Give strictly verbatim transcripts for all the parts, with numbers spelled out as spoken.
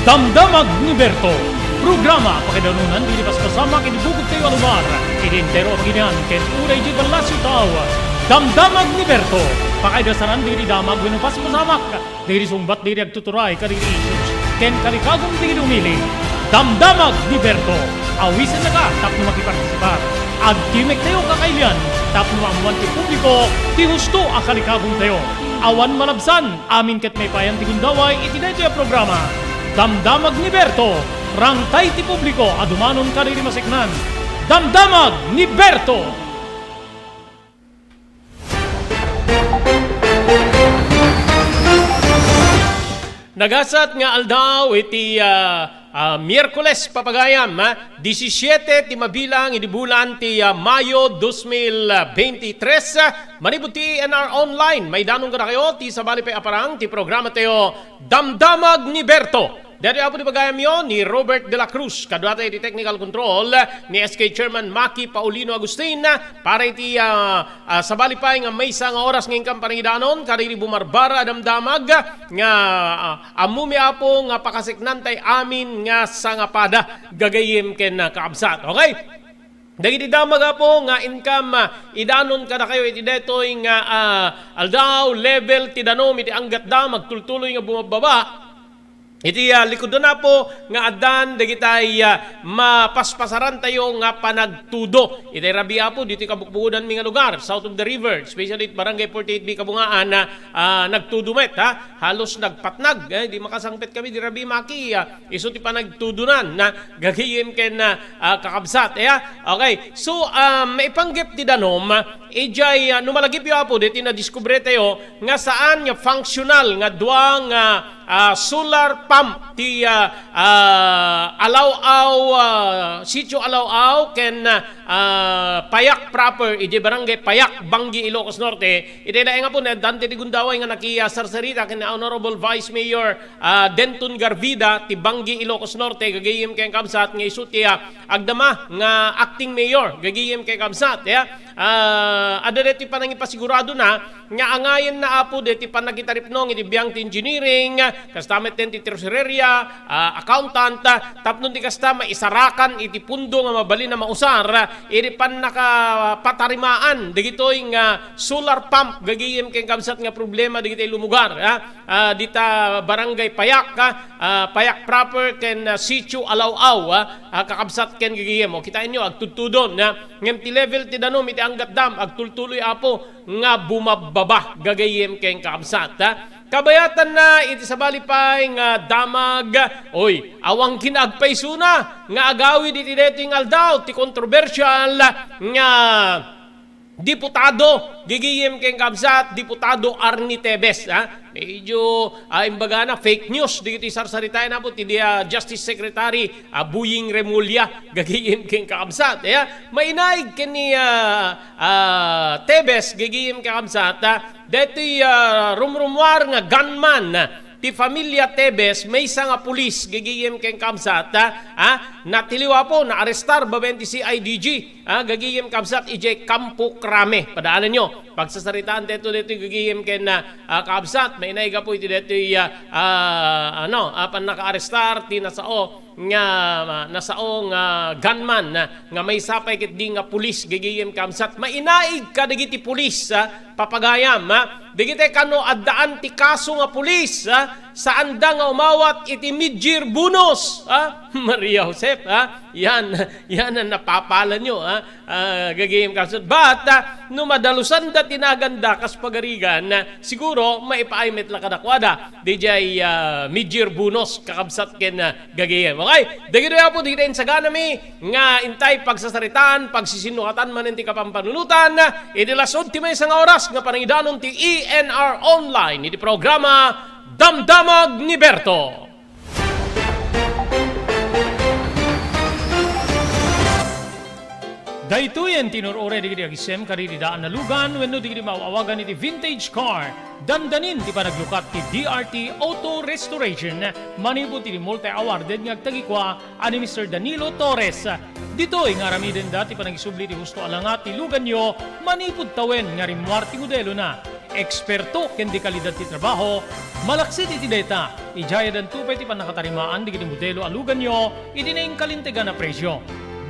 Damdamag ni Berto, programa pakaidanon dagiti paspasamak iti bukod tayo a lugar, iti entero a pagilian ken uray iti Palacio Tao. Damdamag ni Berto, pakaidasanan dagiti damag wenno paspasamak, dagiti sungbat dagiti agtuturay kadagiti issues, ken kalikagum dagiti umili. Damdamag ni Berto, awisennaka tapno makipartisipar. Agtimek tayo kakailian tapno maammoan ti publiko ti husto a kalikagum tayo. Awan malabsan, amin ket maipayan ti gundaway iti daytoy a programa. Damdamag ni Berto, rangtay ti publiko a dumanon kadagiti maseknan. Damdamag ni Berto! Nagasat nga aldaw iti, ah, ah, Miyerkules, papagayam, ah, disisiete ti mabilang idi bulan ti, ah, Mayo dos mil beintitres, ah, manipud ti A N R Online, maidanon kadakayo ti sabali pay a parang ti programa tayo, Damdamag ni Berto. Daytoy apo ti pagayamyo ni Robert de la Cruz, kaduata iti technical control ni S K Chairman Maki Paulino Agustin, para iti, ah, ah, sabali pay nga maysa nga oras nga inkam panangidanon, kadagiti bumarbara a damdamag nga, ah, ammomi, Apo, nga pakaseknantay amin nga sangapada, gagayyem ken, ah, kaabsat. Okay? Dagiti damag, Apo, nga inkam, ah, idanon kadakayo iti daytoy nga, ah, aldaw, level ti danum iti anggatda, magtultuloy nga bumabbaba. Iti, ah, likudan, Apo, nga addan dagitay, ah, mapaspasarantayo nga panagtudo. Itay rabii, Apo, ditoy kabukbukodanmi nga lugar, south of the river, especially it Barangay forty-eight B Kabungaan, ah, ah, nagtudo met, ha? Halos nagpatnag, eh, di makasangpet kami, di rabii, Maki, ah, isu ti panagtudonan, na gagayyem ken, ah, ah, kakabsat, eh, ah. Okay, so, ah, maipanggep ti danum, idiay, ah, no malagipyo, Apo, deti nadiskubri tayo nga saan nga functional nga dua nga ah, solar pump ti, ah, ah, Alaw-aw, ah, Sitio Alaw-aw ken, ah, Payak proper, iti Barangay Payak, Banggi, Ilocos Norte. Iti laeng, Apo, naaddan ti gundaway nga naki, ah, sarsarita ken Honorable Vice Mayor, ah, Denton Garvida ti Banggi, Ilocos Norte, gagayyem ken kabsat nga isu ti, ah, agdama nga acting mayor, gagayyem ken kabsat, ya. Ah, adda deti panangipasiguradona, nga angayenna, Apo, deti pannakitaripnong iti biang ti engineering, kasta met ti treasureria, ah, accountant, tapno ti kasta maisarakan iti pundo nga mabalin a mausar, iti pannakapatarimaan dagitoy nga solar pump gagayyem ken kabsat nga problema dagitoy lumugar, ah, ah, dita Barangay Payak, ah, ah, Payak proper ken, ah, Sitio Alaw-aw, ah, ah, kakabsat ken gagayyem. O, kitaenyo, agtudtudon, ah, ngem ti level ti danum iti anggatdam, agtultuloy, Apo, nga bumabbaba, gagayyem ken kakabsat, ha? Kabayatanna iti sabali pay nga damag, oy, awan kin agpaysona nga agawid iti daytoy nga aldaw ti kontrobersial nga diputado, gagayyem ken kakabsat, Diputado Arnie Tevez, ha? Medyo, ah, imbagana, fake news dagitoy sarsaritaen, Apo, ti, ah, Justice Secretary, ah, Boying Remulla, gagayyem ken kakabsat, ya. Mainaig ken ni, ah, ah, Tevez, gagayyem kakabsat, ah, daytoy, ah, rumrumuar nga gunman, ah, ti familia Tevez, maysa nga pulis, gagayyem ken kakabsat, ah, ah, natiliw, Apo, naarestar babaen ti C I D G, ah, gagayyem kakabsat, idiay Campo Crame. Padaananyo, pagsasaritaan daytoy, daytoy gagayyem ken, ah, ah, kakabsat, mainaig, Apo, iti daytoy, ah, ah, ano, ah, pannakaarestar ti nasao nga, ah, nasao nga gunman, ah, nga maysa pay ketdi nga pulis, gagayyem kakabsat. Mainaig kadagiti pulis, ah, papagayam, ah, dagiti kano addaan ti kaso nga pulis, ah, saanda nga umawat iti mid-year bonus, ah. Maria Josep, ah, yan, yan ang napapalanyo, ah. Ah, gagayyem kakabsat. But, ah, no madalusanda ti naganda kas pagarigan, ah, siguro maipaay met la kadakuada diay, ah, mid-year bonus, kakabsat ken, ah, gagayyem. Okay? Dagitoy, Apo, dagitoy insaganami nga intay pagsasaritaan, pagsisinnukatan manen ti kapampanunotan iti lasud ti maysa nga oras nga panangidanon ti A N R Online iti programa Damdamag ni Berto. Daytoyen ti inur-uray dagiti agisem kadagiti daan a lugan wenno dagiti maaw-awagan iti vintage car. Dandanin ti panaglukat ti D R T Auto Restoration manipud iti multi-awarded nga agtagikua a ni Mister Danilo Torres. Ditoy nga aramidenda ti panagisubli ti husto a langa ti luganyo manipud tawen nga rimmuar ti modelona. eksperto ken di kalidad ti trabaho, malaksid iti dayta, idiay addanto pay ti pannakatarimaan dagiti modelo a luganyo iti nainkalintegan a presio.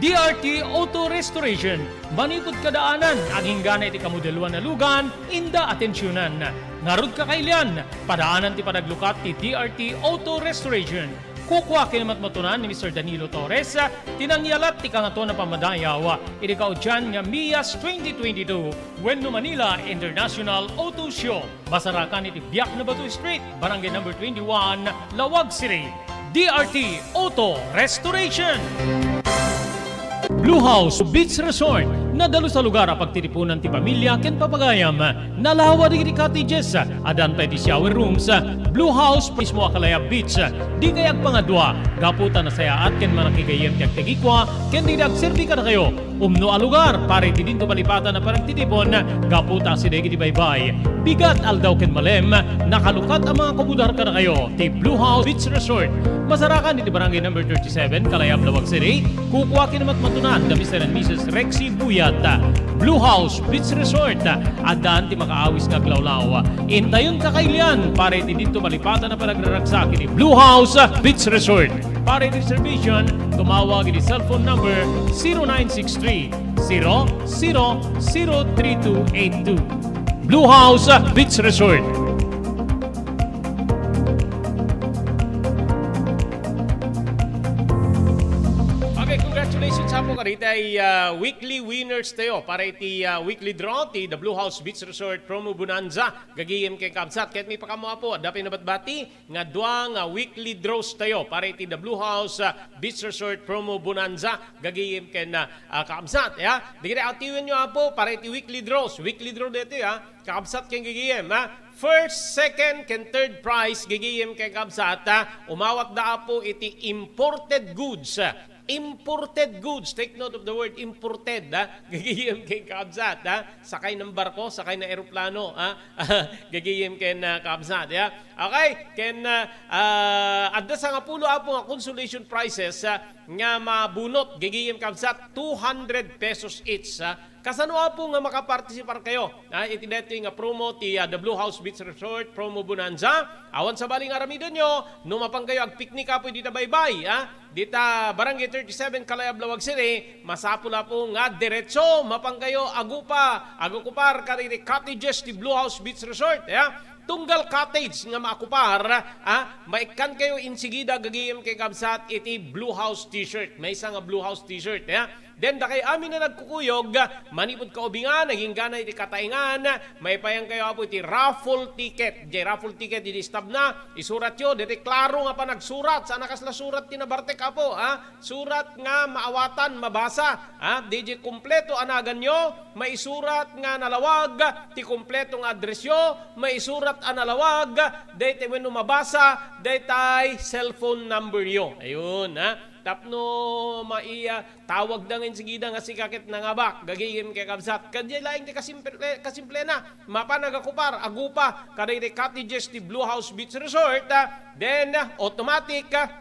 D R T Auto Restoration, manipud kadaanan, agingga na iti kamodeloan a lugan, inda atensionan. Ngarud kakailian, padaanan ti panaglukat ti D R T Auto Restoration. Kukua ken matmatunan ni Mister Danilo Torres ti nangyalat ti Kangatoan a Pammadayaw iti kaudian nga MIAS twenty twenty-two wenno Manila International Auto Show. Masarakan iti Biak na Bato Street, Barangay Number twenty-one, Laoag City. D R T Auto Restoration. Blue House Beach Resort, nadalus a lugar a pagtitipunan ti pamilya ken papagayam. Nalawa dagiti cottages, addan pay ti shower rooms. Blue House mismo a Kalayab Beach. Dikay agpangadua, gapu ta nasayaat ken manakigayyem ti agtagikua ken dagiti agserbi kadakayo. Umno a lugar para iti dinto malipatan a panagtitipon, gapu ta asideg iti baybay. Bigat, aldaw ken malem, nakalukat a mga kabudar kadakayo ti Blue House Beach Resort. Masarakan iti Barangay Number thirty-seven, Kalayab, Laoag City. Kukua ken matmatunan da Mister and Missus Rexy Buyat. Blue House Beach Resort, addan ti makaawis nga aglawlaw. Intayon kakailian para iti dinto malipatan a panagraragsak iti Blue House Beach Resort. Para iti reservation, tumawag iti cellphone number zero nine six three, zero zero zero three two eight two. Blue House Beach Resort. Okay, congratulations apo kaditay, ah, weekly winners tayo para iti, ah, weekly draw ti The Blue House Beach Resort Promo Bonanza. Gagayem ken kabsat, ket mipakaammo apo, adda pay nabatbati nga dua nga weekly draws tayo para iti The Blue House, ah, Beach Resort Promo Bonanza. Gagayem ken, ah, ah, kabsat, ya. Dagiti atiwenyo apo para iti weekly draws. Weekly draw daytoy, ah. Kabsat ken gagayem, ah. First, second, ken third prize, gagayem ken kabsat, ah. Umawatda apo iti imported goods, ah. Imported goods. Take note of the word imported, ah. Gagayem ken kabsat, ah. Sakay ng barko, sakay ng eroplano, ah. Gagayem ken, ah, kabsat, ya. Okay, ken, ah, ah, adda sangapulo apo nga consolation prizes, ah, nga mabunot, gagayem kabsat, two hundred pesos each, ah. Kasano apo nga makapartisipar kayo, ah, iti daytoy nga promo ti, ah, The Blue House Beach Resort Promo Bonanza? Awan sabali nga aramidenyo, no mapan kayo agpiknik apo dita baybay, ah, dita Barangay thirty-seven, Kalayab, Laoag City, masapul apo nga diretso mapan kayo agupa, agukupar kadagiti cottages ti Blue House Beach Resort, ya. Tunggal cottage nga maakupar, ah, maikkan kayo insigida gagayem ken kabsat iti Blue House T-shirt. Maysa nga Blue House T-shirt, ya. Then, dakay amin a nagkukuyog, manipud kaubingan, agingga na iti kataengan, maipayan kayo apo iti raffle ticket. Jay raffle ticket, idi istab na, isuratyo, deti klaro nga panagsurat, saan a kasla surat ti nabartek apo, ha? Surat nga maawatan, mabasa, ha? Di jay kompleto a naganyo, maisurat nga nalawag, ti kompleto nga addressyo, maisurat a nalawag, daytay wenno mabasa, daytay cellphone number yo. Ayun, ha? Tapno maiya, tawagda nga insigida nga sika ket nangabak, gagayem ken kabsat. Kadi laeng ti kasimple-, kasimplena, mapan agakupar, agupa, kadagiti cottages ti Blue House Beach Resort, ah, then, ah, automatic, ah,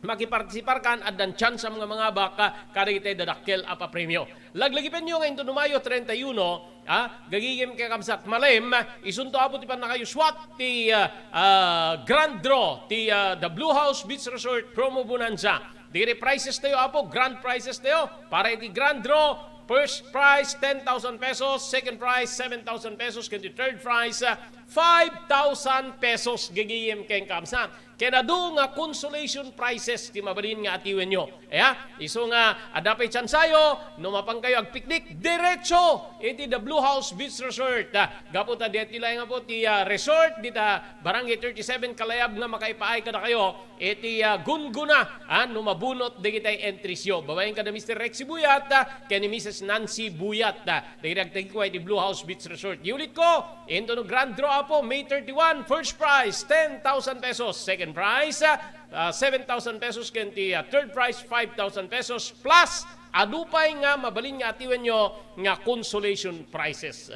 makipartisiparkan, addan tsansam nga mangabak, ah, kadagiti dadakkel a papremio. Laglagipenyo nga inton Mayo treinta y uno, ah, gagayem ken kabsat, malem, isunto apo ti pannakayuswat ti, ah, ah, grand draw ti, ah, The Blue House Beach Resort Promo Bonanza. Dagiti prizes tayo, apo, grand prizes tayo. Para iti grand draw, first prize, ten thousand pesos, second prize, seven thousand pesos, ken ti third prize, ah, five thousand pesos, gagayem ken kabsat. Ken adu nga consolation prizes ti mabalin nga atiwenyo. Aya, isu nga adda pay tsansayo, no mapan kayo agpiknik, diretso iti The Blue House Beach Resort. Ah, gapu ta daytoy laeng apo ti, ah, resort dita Barangay thirty-seven Kalayab nga makaipaay kadakayo iti, ah, gunggona, ah, no mabunot dagitay entries yo. Babaen kada Mister Rexy Buyat, ah, ken ni Missus Nancy Buyat, ah, dagiti agtagikua iti Blue House Beach Resort. Iulit ko, into no grand draw apo, May thirty-one, first prize, ten thousand pesos. Second prize, ah, ah, seven thousand pesos. Ken ti, ah, third prize, five thousand pesos. Plus, adu pay nga mabalin nga atiwenyo nga consolation prizes.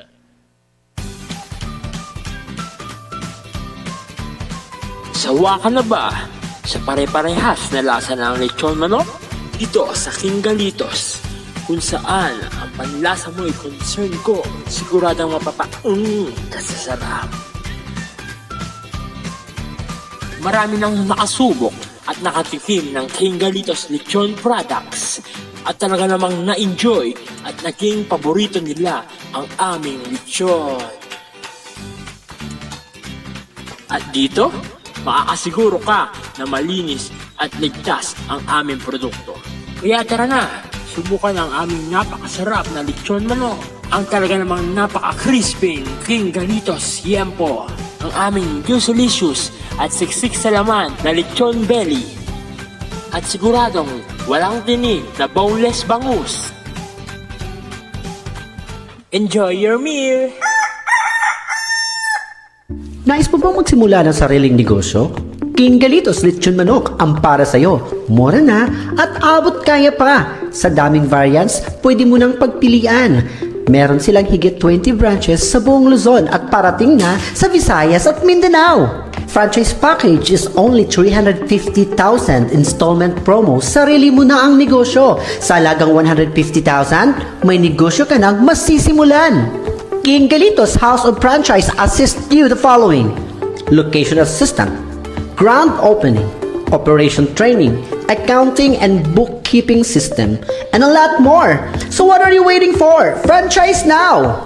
Sawa ka na ba sa pare-parehas na lasa ng lechon manok? Dito sa King Galitos, Kung saan ang panlasa mo ay concern ko, siguradong mapapaeng ka sa sarap. Marami nang nakasubok at nakatikim ng King Galitos Lechon Products at talaga namang na-enjoy at naging paborito nila ang aming lechon. At dito, makakasiguro ka na malinis at ligtas ang aming produkto. Kaya tara na, subukan ang aming napakasarap na lechon manok. Ang talaga namang napaka-crispy King Galitos Yempo. Ang aming juicy-licious at siksik sa laman na lechon belly. At siguradong walang tinik na boneless bangus. Enjoy your meal! Nais mo bang magsimula ng sariling negosyo? King Galitos Lechon Manok ang para sa'yo. Mura na at abot kaya pa. Sa daming variants, pwede mo nang pagpilian. Meron silang higit twenty branches sa buong Luzon at parating na sa Visayas at Mindanao. Franchise package is only three hundred fifty thousand. Installment promo, sarili mo na ang negosyo. Sa halagang one hundred fifty thousand, may negosyo ka nang masisimulan. King Galitos House of Franchise assist you the following: location assistant, grand opening, operation training, accounting and bookkeeping system, and a lot more. So what are you waiting for? Franchise now!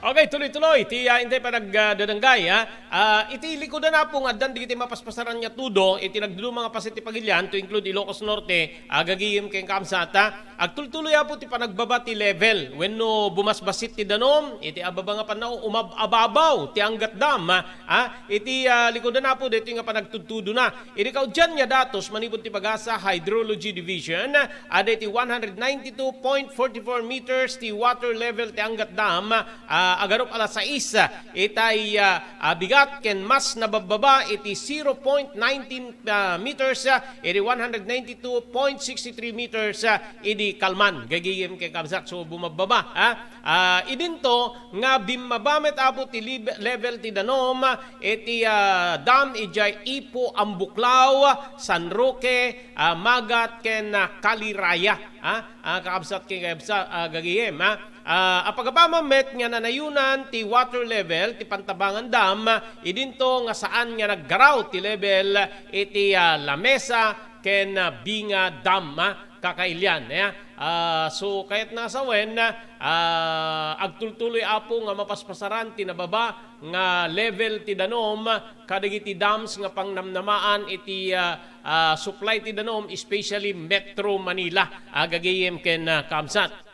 Okay, tuloy-tuloy ti, ah, intay panagdadanggay, ha. Ah, iti likudan, Apo, nga addan dagiti mapaspasaran nga tudo iti nagduduma nga paset ti Pagilian, to include Ilocos Norte, ah, gagayem ken kaamsat, ha. Agtultuloy, Apo, ti panagbaba ti level wenno bumasbasit ti danum iti ababa nga pannao, umab-ababaw ti Angat Dam, ha. Ah, iti, ah, likudan, Apo, daytoy nga panagtudtudona. Idi kaudian nga datos manipud ti PAGASA Hydrology Division, adda iti one hundred ninety-two point forty-four meters ti water level ti Angat Dam, ah, agarup alas sais itay, ah, ah, bigat ken mas nababbaba iti zero point nineteen, ah, meters, ah, idi one hundred ninety-two point sixty-three meters, ah, idi kalman. Gagayem ken kaamsat, so bumabbaba, ha? Ah, idinto nga bimmaba met, Apo, ti lib-, level ti danum iti, ah, dam idiay Ipo, Ambuklao, San Roque, ah, Magat, ken, ah, Caliraya, ha? Ah, kakabsat ken kakabsat, ah, gagayem, ha? Ah, apagapama met nga nanayunan ti water level ti Pantabangan Dam, idinto nga saan nga naggaraw ti level iti, ah, Lamesa ken, ah, Binga Dam, ha? Kakailian, eh, ah, so, kayatna a sawen, ah, agtultuloy, Apo, nga mapaspasaran ti nababa nga level ti danum kadagiti dams nga pangnamnamaan iti, ah, ah, supply ti danum, especially Metro Manila, ah, gagayem ken, ah, kaamsat.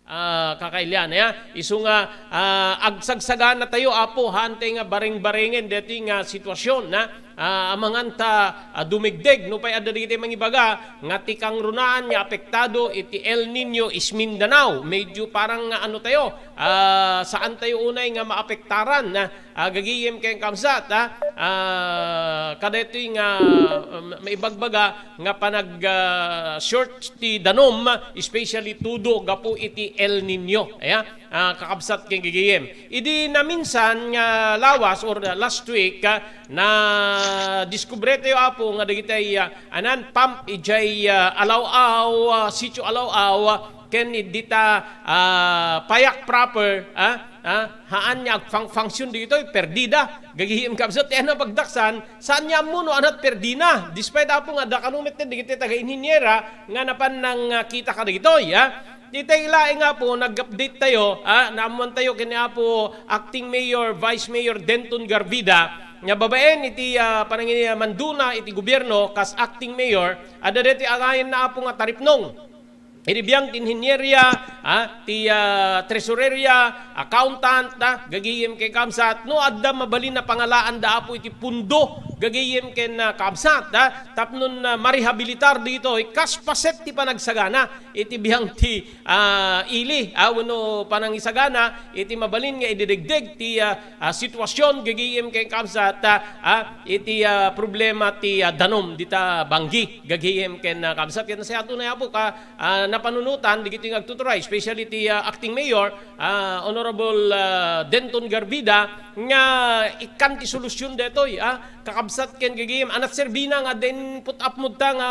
Ah, kakailian, eh, ah. Isu nga, ah, agsagsagana tayo, Apo, haantay nga bareng-barengen deti nga situasion, na, ah, amangan ta, ah, dumigdeg, no pay adda dagiti mangibaga nga ti kangrunaan nga apektado iti El Niño is Mindanao. Medyo parang nga ano tayo, ah, saan tayo unay nga maapektaran, na, ah, gagayem ken kaamsat, ah, ah, kadaytoy nga, um, maibagbaga nga panag, ah, short ti danum, especially tudo gapu iti El Niño. Aya, ah, kakabsat ken gagayem. Idi naminsan nga lawas or last week, ah, nadiskubre tayo, Apo, nga dagitay, ah, anan pump idiay, ah, Alaw-aw, ah, Sitio Alaw-aw, ah, ken dita, ah, Payak proper, ah, ah, haan nga agfang-function ditoy, perdida. Gagayem kabsat, ti ania pagdaksan, saan nga ammo no anat perdina. Despite, Apo, nga adda kano met dagiti taga-inhiniera nga napan nangkita kadagitoy, ah. Ditoy laeng, Apo, nag-update tayo, ah, naammuan tayo ken ni Apo Acting Mayor, Vice Mayor Denton Garvida, nga babaen iti, ah, panangimanduna iti gobierno kas acting mayor, adda deti agayen na, Apo, nga taripnong. Iti biang ti inhinieria, ah, ti, ah, tresoreria, accountant, ah, gagayem ken kaamsat, no adda mabalin a pangalaanda, Apo, iti pundo, gagayem ken, ah, kaamsat, ah, tapnon, ah, marehabilitar ditoy, kas paset ti panagsagana iti biang ti, ah, ili, ah, wenno panangisagana iti mabalin nga ididegdeg ti, ah, ah, situasion, gagayem ken kaamsat, ah, ah, iti, ah, problema ti, ah, danum dita Bangui, gagayem ken, ah, kaamsat. Ket nasayaat unay, Apo, ka, ah, napanunotan dagiti nga agtuturay, especially ti, ah, acting mayor, ah, Honorable, ah, Denton Garvida, nga ikkan ti solusyon detoy, ah, kakabsat ken gagayem, a natserbina nga din put-apmod ta nga,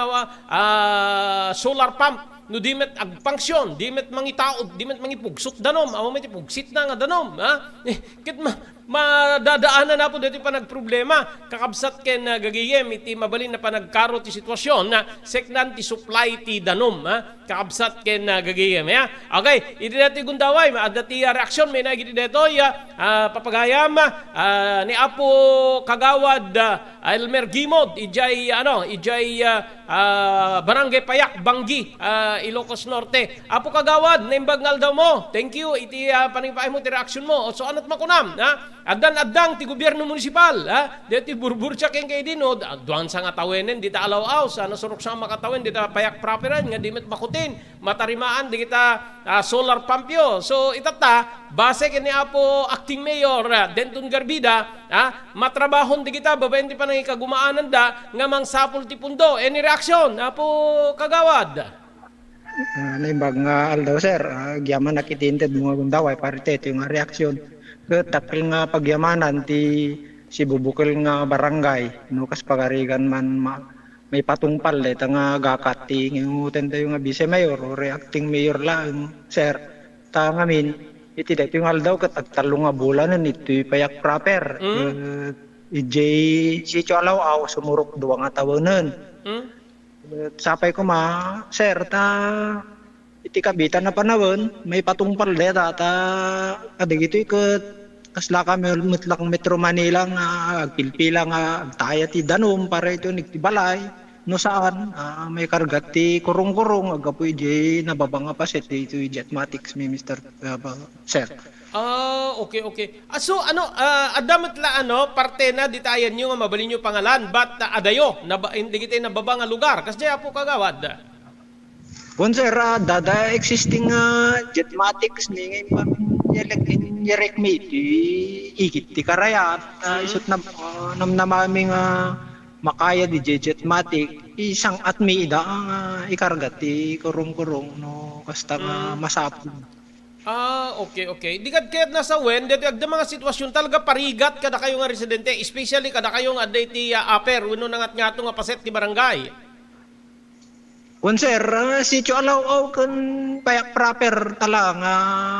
ah, solar pump. No di met agpangsion, di met mangitaod, di met mangipugsot danom, awan met ipugsitna nga danom, ha? Eh, ket ma-, madadaanan apo deti panagproblema, kakabsat ken, ah, gagayem iti mabalin a panagkaro ti sitwasyon, ah, seknan ti supply ti danom, ha? Kakabsat ken, ah, gagayem, ha? Okay, iti daytoy gundaway, adda ti, ah, reaksyon, may naigit iti daytoy, ah, ah, papagayam, ah, ni Apo Kagawad, ah, Elmer Gimod, ijay, ano, ijay, ah, ah, Barangay Payak, Banggi, ah, Ilocos Norte. Apo Kagawad, naimbag nga aldaw mo. Thank you iti, ah, panangipaayo mo, ti reaksyon mo. So, anat makunam, ha? Addan-addang ti gobyerno munisipal, ha? Deti burbursia ken kay din, no? Duan sa nga tawenen, dita alaw-aw, sa nasurok sa nga makatawen, dita Payak properan, nga di met makutin, matarimaan, dagita, ah, solar pump yo. So, itatta, base ken ni Apo Acting Mayor, ah, Denton Garbida, ah, matrabahon dagita, babaen ti panangikagumaananda, nga mangsapul ti pundo. Any reaction, Apo Kagawad? Ah, naimbag nga aldaw, sir. Ah, agyamanak iti inted mo nga gundaway, pare, iti nga reaksyon. Ket dakkel nga pagyamanan ti sibubukel nga barangay, no, kas pagarigan man ma-, maipatungpal dayta nga gakat ti ngingutendayo nga vice mayor o reacting mayor laeng, sir. Ta ngamin, iti daytoy nga aldaw ket agtallo nga bulanen iti Payak proper. Mm. Eh, idiay Sitio Alaw-aw, sumurok dua nga tawenen. Mm. Sapay koma, sir, ta iti kabitan a panawen, maipatungpal dayta, ta kadagitoy ket kasla kami met lang Metro Manila nga agpilpila nga agtaya ti danum para iti unig ti balay. No saan, ah, maikarga ti kurong-kurong aggapu idiay nababa nga paset ditoy Jetmatics mi, Mister, ah, ba-, sir. Ah, okay, okay. Ah, so, ano, ah, adda met la, ano, parte na ditayan nyo nga mabalin nyo pangalan, but, ah, adayo, naba-, in-, dagiti nababa nga lugar. Kasdiay, Apo Kagawad? Wen, sir, ah, dada existing, ah, Jetmatics mi nga impan-, inyerek-, inyerek mi iti igid ti karayat. Ah, mm. Isut' na, ah, namnamami nga makayad idiay Jetmatic, isang-at mi ida, ah, ikarga ti kurong-kurong no kasta nga mm. Masapul. Ah, okay, okay. Di kad kayat nasawen, deti agda mga sitwasyon talaga parigat kadakayo nga residente, especially kadakayo nga adda iti, ah, upper wenno nangatngato nga paset ti barangay. Kun sir, ah, Sitio Alaw-aw ken Payak proper tala nga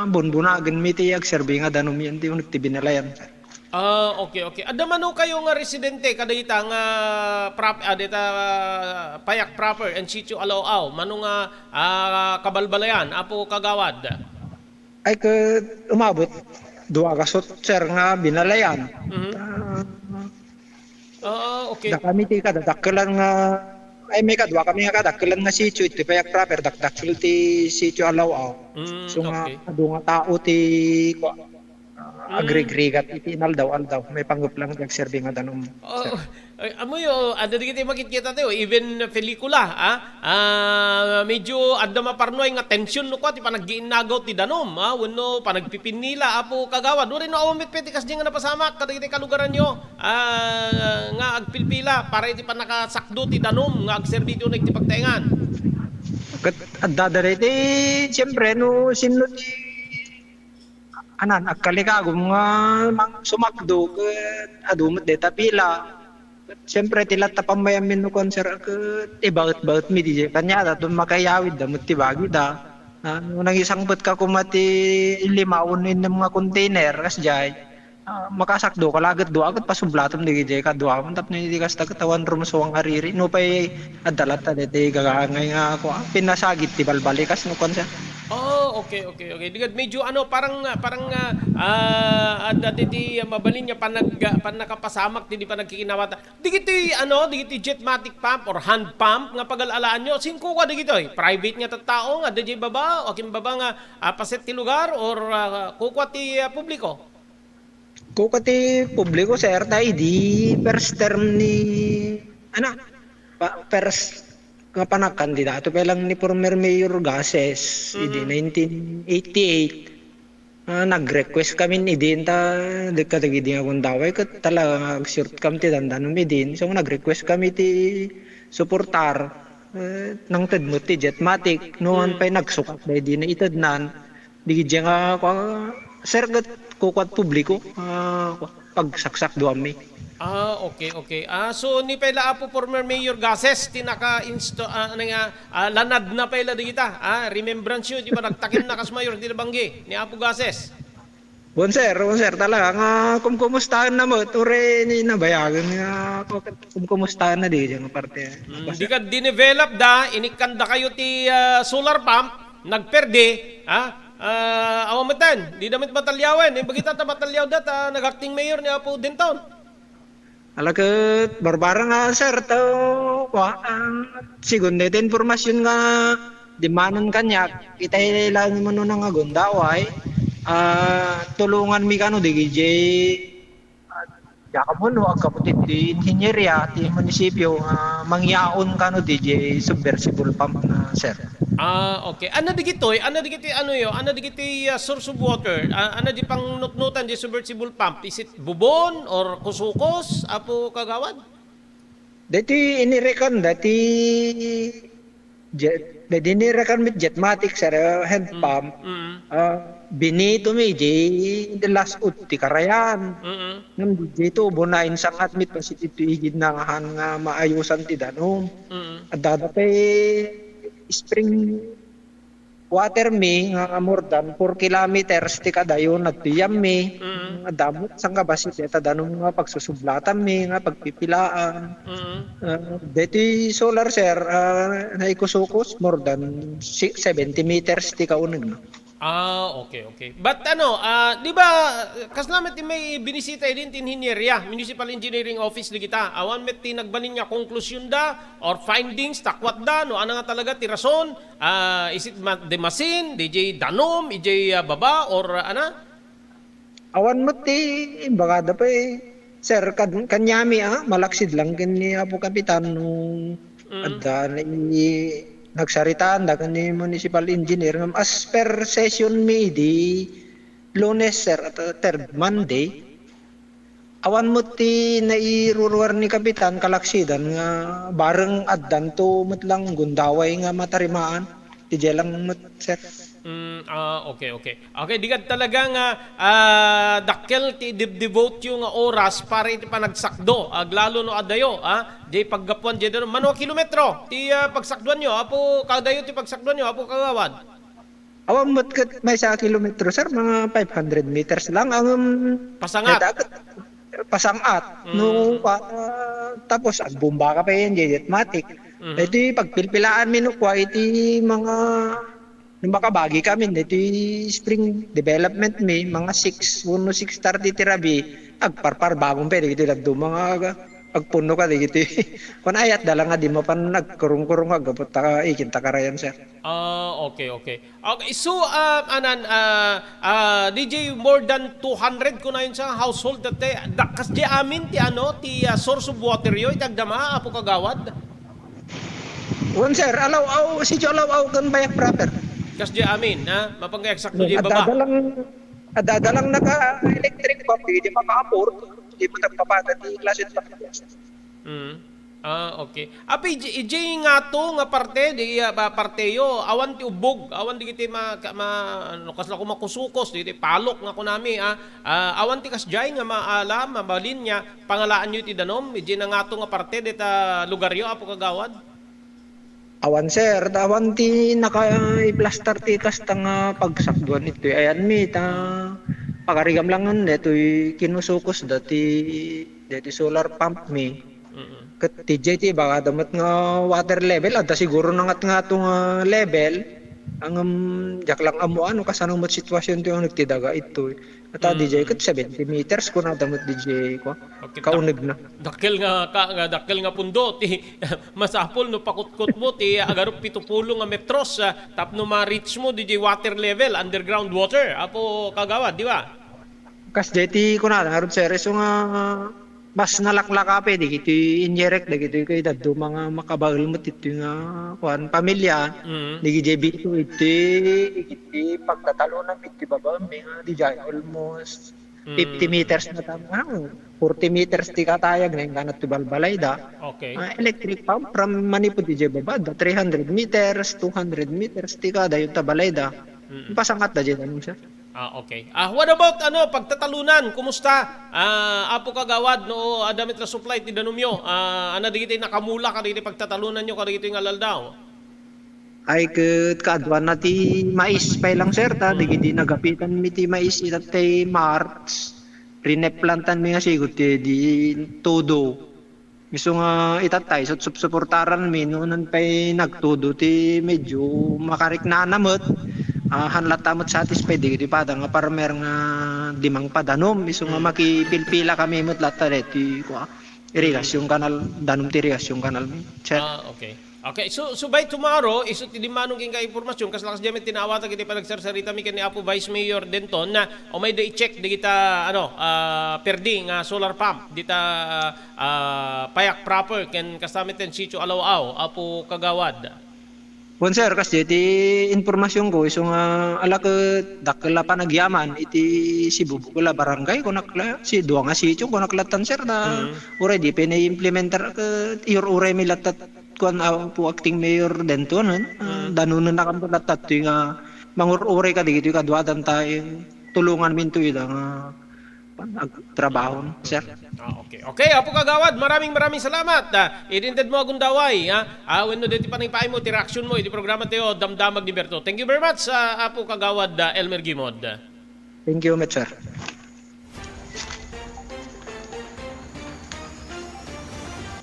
bunbunagen mi ti agserbi nga danum yan ti uneg ti binalayan, sir. Ah, okay, okay. Adda mano kayo nga residente kadayta nga prop-, ah, dayta, ah, Payak proper and Sitio Alaw-aw, mano nga, ah, kabalbalayan, Apo Kagawad? Ay, ket umabot dua gasut, sir, nga binalayan. Mhm. Ah, oo, okay. Dakami ti kadadakkelan nga, ay, may kadua kami nga kadakkelan nga sitio, iti Payak proper, dakdakkel ti sitio Alaw-aw. Mm, so nga, okay. Adu nga tao ti, kua-, mm. Agrigrigat iti inaldaw-aldaw. May panggep lang ti agserbi nga danum, oo, sir. Ay, amoy, oh, adda dagiti makitkita tayo, even pelikula, ah? Ah, medyo adda maparnuay nga tension no kua ti panaggiinnagaw ti danum, ah, wenno panagpipinnila, Apo Kagawad. Uray no awan met pay ti kasdi nga napasamak kadagiti kalugaranyo, ah, nga agpilpila para iti pannakasakdo ti danum nga agserbi ti uneg ti pagtaengan. Ket adda dagiti, siyempre, no sinno ti Anan, agkalikagum nga mang-, sumakdo ket adu met dayta pila. Ket siyempre, ti latta pammayammi no kuan, sir, ket ibaet-baet mi diay kaniada, ton makaiyawidda met ti bagida. Ah, no nangisangpetka koma ti lima wenno innem nga container, kasdiay, ah, makasakdoka la ket dua ket pasublatem dagiti kaduam tapno idi kasta ket awan rumsuang a riri. Nupay adda latta daytoy gagangay nga kua, pinasagid ti balbalikas no kuan, sir. Oh, okay, okay, okay. Di ket medyo ano, parang, parang, ah, ah, adda ti, ti mabalin nga panag-, pannakapasamak ti di panagkikinawatan. Dagiti, ano, dagiti jetmatic pump or hand pump nga pagal-alaanyo, sino kua dagitoy? Private nga tattao nga adda diay baba, o akin baba nga, ah, paset ti lugar or, ah, kukua ti, ah, publiko? Kukua ti publiko, sir, ta idi first term ni, ano, pa-, first nga panagkandidato pa lang ni former Mayor Gases, idi Mm. nineteen eighty-eight, ah, nag-request kami idi ta, kadagidi nga gundaway, ket talaga nga ag-short kami ti dandanum idi. So, nag-request kami ti suportar. nangted met ti Jetmatic, no, mm, pay nagsukak daydi naitednan. Di gidya nga, kua, sir, ket kukuat publiko, ah, kua, pagsaksak duami. Ah, okay, okay. Ah, so, ni pay la Apo former Mayor Gases ti naka-insta-, ah, ano nga, ah, lanad na pay la digita. Ah, remembrance yo, di ba, nagtakim na kas mayor, di na banggi, ni Apo Gases. Bon, sir, bon, sir, talaga nga kumkumustahan na met, uray ni nabayagen nga kumkumustahan na di, di nga parte. Mm, di ka dinevelop da, inikkan da kayo ti, ah, solar pump, nagperde, ha? Ah, awan metten, di da met matalyawen. Imbagita ta matalyaw da, ta nag-acting mayor ni Apo Denton. Ala ket barbara nga, sir, ta, kua, ah, segun dayta impormasyon nga dimmanen kaniak, itay laeng mano nga gundaway, ah, tulonganmi kano digidiay, ah, diak ammo no aggapu ti inhinyeriya ti munisipyo nga mangyaon kano didiay submersible pump na, sir. Ah, okay. Ano digitoy? Ano digiti ano yo? Ano digiti, ah, source of water? Ah, ano di pangnutnutan di submersible pump? Is it bubon or kusukos, Apo Kagawad? Daytoy inirekan, daytoy jet, daytoy inirekan met Jetmatic, sir, ah, hand, mm, pump. Mm. Ah, binito mi, di, the last out ti karayan. Mm. Ngem di, di tubo na insangat met, pasit ito igid na nga han nga maayosan ti danum. Mm. Adda pay spring water mi nga more than four kilometers ti kadayon adtoy yammi. Mm. Adda met sangkabasi dayta danum nga pagsusublatanmi nga pagpipilaan. Mm. Ah, daytoy solar, sir, ah, naikusukos more than si-, seventy meters ti kaunegna. Ah, okay, okay. But ano, ah, di ba, kasla met ti may binisita idin ti inhinyeriya, Municipal Engineering Office digita. Awan met ti nagbalin nga konklusion da or findings, ta kuat da, no, ano nga talaga ti rason, ah, is it ma-, the machine, D J danum, D J, ah, baba, or, ah, ana? Awan met ti imbagada pay, sir, kad-, kaniami, ah, malaksid lang ken ni Apo Kapitan no, mm, adda na i-, nagsaritaan da ken ni municipal engineer ngem as per session mi idi Lunes, sir, at, ah, third Monday. Awan met ti nairuruar ni Kapitan kalaksidan nga bareng addanto met lang gundaway nga matarimaan. Diay lang met, sir. Mm, ah, okay, okay. Okay, di kad talaga nga, ah, dakkel ti dib-, devote yo nga oras para iti panagsakdo, aglalo no adayo, ah, diay paggapuan diay danum. Mano a kilometro ti, ah, pagsakduan yo, Apo, kadayo ti pagsakduan yo, Apo Kagawad? Awan met ket maysa a kilometro, sir, mga five hundred meters lang ang, um, pasangat. Dayta ket pasangat. No, mm, pa-, tapos agbomba ka pa yan, diay Jetmatic. Mhm. Iti pagpilpilaan mi no kua iti mga, no makabagi kami, iti spring development mi, mga six, wenno six thirty ti rabii, agparparbangon pay dagiti dadduma nga ag-, agpunno ka dagiti. Kun ayat da lang nga di mapan nagkurong-kurong aggapu ta ikinta karayan, sir. Ah, okay, okay. Okay, so, ah, anan, ah, ah, D J, more than two hundred kunayon sa household dati, da-, kasdiay amin ti ano, ti, ah, source of water yo, iti agdama, Apo Kagawad? Wen, sir, Alaw-aw, Sitio Alaw-aw ken Bayak proper. Kasdiay amin, ha? Mapang kay eksakto di baba. Adda lang, adda lang naka-electric pump, di, di maka-afford, di mo nagpapada ti klase ti pamilya. Mm. Ah, okay. Apo, ijay, ijay ngato nga parte, di, ah, ba, parte yo, awan ti ubbog, awan digiti ma-, ka-, ma-, ano, kasla ko makusukos, digiti palok nga kunami, ah. Ah, awan ti kasjay nga maala, mabalin nga pangalaan yo iti danum, ijay na ngato nga parte, dita lugar yo, Apo Kagawad? Awan, sir, ta awan ti naka-iplastar ti kasta nga pagsakduan itoy ayan mi, ta pagarigam lang ngan detoy kinusukos da ti, detoy solar pump mi. Mm. Ket ti jay ti ibagada met nga water level, adda siguro nangatngato nga level. Ngem, diak lang ammo no kasano met sitwasyon ti uneg ti daga itoy. Ket, ah, di jay ket seventy meters kunada met di jay kua, okay, kauneg na. Dakkel nga, ka-, nga dakkel nga pundo ti masapul no pakutkot mo ti agarup pito pulo nga metros, ah, tapno ma-reach mo di jay water level, underground water, Apo Kagawad, di ba? Kasjay ti kunada ngarud, sir, isu nga mas nalaklaka pay dagiti inyerek dagiti kay dadduma nga makabael met ditoy nga kuan, pamilya. Mm. Dagiti bito iti, iti pagtatalonam iti babaem nga dijay almost Mm. Fifty meters na tama, ah, forty meters ti katayag na, ingganat ti balbalayda. Okay. Ah, electric pump from manipud idiay baba, da three hundred meters, two hundred meters, ti kadayo ta balayda. Mm. Pasangatda diay danum, sir. Ah, okay. Ah, what about, ano, pagtatalunan? Kumusta? Ah, Apo Kagawad, no, adda met la supply ti danumyo. Ah, ania dagiti nakamula kadagiti pagtatalunanyo kadagitoy nga al-aldaw? Ay, ket kaduana ti mais pay lang, sir, ta. Mm. Dagiti nagapitanmi ti mais ita tay March, rineplantanmi nga sigud ti di todo. Isu nga itattay, sut-, supsuportaranmi, no, nupay nagtudo ti medyo makariknana met, ah, han latta met satisfied dagiti pada nga farmer nga di mangpadanum. Isu nga Mm. makipilpila kami met latta deti, kua, irrigation Mm. canal, danum ti irrigation canal, sir. Ah, okay. Okay, so, so by tomorrow, isu ti dimmano nga impormasyon, kas lakas diay met ti naawatan iti panagsarsaritami ken ni Apo Vice Mayor Denton, na umayda i-check dagita, ano, ah, perdi nga solar pump, dita, ah, Payak proper, ken kasta met ti sitio Alaw-aw, Apo Kagawad. Wen, sir, kas diay ti impormasyonko, isu nga ala ket dakkel a panagyaman iti sibubukel a barangay, kunak la, si, dua nga sitio, kunak latan, sir, na Mm. uray di pay naimplementar ket iyur-uraymi latta kuan, Apo Acting Mayor Denton, eh. Ah, Mm. danunennakami latta toy nga mangur-uray kadagitoy kaduadan ta, eh, tulonganminto ida nga agtrabaho, sir. Ah, okay. Okay, Apo Kagawad, maraming, maraming salamat. Ah, itinded mo a gundaway, ha? Ah, wenno deti panangipay mo, ti reaksyon mo, iti programa tayo, Damdamag ni Berto. Thank you very much, ah, Apo Kagawad, ah, Elmer Gimod. Thank you, met, sir.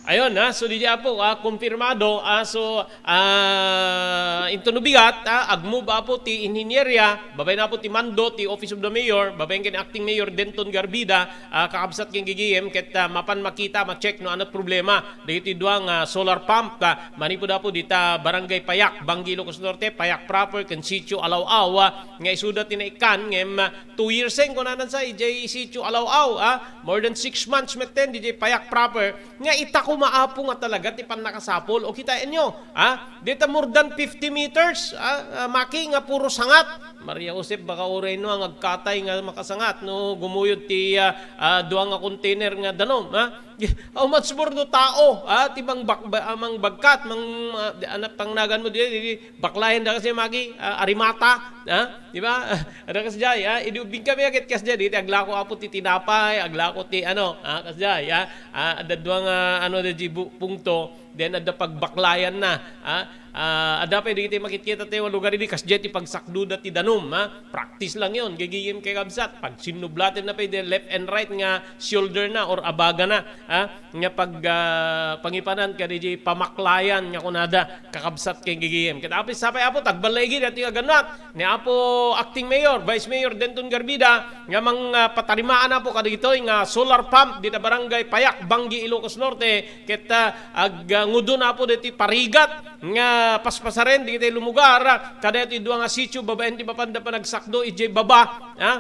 Ayun, ha? So, di Apo, ah, kumpirmado, ah, so, ah, inton no bigat, ah, agmove Apo ti inhinyerya, babaen Apo ti mando ti Office of the Mayor, babaen ken Acting Mayor Denton Garbida, ah, kakabsat ken gigim, ket, ah, mapan makita, ma-check no ania ti problema dagiti dua nga solar pump, ah, manipud Apo dita Barangay Payak, Banggi, Ilocos Norte, Payak proper, ken Sitio Alaw-aw, ah, nga isuda ti naikkan, ngem, ah, two years en, kunanan sa, idiay Sitio Alaw-aw, ah, more than six months metten, idiay Payak proper, nga ita koma Apo nga talaga ti pannakasapul, o kitaenyo, ah, dita more than fifty meters, ah, ah, maki nga puro sangat. Maria Josep, baka uray no, ang agkatay nga makasangat, no, gumuyod ti, ah, ah, dua nga container nga danum, ah. How much more no tao, ah, ti mangbak-, ba-, ah, mangbagkat, mang, ah, di, anak pangnagan mo di, di, baklayan da kasi magi, ah, arimata, ah, di ba? Ada kasi jay, ah, idi ubbing kami agit kasi jay, di, ti aglako Apo ti tinapay, aglako ti, ano, ah, kasi jay, ah, ah, adda dua nga, ano, da di bu-, pungto, then adda pagbaklayan na, ah, ah, adda pay dagiti makitkita tayo a lugar idi, kasdiay ti pagsakdoda ti danum, ha? Practice lang yon, gigigim kay kabsat. Pag sinnublaten na pay, di left and right nga shoulder na or abaga na, ha? Nga pag, ah, pangipanan ka di pamaklayan nga kunada, kakabsat kay gigigim. Ket apay sapay Apo, tagbalay gid ati nga ganat ni Apo Acting Mayor, Vice Mayor Denton Garbida, nga mang, ah, patarimaan Apo kadagitoy nga solar pump dita Barangay Payak, Banggi, Ilocos Norte, ket, ah, ag, ah, ngudon Apo deti parigat nga paspasaren dagiti lumugar, ah, kadaytoy dua nga sitio babaen ti mapanda panagsakdo idiay baba, ah.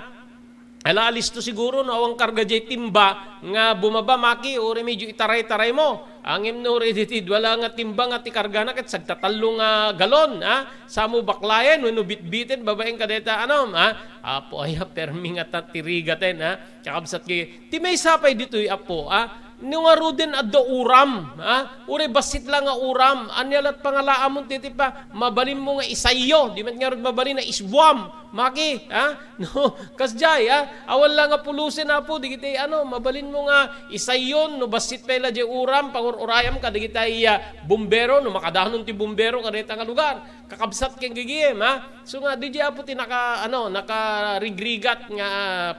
Ala, alisto siguro no awan karga diay timba nga bumaba, maki, uray medyo itaray-taray mo. Ngem no uray diti dua la nga timba nga ti kargana ket sagtatallo nga galon, ah. Samo baklayen wenno bitbiten babaen kadayta, ano, ah. Apo aya, permi nga ta-, ti rigaten, ah. Kakabsat ket, ti maysa pay ditoy, Apo, ah, no ngaruden adda uram, ah, uray bassit la nga uram, ania lat pangalaamon ti, ti pa, mabalinmo nga isayyo, di met ngarud mabalin a isbuam, maki, ah, no, kasdiay, ah, awan la nga pulusen, Apo, digiti, ano, mabalinmo nga isayyon, no bassit pay la diay uram, pangur-urayam kadagiti, ah, bumbero, no makadanon ti bumbero kadayta nga lugar. Kakabsat ken gigim, ha? So nga, di, di Apo ti naka, ano, nakarigrigat nga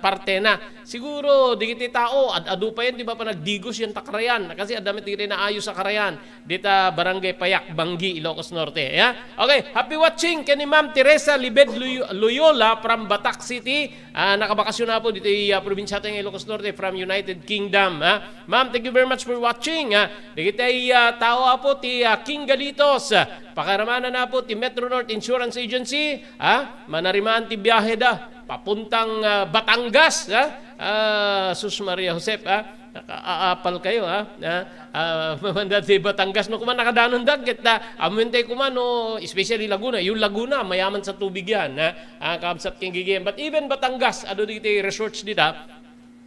partena. Siguro, digiti tao, ad-adu payen, di ba, panagdigos yan ta karayan. Kasi adda met digiti naayo sa karayan. Dita Barangay Payak, Banggi, Ilocos Norte. Ya? Okay, happy watching ken ni Ma'am Teresa Libed Loy-, Loyola from Batac City. Ah, nakabakasyon na po dito, ah, probinsya ta nga Ilocos Norte from United Kingdom, ha? Ma'am, thank you very much for watching, ha? Dagiti, ah, tao, Apo, ti, ah, King Galitos, ah, pakaramanan na po ti Metro North Insurance Agency, ha? Manarimaan ti biyahe da, papuntang, ah, Batangas, ha? Ah, sus Maria Josep, ha? Nakaapal kayo, ha? Ha? Ah, mamanda ti Batangas, no, kuman nakadanon da, ket, ah, amuin tayo kuman, no, especially Laguna, yung Laguna, mayaman sa tubig yan, ha? Ah, kabsat king gigim. But even Batangas, adu dagiti resorts dita,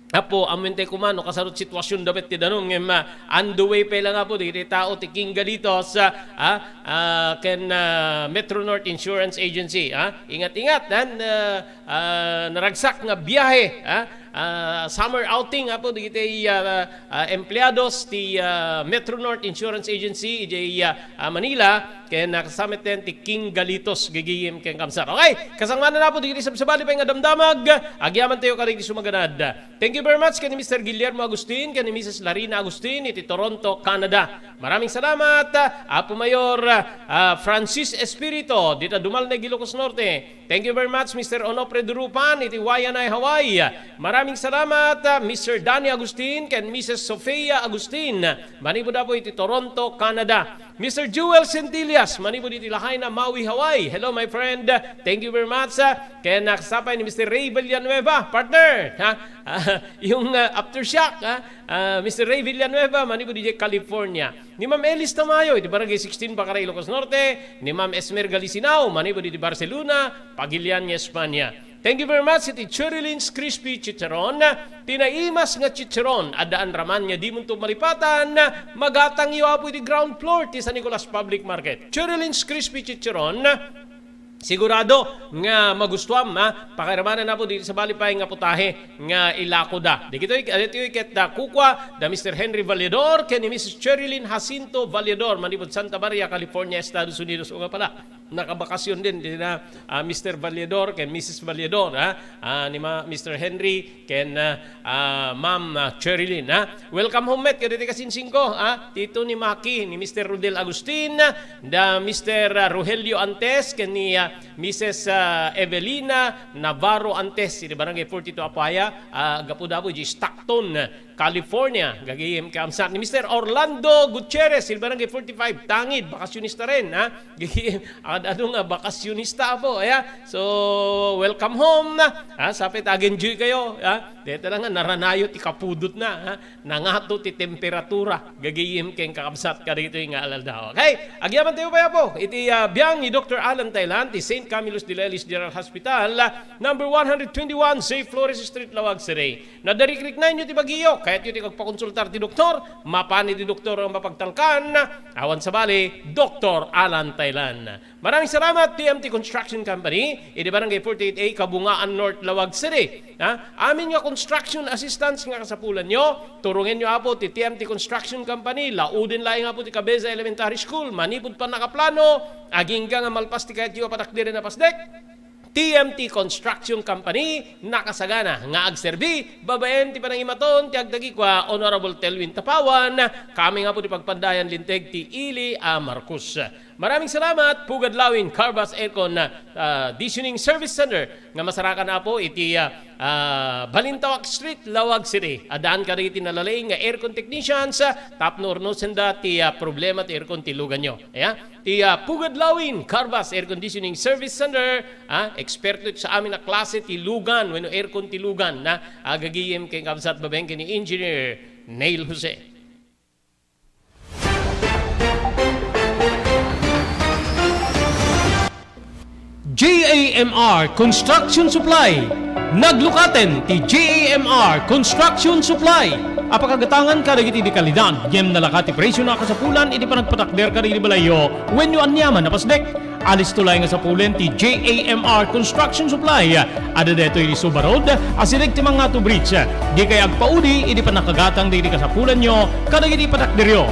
Apo, ammoen tayo koma no kasano ti situasion da met ti danum, ngem, ah, on the way pay lang, Apo, dagiti tao ti King Galitos, ah, ah, ah, ken, ah, Metro North Insurance Agency, ah. Ingat-ingat, ah, ah, naragsak nga biyahe, ah, ah, summer outing, Apo, dagiti, ah, ah, empleados ti, ah, Metro North Insurance Agency, idiay, ah, ah, Manila, ken, ah, kasamiten ti King Galitos, gigiyem ken kabsat. Okay, kasangbanan, Apo, dagiti sabsabali pay nga damdamag, agyaman tayo kadagiti sumaganad. Thank you very much ken ni Mister Guillermo Agustin, ken ni Missus Larina Agustin iti Toronto, Canada. Maraming salamat, ah, Apo Mayor, ah, Francis Espirito, dita Dumalneg, Ilocos Norte. Thank you very much, Mister Onofre Durupan, iti Waianae, Hawaii. Maraming salamat, ah, Mister Danny Agustin, ken Missus Sofia Agustin, manipud, Apo, iti Toronto, Canada. Mister Jewel Centillas, manipud iti Lahaina, Maui, Hawaii. Hello, my friend. Thank you very much, ah. Ken, ah, kasapay ni Mister Ray Villanueva, partner, ha? Ah, yung, ah, aftershock, ha? Ah, Mister Ray Villanueva, manipud iti California. Ni Ma'am Elis Tamayo, iti Barangay sixteen, Bacaray, Ilocos Norte. Ni Ma'am Esmer Galisinao, manipud iti Barcelona, Pagilian, Espanya. Thank you very much iti Cherry Lynn's Crispy Chicharon. Ti naimas nga chicharon, addaan raman nga dimonto malipatan, magatangyo, Apo, iti ground floor ti San Nicolas Public Market. Cherry Lynn's Crispy Chicharon, sigurado nga magustuam, ha? Pakairamanan, Apo, dagiti sabali pay nga putahe nga ilakoda. Dagitoy, dagitoy ket, ah, kukua da Mister Henry Valledor ken ni Missus Cherry Lynn Jacinto Valledor, manipud Santa Maria, California, Estados Unidos. O nga pala, nakabakasyon din, din na, ah, Mister Valledor ken Missus Valledor, ha? Ah, ni Ma-, Mister Henry ken, ah, ah, Ma'am, ah, Cherilyn, ha? Welcome home met kadagiti kasinsingko, ha? Tito ni Maki, ni Mister Rodel Agustin, da Mister, ah, Rogelio Antes, ken ni, ah, Missus, ah, Evelina Navarro Antes, iti Barangay forty-two Apaya, ah, gapu da Apo, di Stockton, California, gagayem kabsat ni Mister Orlando Gutierrez, iti Barangay forty-five, Tangid, bakasyonista rin, ha? Gagayem, ad-, ano nga, bakasyonista, Apo, ya? So, welcome home, ha? Sapay ta ag-enjoy kayo, ha? Deta lang nga, naranayo ti kapudot na, ha? Nangato ti temperatura, gagayem ken kakabsat, kadagitoy nga aldaw. Okay, agyaman tayo pay, Apo, iti, ah, biang ni Doctor Alan Thailand, ti Saint Camillus de Lelis General Hospital, ah, number one hundred twenty-one, Saint Flores Street, Laoag City. Nadarikrik na inyo ti bagiyo, kayatyo ti agpakonsultar ti doktor, mapan iti doktor ang mapagtalkan, awan sabali, Doktor Alan Thailand. Maraming salamat, T M T Construction Company, idi Barangay forty-eight A, Kabungaan North, Laoag City. Ha? Amin nga construction assistance nga kasapulanyo, turongenyo, Apo, ti T M T Construction Company, lauden laeng, Apo, ti Cabeza Elementary School, manipud pannakaplano, agingga nga malpas ti kayatyo a patakderen a pasdek. T M T Construction Company, nakasagana nga agserbi babaen ti panangimaton ti agdagikua Honorable Telwin Tapawan, kameng, Apo, ti pagpandayan linteg ti ili a Marcos. Maraming salamat, Pugad Lawin Carvas Aircon, ah, Conditioning Service Center, nga masarakan, Apo, iti, ah, ah, Balintawak Street, Laoag City. Addaan kadagiti nalalaing nga aircon technicians, ah, tapno urnosenda ti, ah, problema ti aircon ti luganyo. Aya? Ti, ah, Pugad Lawin Carvas Air Conditioning Service Center, ah, eksperto sa amin a klase ti lugan wenno aircon ti lugan, na agagayem ken kabsat babaen ken ni Engineer Neil Jose. J A M R Construction Supply. Naglukaten ti J A M R Construction Supply a pakagatangan kadagiti dekalidad ngem nalaka ti presio a kasapulan iti panagpatakder kadagiti balayyo wenno aniaman a pasdek. Alisto laeng a sapulen ti J A M R Construction Supply. Adda daytoy iti Suba Road, asideg ti Mangato Bridge. Dikay agpaudi idi pannakagatang dagiti kasapulanyo kadagiti patakderyo.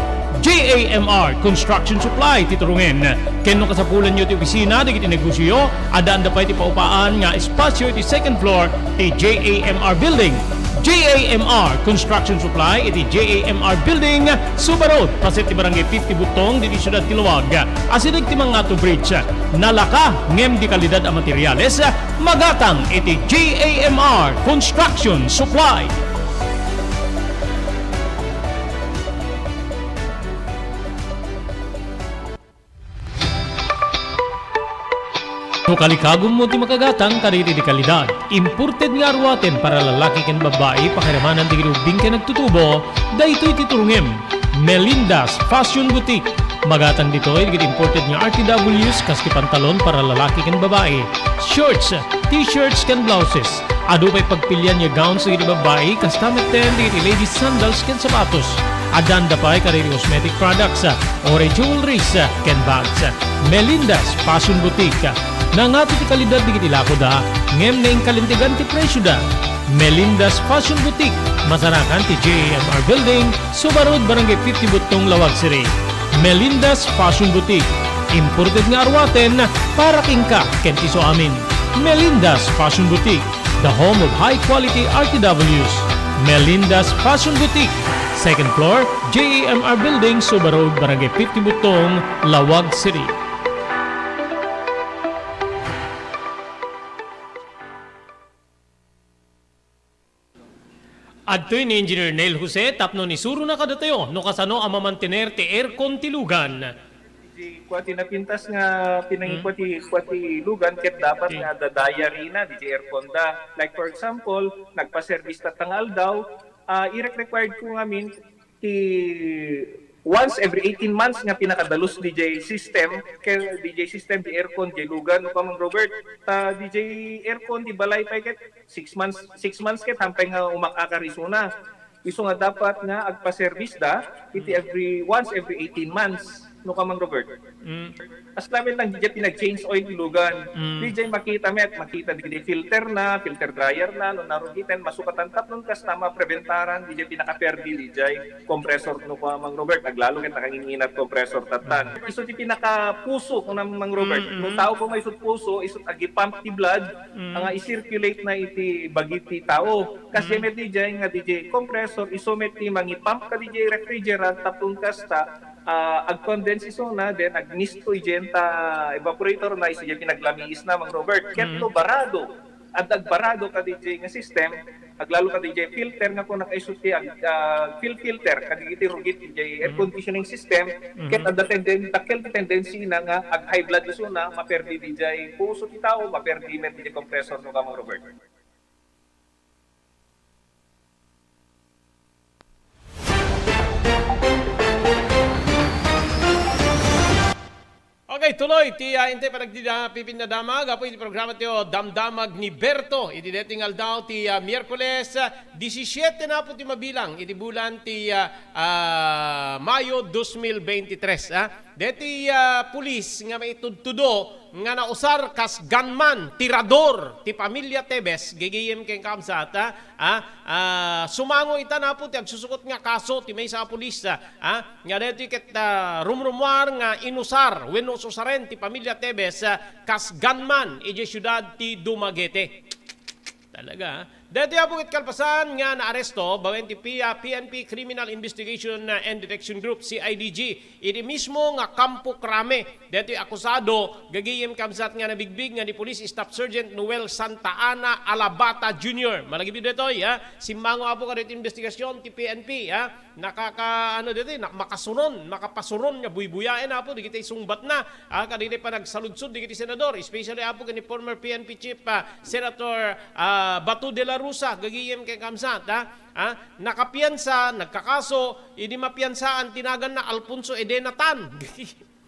J A M R Construction Supply ti turongen. Ken no kasapulanyo ti opisina dagiti negosioyo, addaanda pay ti paupaan nga espasio iti second floor ti J A M R Building. J A M R Construction Supply iti J A M R Building, Suba Road, paset ti Barangay fifty Butong, ditoy siudad ti Laoag. Asideg ti Mangato Bridge. Nalaka ngem dekalidad a materiales, magatang iti J A M R Construction Supply. No kalikagummo ti makagatang kadagiti dekalidad, imported nga aruaten para lalaki ken babbai, pakiramanan dagiti ubbing ken agtutubo, daytoy ti turongem. Melinda's Fashion Boutique, Magatang ditoy dagiti imported nga R T Ws kas ti pantalon para lalaki ken babai, shorts, t-shirts ken blouses. Adu pay pagpilian nga gowns dagiti babai kasta metten dagiti ladies sandals ken sapatos. Addanda pay kadagiti cosmetic products, uray jewelries, ken bags. Melinda's Fashion Boutique. Nangato ti kalidad dagiti lakoda, ngem naingkalintegan ti presioda. Melinda's Fashion Boutique, masarakan ti J A M R Building, Suba Road, Barangay fifty Buttong, Laoag City. Melinda's Fashion Boutique, imported nga aruaten para kenka ken ti isuamin. Melinda's Fashion Boutique, the home of high quality R T Ws. Melinda's Fashion Boutique, second floor, J A M R Building, Suba Road, Barangay fifty Buttong, Laoag City. Adtoy ni Engineer Neil Jose tapno isurona kadatayo no kasano a mamantener ti aircon ti lugan. Di kua ti napintas nga pinangikua ti, kua ti lugan ket dapat nga adda diary na, di ti aircon da. Like, for example, nagpa-service tatta nga aldaw, ah, irek-required ko ngamin ti once every eighteen months nga pinakadalus D J system, kay D J system, di aircon, di lugan, no, Kamang Robert? Ta D J aircon, di balay pay ket six months, six months ket hampay nga umak-akar isuna. Isu nga dapat nga agpa-service da, iti every, once every eighteen months, no, Kamang Robert? Mm. As lamin lang, didiay pinag-change oil ti lugan. Mm. Didiay makita met, makita didiay filter na, filter dryer na, no narugiten, masukatan tapnon kasta mapreventaran, didiay pinakaperdi, didiay compressor no kua, Mang Robert, aglalo ket nakanginginat compressor tattan. Mm. Isu ti pinakapuso, kuna Mang Robert. Mm, mm. No tao ko may isut puso, isut agipump ti blood, mm, nga i-circulate na iti bagi ti tao. Kas, mm, met didiay nga didiay compressor, isu met ti mangipump ka didiay refrigerant, tapnon kasta, ah, agcondense isuna, then agmisto idiay ta evaporator na, isu diay pinaglamiis na, Mang Robert. Ket, mm, no barado, adda agbarado ka didiay nga system, aglalo ka didiay filter nga kuna kaisu ti ag-, ah, fil-, filter, kadagiti rugit didiay air, mm, conditioning system, mm-hmm, ket adda tenden-, dakkel ti tendency na nga ag-high blood isuna, maperdi didiay puso ti tao, maperdi met didiay compressor no ka, Mang Robert. Okay, tuloy ti, ah, intay panagdida-, pipinadamag, apo iti programa ti, oh, Damdamag ni Berto. Iti daytoy nga aldaw ti, ah, Miyerkules, ah, disisiete na apo ti mabilang iti bulan ti, ah, ah, Mayo dos mil beintitres, ah. Deti, ah, pulis nga maitudtudo nga nausar kas gunman, tirador ti pamilya Tebes, gigiyem ken kamsat, ah, ah, ah, sumango ita napo ti agsusukot nga kaso ti maysa a pulis, ah, ah, nga deti ket, ah, rumrumuar nga inusar wenno ususaren ti pamilya Tebes, ah, kas gunman idiay siudad ti Dumaguete. Talaga, ah. Daytoy apo ket kalpasan nga naaresto babaen ti P-, ah, P N P Criminal Investigation, ah, and Detection Group, C I D G, iti mismo nga Kampo Crame. Daytoy akusado, gagayem kamsat nga nabigbig nga ni Police Staff Sergeant Noel Santa Ana Alabata Junior. Malagip daytoy, ha? Simmango apo kadaytoy investigasyon ti P N P, ha? Nakaka-, ano daytoy, na-, makasuron, makapasuron nga buybuyaen apo dagiti sungbatna, ah, kadagiti panagsaludsod dagiti senador, especially apo ken ni former P N P chief, ah, Senator, ah, Bato de la Rosa, gagayem ken kamsat, ah, ah, nakapiansa, nagkakaso, idi mapiansaan, tinaganna Alfonso Edena Tan.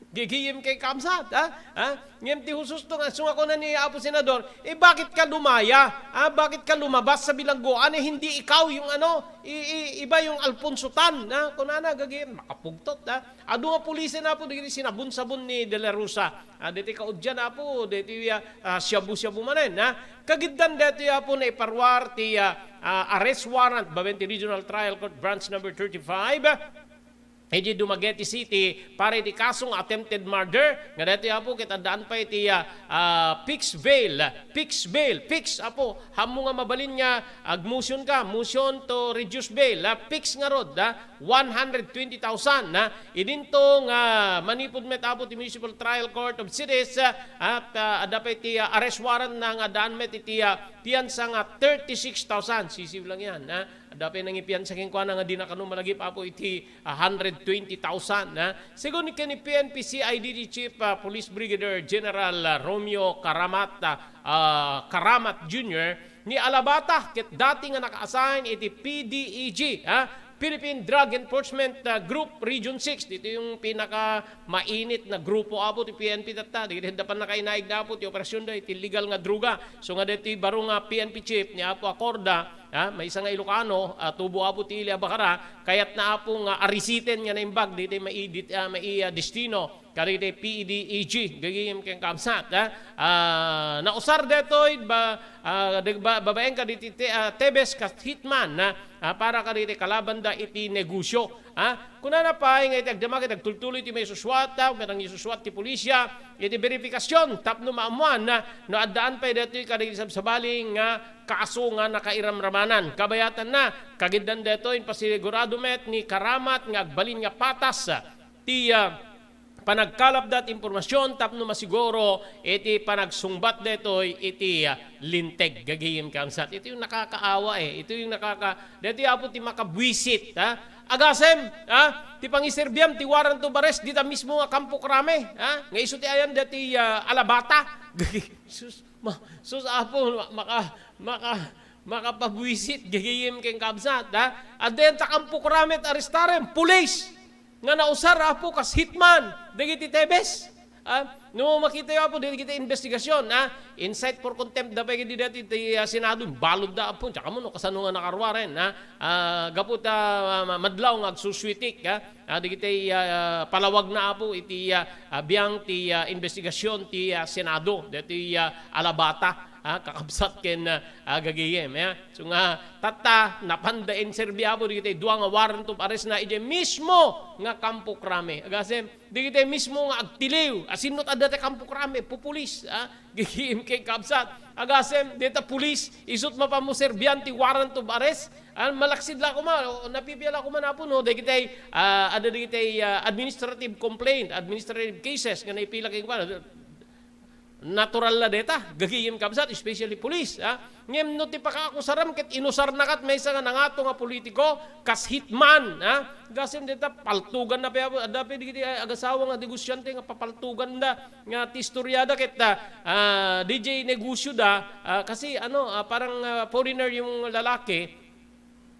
Gigiyem ken kamsat, ha? Ha? Ngem ti hususto nga, isu nga kuna ni Apo Senador, eh, bakit ka lumaya? Ha? Bakit ka lumabas sa bilangguan? Eh, hindi ikaw yung ano, i-, i-, iba yung Alfonso Tan, ha? Kunana, gagiyem, makapugtot, ha? Adu nga pulisen apo, dagiti sinabon-sabon ni De La Rosa. Ah, deti kaudian apo, deti, ah, ah, shabu-shabu manen, ha? Kagiddan deti apo naiparuar ti, ah, ah, arrest warrant, babaen ti Regional Trial Court Branch number thirty-five. Iti Dumaguete City, para iti kaso nga attempted murder, nga daytoy apo ket addaan pay iti, ah, ah, fixed bail, fixed bail, fixed apo, ammo nga mabalin nga ag-motion ka, motion to reduce bail, ah, fixed ngarud, ah, one hundred twenty thousand, ah, idinto nga manipud met apo ti Municipal Trial Court of Ceres, ah, at, ah, adda pay iti, ah, arrest warrant na nga addaan met iti, ah, piansa nga thirty-six thousand, sisiw lang yan, ah, adda pay nangipiansa kenkuana nga dina kano malagip apo iti a hundred twenty thousand, ha? Segun ken ni P N P C I D G Chief, ah, Police Brigadier General, ah, Romeo Karamat, ah, ah, Karamat Junior, ni Alabata ket dati nga naka-assign iti P D E G, ha? Philippine Drug Enforcement, ah, Group Region six. Dito yung pinaka mainit na grupo, apo, ti P N P tatta. Dagiti adda pannakainaigda, apo, ti operasyon da iti illegal nga droga. So nga ditoy baro nga P N P chief ni Apo Acorda, ah, maysa nga Ilocano, ah, tubo, apo, ti ili a Bacara, kayatna, apo, nga arisiten nga naimbag ditoy mai-, dit-, ah, mai-, ah, destino kadagiti P E D E G, gagayem ken kabsat, ah. Ah, nausar detoy ba, ah, deg-, ba-, babaen kaditi te-, ah, Tebes ket Hitman, ah, ah, para kaditi kalabanda iti negosio, ah. Kunana pay nga iti agdama ket agtultuloy ti maisusuat, ah, ket nangisuswat ti pulisya iti beripikasion tapno maammuan, ah, no addaan pay detoy kadagiti sabsabali nga kaso nga nakairamramanan. Kabayatanna, kagiddan detoy, pasigurado met ni karamat nga agbalin nga patas, ah, ti, ah, panagkalapda ti impormasyon tapno masiguro iti panagsungbat detoy iti, ah, linteg. Gagayem kabsat. Ito yung nakakaawa, eh. Ito yung nakaka-, detoy, apo, ti makabwisit, ha? Agasem, ha? Ti pangiserbiam ti warrant of arrest dita mismo nga Kampo Krame, ha? Nga isu ti ayan deti, ah, Alabata. Sus, ma-, sus, apo, ma-, maka-, maka-, makapabwisit, gagayem ken kabsat, ha? Adda yan ta Kampo Krame, arestarem, pulis! Nga nausar, apo, kas hitman dagiti Tebes. Ah, no makita yo, apo, dagiti investigasyon, ah, incite for contempt da pay di dati ti, ah, Senado, balud da, apo, tsaka mo, no, kasano nga nakaruaren, ah, ah, gapu ta, ah, ma-, madlaw nga agsuswitik, ah, ah, dagiti, ah, palawag na, apo, iti, ah, ah, biang ti, ah, investigasyon ti, ah, Senado, dati, ah, Alabata. Ah, kakabsat ken, ah, gagayem, ya. So nga, tatta, napanda inserbi, apo, dagiti dua nga warrant of arrest na idiay mismo nga Kampo Krame. Agasem, dagiti mismo nga agtiliw, asinno ti adda ti Kampo Krame, pupulis, ah, gagayem ken kabsat. Agasem, dita pulis, isut mapan mo serbian ti warrant of arrest, ah, malaksid la koma, o, napipia la koma, apo, no, dagiti, ah, adda dagiti, ah, administrative complaint, administrative cases nga naipila ken kuan, natural la deta, gagayem kabsat, especially pulis, ha? Ngem no ti pakaakusaram ket inusarna ket maysa nga nangato nga politiko, kas hitman, ha? Gasem deta, paltugan na pay, adda pay dagiti agasawa nga negosyante nga papaltugan da, nga ti istorya da ket, ah, ah, D J negosyo da, ah, kasi ano, ah, parang, ah, foreigner yung lalaki,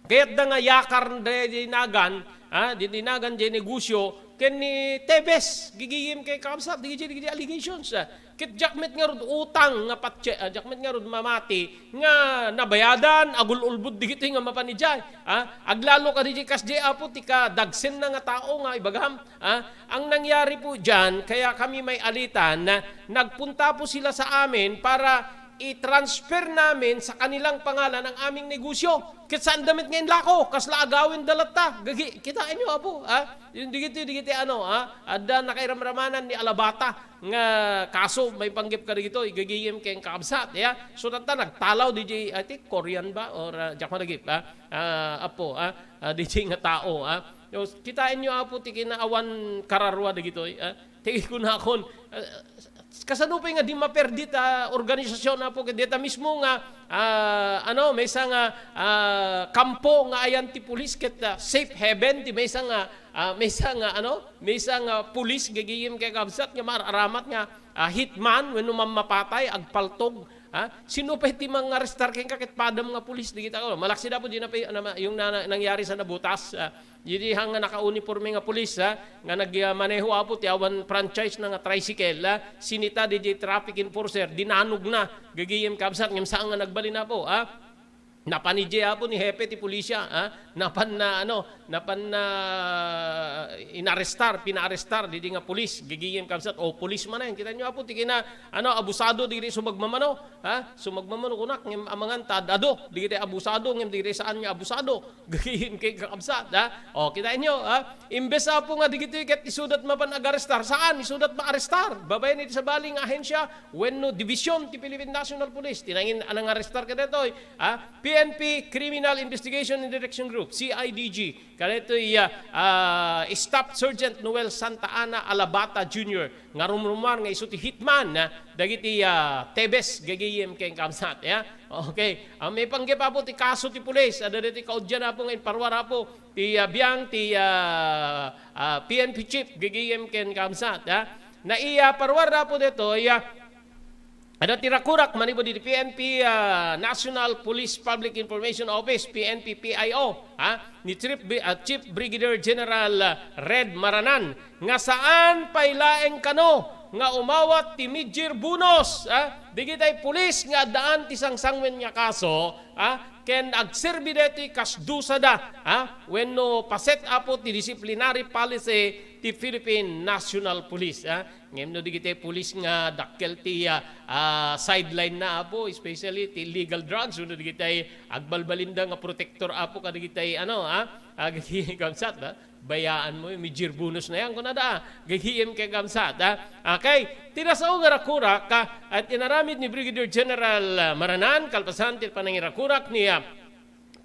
Kayatda nga yakar daydiay nagan, ah, di, di nagan diay negosyo, ken ni Tebes, gagayem ken kabsat, dagiti, dagiti allegations, ah. Ket diak met ngarud utang nga patse-, ah, diak met ngarud mamati nga nabayadan, agul-ulbod dagitoy nga mapan idiay, ah. Aglalo kadagiti kasdiay, apo, ti kadagsenna nga tao nga ibagam, ah. Ang nangyari po diyan, kaya kami may alitan na nagpunta po sila sa amin para i-transfer namin sa kanilang pangalan ang aming negosyo. Ket saanda met nga inlako, kasla agawenda latta. Gagi-, kitaenyo, apo, ha? Yung digiti, digiti, ano, ha? Adda nakairamramanan ni Alabata nga kaso maipanggep kadagitoy, gagayem ken kakabsat, ya? So, tatta, nagtalaw, D J, I think, Korean ba? Or, ah, diak madagip, ha? Ah, apo, ha? Ah, D J nga tao, ha? Yo, kitaenyo, apo, ti kinaawan kararua dagitoy, ha? Ti kunakon, ah, Kasano pay nga di maperdi ta organisasyon, apo, ket dita mismo nga, ah, ano, maysa nga, ah, kampo nga ayan ti pulis ket, ah, safe haven ti maysa nga, ah, maysa nga, ano, maysa nga pulis gagayem ken kabsat nga maararamat nga, ah, hitman wenno mammapatay, agpaltog, ha? Sino pay ti mangarestar kenka ket padam nga pulis dagita? Oh, malaksid, apo, di na pay, ano, yung na, na, nangyari sa Nabutas, ah, Idi hang nga nakauniporme nga pulis, ha, nga nagmaneho, apo, ti awan franchise na nga tricycle, ha, sinita diay traffic enforcer, dinanogna, gagayem kabsat, ngem saan nga nagbalin, apo, ha? Napan idiay, apo, ni hepe ti pulisya, ha? Napan na, ano, napan na inarestar, pinaarestar diay nga pulis, gagayem kabsat, o pulis manen. Kitaenyo, apo, ti kina, ano, abusado diay sumagmamano, ha? Sumagmamano kunak, ngem amangan ta ad-adu, diay abusado, ngem diay saan nga abusado. Gagayem ken kakabsat, ha? O, kitaenyo, ha? Imbes, apo, nga digitoy ket isudat mapan agarestar, saan? Isudat maarestar. Babaen iti sabali nga ahensya wenno dibisyon ti Philippine National Police. Ti nangin-, a nangarestar kadaytoy, ha? P N P Criminal Investigation and Direction Group, C I D G. Kadaytoy, ah, ah, Staff Sergeant Noel Santa Ana Alabata Junior nga rumrumuar nga isu ti hitman, ah, dagiti, ah, Tebes, gagayem ken kabsat, ya? Okay. Ang maipanggep, apo, ti kaso ti pulis, adda daytoy kaudyan, apo, nga inparuar, apo, ti, ah, biang ti, ah, ah, P N P chief, gagayem ken kabsat, ha? Naiparuar, apo, daytoy, ah, Adda ti rakurak manipud iti P N P, ah, National Police Public Information Office, P N P P I O, ha? Ni Chief Bri-, ah, Chief Brigadier General, ah, Red Maranan, nga saan pay laeng kano nga umawat ti midyear bonus, ha? Digitay pulis nga addaan ti sangsangwen nga kaso, ha? Ken agserbi daytoy kas dusada, ha? Wenno paset apo ti disciplinary policy ti Philippine National Police, ha? Ngem no digitay pulis nga dakkel ti, ah, ah, sideline na, apo, especially ti illegal drugs, wenno digitay agbalbalinda nga protector, apo, kadigitay, ano, ah, ah, kabsat, ah, bayaan mo, midyear bonus na yan, kunada, ah, gagihim kay kabsat, ah. Okay, ti nasao nga rakurak, ah, at inaramid ni Brigadier General, ah, Maranan, kalpasan ti panangirakurak ni, ah,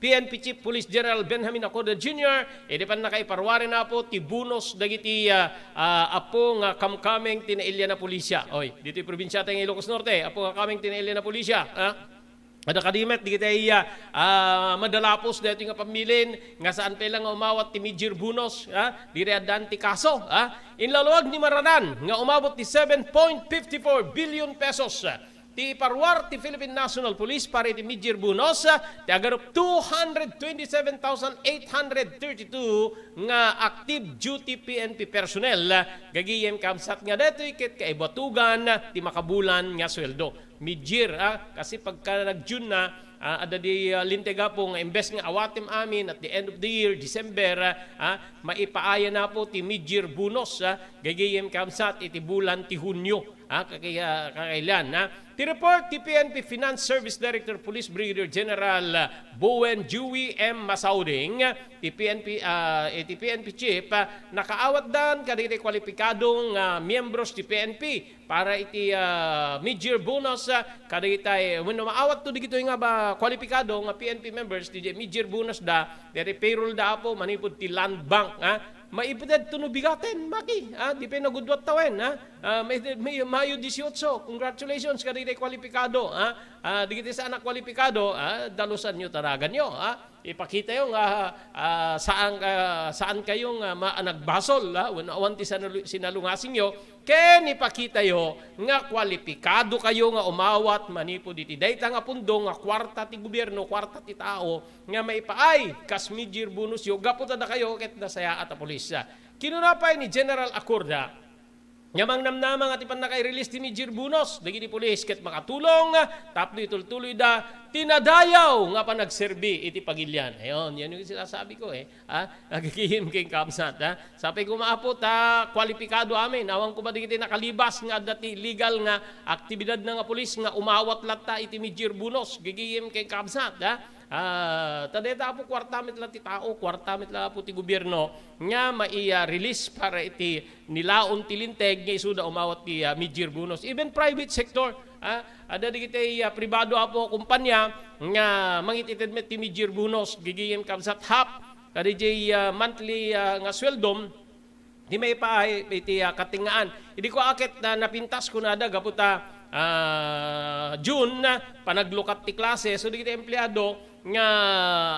P N P Chief Police General Benjamin Acorda Junior, idi pannakaiparuaren, apo, ti bonus dagiti, ah, ah, apo nga kamkameng ti nailian a pulisya. Oy, ditoy probinsia tayo nga Ilocos Norte, apo nga kameng ti nailian a pulisya, ha? Adda kadi met digitay, ah, ah, madalapos daytoy nga pamilin nga saan pay la nga umawat ti midyear bonus, ha? Diri addaan ti kaso, ha? Inlaluag ni Maranan nga umabot ti seven point fifty four billion pesos, ah, ti iparuar ti Philippine National Police para iti midyear bonus, ah, ti agarup two hundred twenty-seven thousand eight hundred thirty-two nga active duty P N P personnel, ah, gagayem kabsat nga daytoy ket kaibatugan ti makabulan nga sueldo. Midyear, ah, kasi pagka nag-June na, ah, adda di, ah, linteg, apo, nga imbes nga awatem amin at the end of the year, December, ah, ah, maipaayan, apo, ti midyear bonus, ah, gagayem kabsat iti bulan ti Hunyo. Ah, kaki-, ah, kakailian, ah. Ti report ti P N P Finance Service Director Police Brigadier General, ah, Bowen Dewey M. Masauding, ti P N P, ah, iti P N P chief, ah, nakaawatdan kadagiti kwalipikado nga miyembros ti P N P para iti, ah, mid-year bonus, ah, kadagitay, wenno maawatto digitoy nga ba, kwalipikado nga P N P members ti mid-year bonus da, dagiti payroll da, apo, manipud ti Land Bank, ah. Maipted to no bigaten, maki, ah, di pay nagudwat tawen, ah. Ah, may, may, Mayo dieciocho, congratulations kadagiti kwalipikado, ah. Ah, digiti saan a kwalipikado, ah, dalusanyo, taraganyo, ah. Ipakitayo nga, ah, saan ka, saan kayo nga ma-, nagbasol, ah, wenno awan ti sanalu-, sinalungasingyo, ken ipakitayo nga kwalipikado kayo nga umawat manipud iti dayta nga pundo nga kuarta ti gobierno, kuarta ti tao, nga maipaay kas mid-year bonusyo gapu ta dakayo ket nasayaat a pulis. Kinuna pay ni General Acorda nga mangnamnama nga ti pannakairelease ti mid-year bonus dagiti pulis ket makatulong tapno itultuloyda ti nadayaw nga panagserbi iti pagilian. Ayon, yan yung sinasabi ko, eh. Ha? Nagkikihim king kabsat, ha? Sapay koma, apo, ta kwalipikado amin. Awan koma dagiti nakalibas nga adda ti illegal nga aktibidadna nga pulis nga umawat latta iti mid-year bonus. Gigiyim king kabsat, ha? Ah, ta dayta, apo, kuarta met la ti tao, kuarta met la, apo, ti gobierno nga mai-, ah, release para iti nilaon ti linteg nga isuda umawat ti, ah, mid-year bonus. Even private sector, ah, adda dagiti, ah, pribado, apo, kumpanya nga mangitited met ti mid-year bonus, gigiyim kabsat half kadaydiay, ah, monthly, ah, nga sueldom, di maipaay iti, ah, katengngaan. Idi kua ket na napintas kunada gapu ta, ah, June, panaglukat ti klase. So, dagiti empleado nga,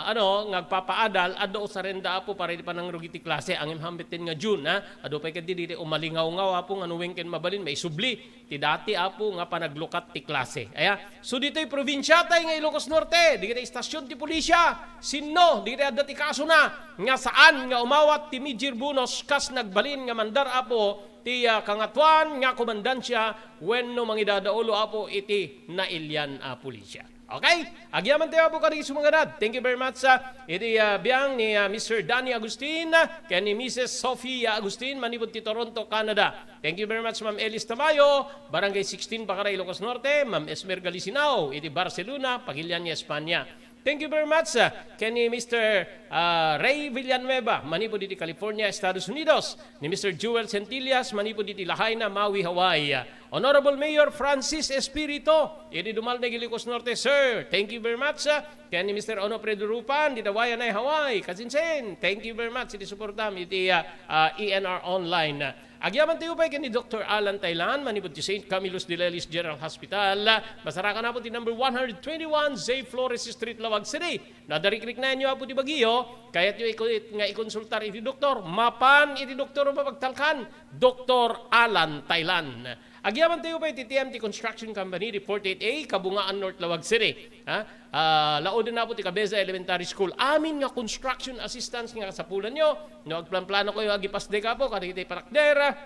ano, nga agpapaadal, adda usarenda, apo, para iti panangrugi ti klase. Ngem hambetten nga June, ha? Adu pay ketdi dagiti umalingawngaw, apo, nga no wen ken mabalin, maisubli ti dati, apo, nga panaglukat ti klase. Aya, so ditoy probinsiatay nga Ilocos Norte, dagiti istasyon ti pulisya, sinno dagiti adda ti kasona nga saan nga umawat ti mid-year bonus kas nagbalin nga mandar, apo, ti, ah, kangatoan nga komandansia wenno mangidadaolo, apo, iti nailian a pulisya. Okay? Agyaman tayo, apo, kadagiti sumanganad. Thank you very much, ah, iti, ah, biang ni, ah, Mister Danny Agustin, ah, ken ni Missus Sofia Agustin, manipud ti Toronto, Canada. Thank you very much, Ma'am Elis Tamayo, Barangay sixteen, Bacara, Ilocos Norte, Ma'am Esmer Galisinao, iti Barcelona, Pagilian, Espanya. Thank you very much, ah, ken ni Mister, ah, Ray Villanueva, manipud iti California, Estados Unidos, ni Mister Joel Centillas, manipud iti Lahaina, Maui, Hawaii. Honorable Mayor Francis Espirito, iti Dumalneg, Ilocos Norte, sir. Thank you very much, ah, ken ni Mister Onofredo Rupan, dita Waianae, Hawaii. Kasinsin, thank you very much iti suportam iti, ah, ah, E N R Online. Agyaman tayo pay ken ni Doktor Alan Tailan, manipud ti Saint Camillus de Lelis General Hospital. Masarakan, apo, ti number one hundred twenty-one J Flores Street, Laoag City. No adda rikriknaenyo, apo, ti bagio, kayatyo iku-, nga ikonsultar iti doktor. Mapan iti doktor a mapagtalkan, Doktor Alan Tailan. Agyamanen tayo pay ti T M T Construction Company, di forty-eight A, Kabungaan North, Laoag City. Ha? Ah, laoden apo ti Cabeza Elementary School. Amin nga construction assistance nga kasapulanyo, no agplanplano kayo, agipasdek apo, kadagiti panakder,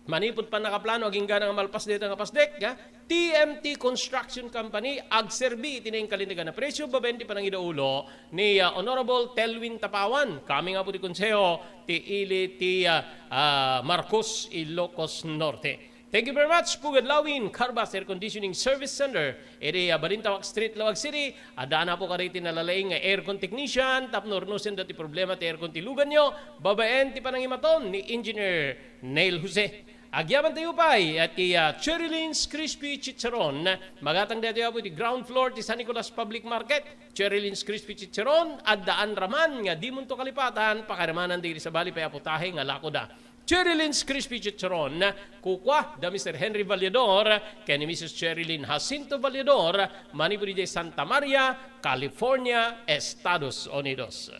manipud pannakaplano, aginggana nga malpasdek nga pasdek, ha? T M T Construction Company, agserbi iti nainkalintegan a presyo, babaen ti panangidaulo ni, ah, Honorable Telwin Tapawan, coming apo ti Konseho ti ili ti, ah, ah, Marcos, Ilocos Norte. Thank you very much, Pugad Lawin, Carbas Air Conditioning Service Center, iti, ah, Balintawak Street, Laoag City. Addaan apo kadagiti nalalaing nga aircon technician, tapno urnosenda ti problema ti aircon ti luganyo, babaen ti panangimaton ni Engineer Neil Jose. Agyaman tayo pay, at ti, ah, Cherry Lynn's Crispy Chicharon, magatang daytoy apo iti ground floor ti San Nicolas Public Market. Cherry Lynn's Crispy Chicharon, addaan raman nga dimonto kalipatan, pakarimanan dagiti sabali pay a putahe nga lakoda. Cherry Lynn's Crispy Chicharon, kukua da Mister Henry Vallador ken ni Missus Cherry Lynn Jacinto Vallador, manipud idiay Santa Maria, California, Estados Unidos.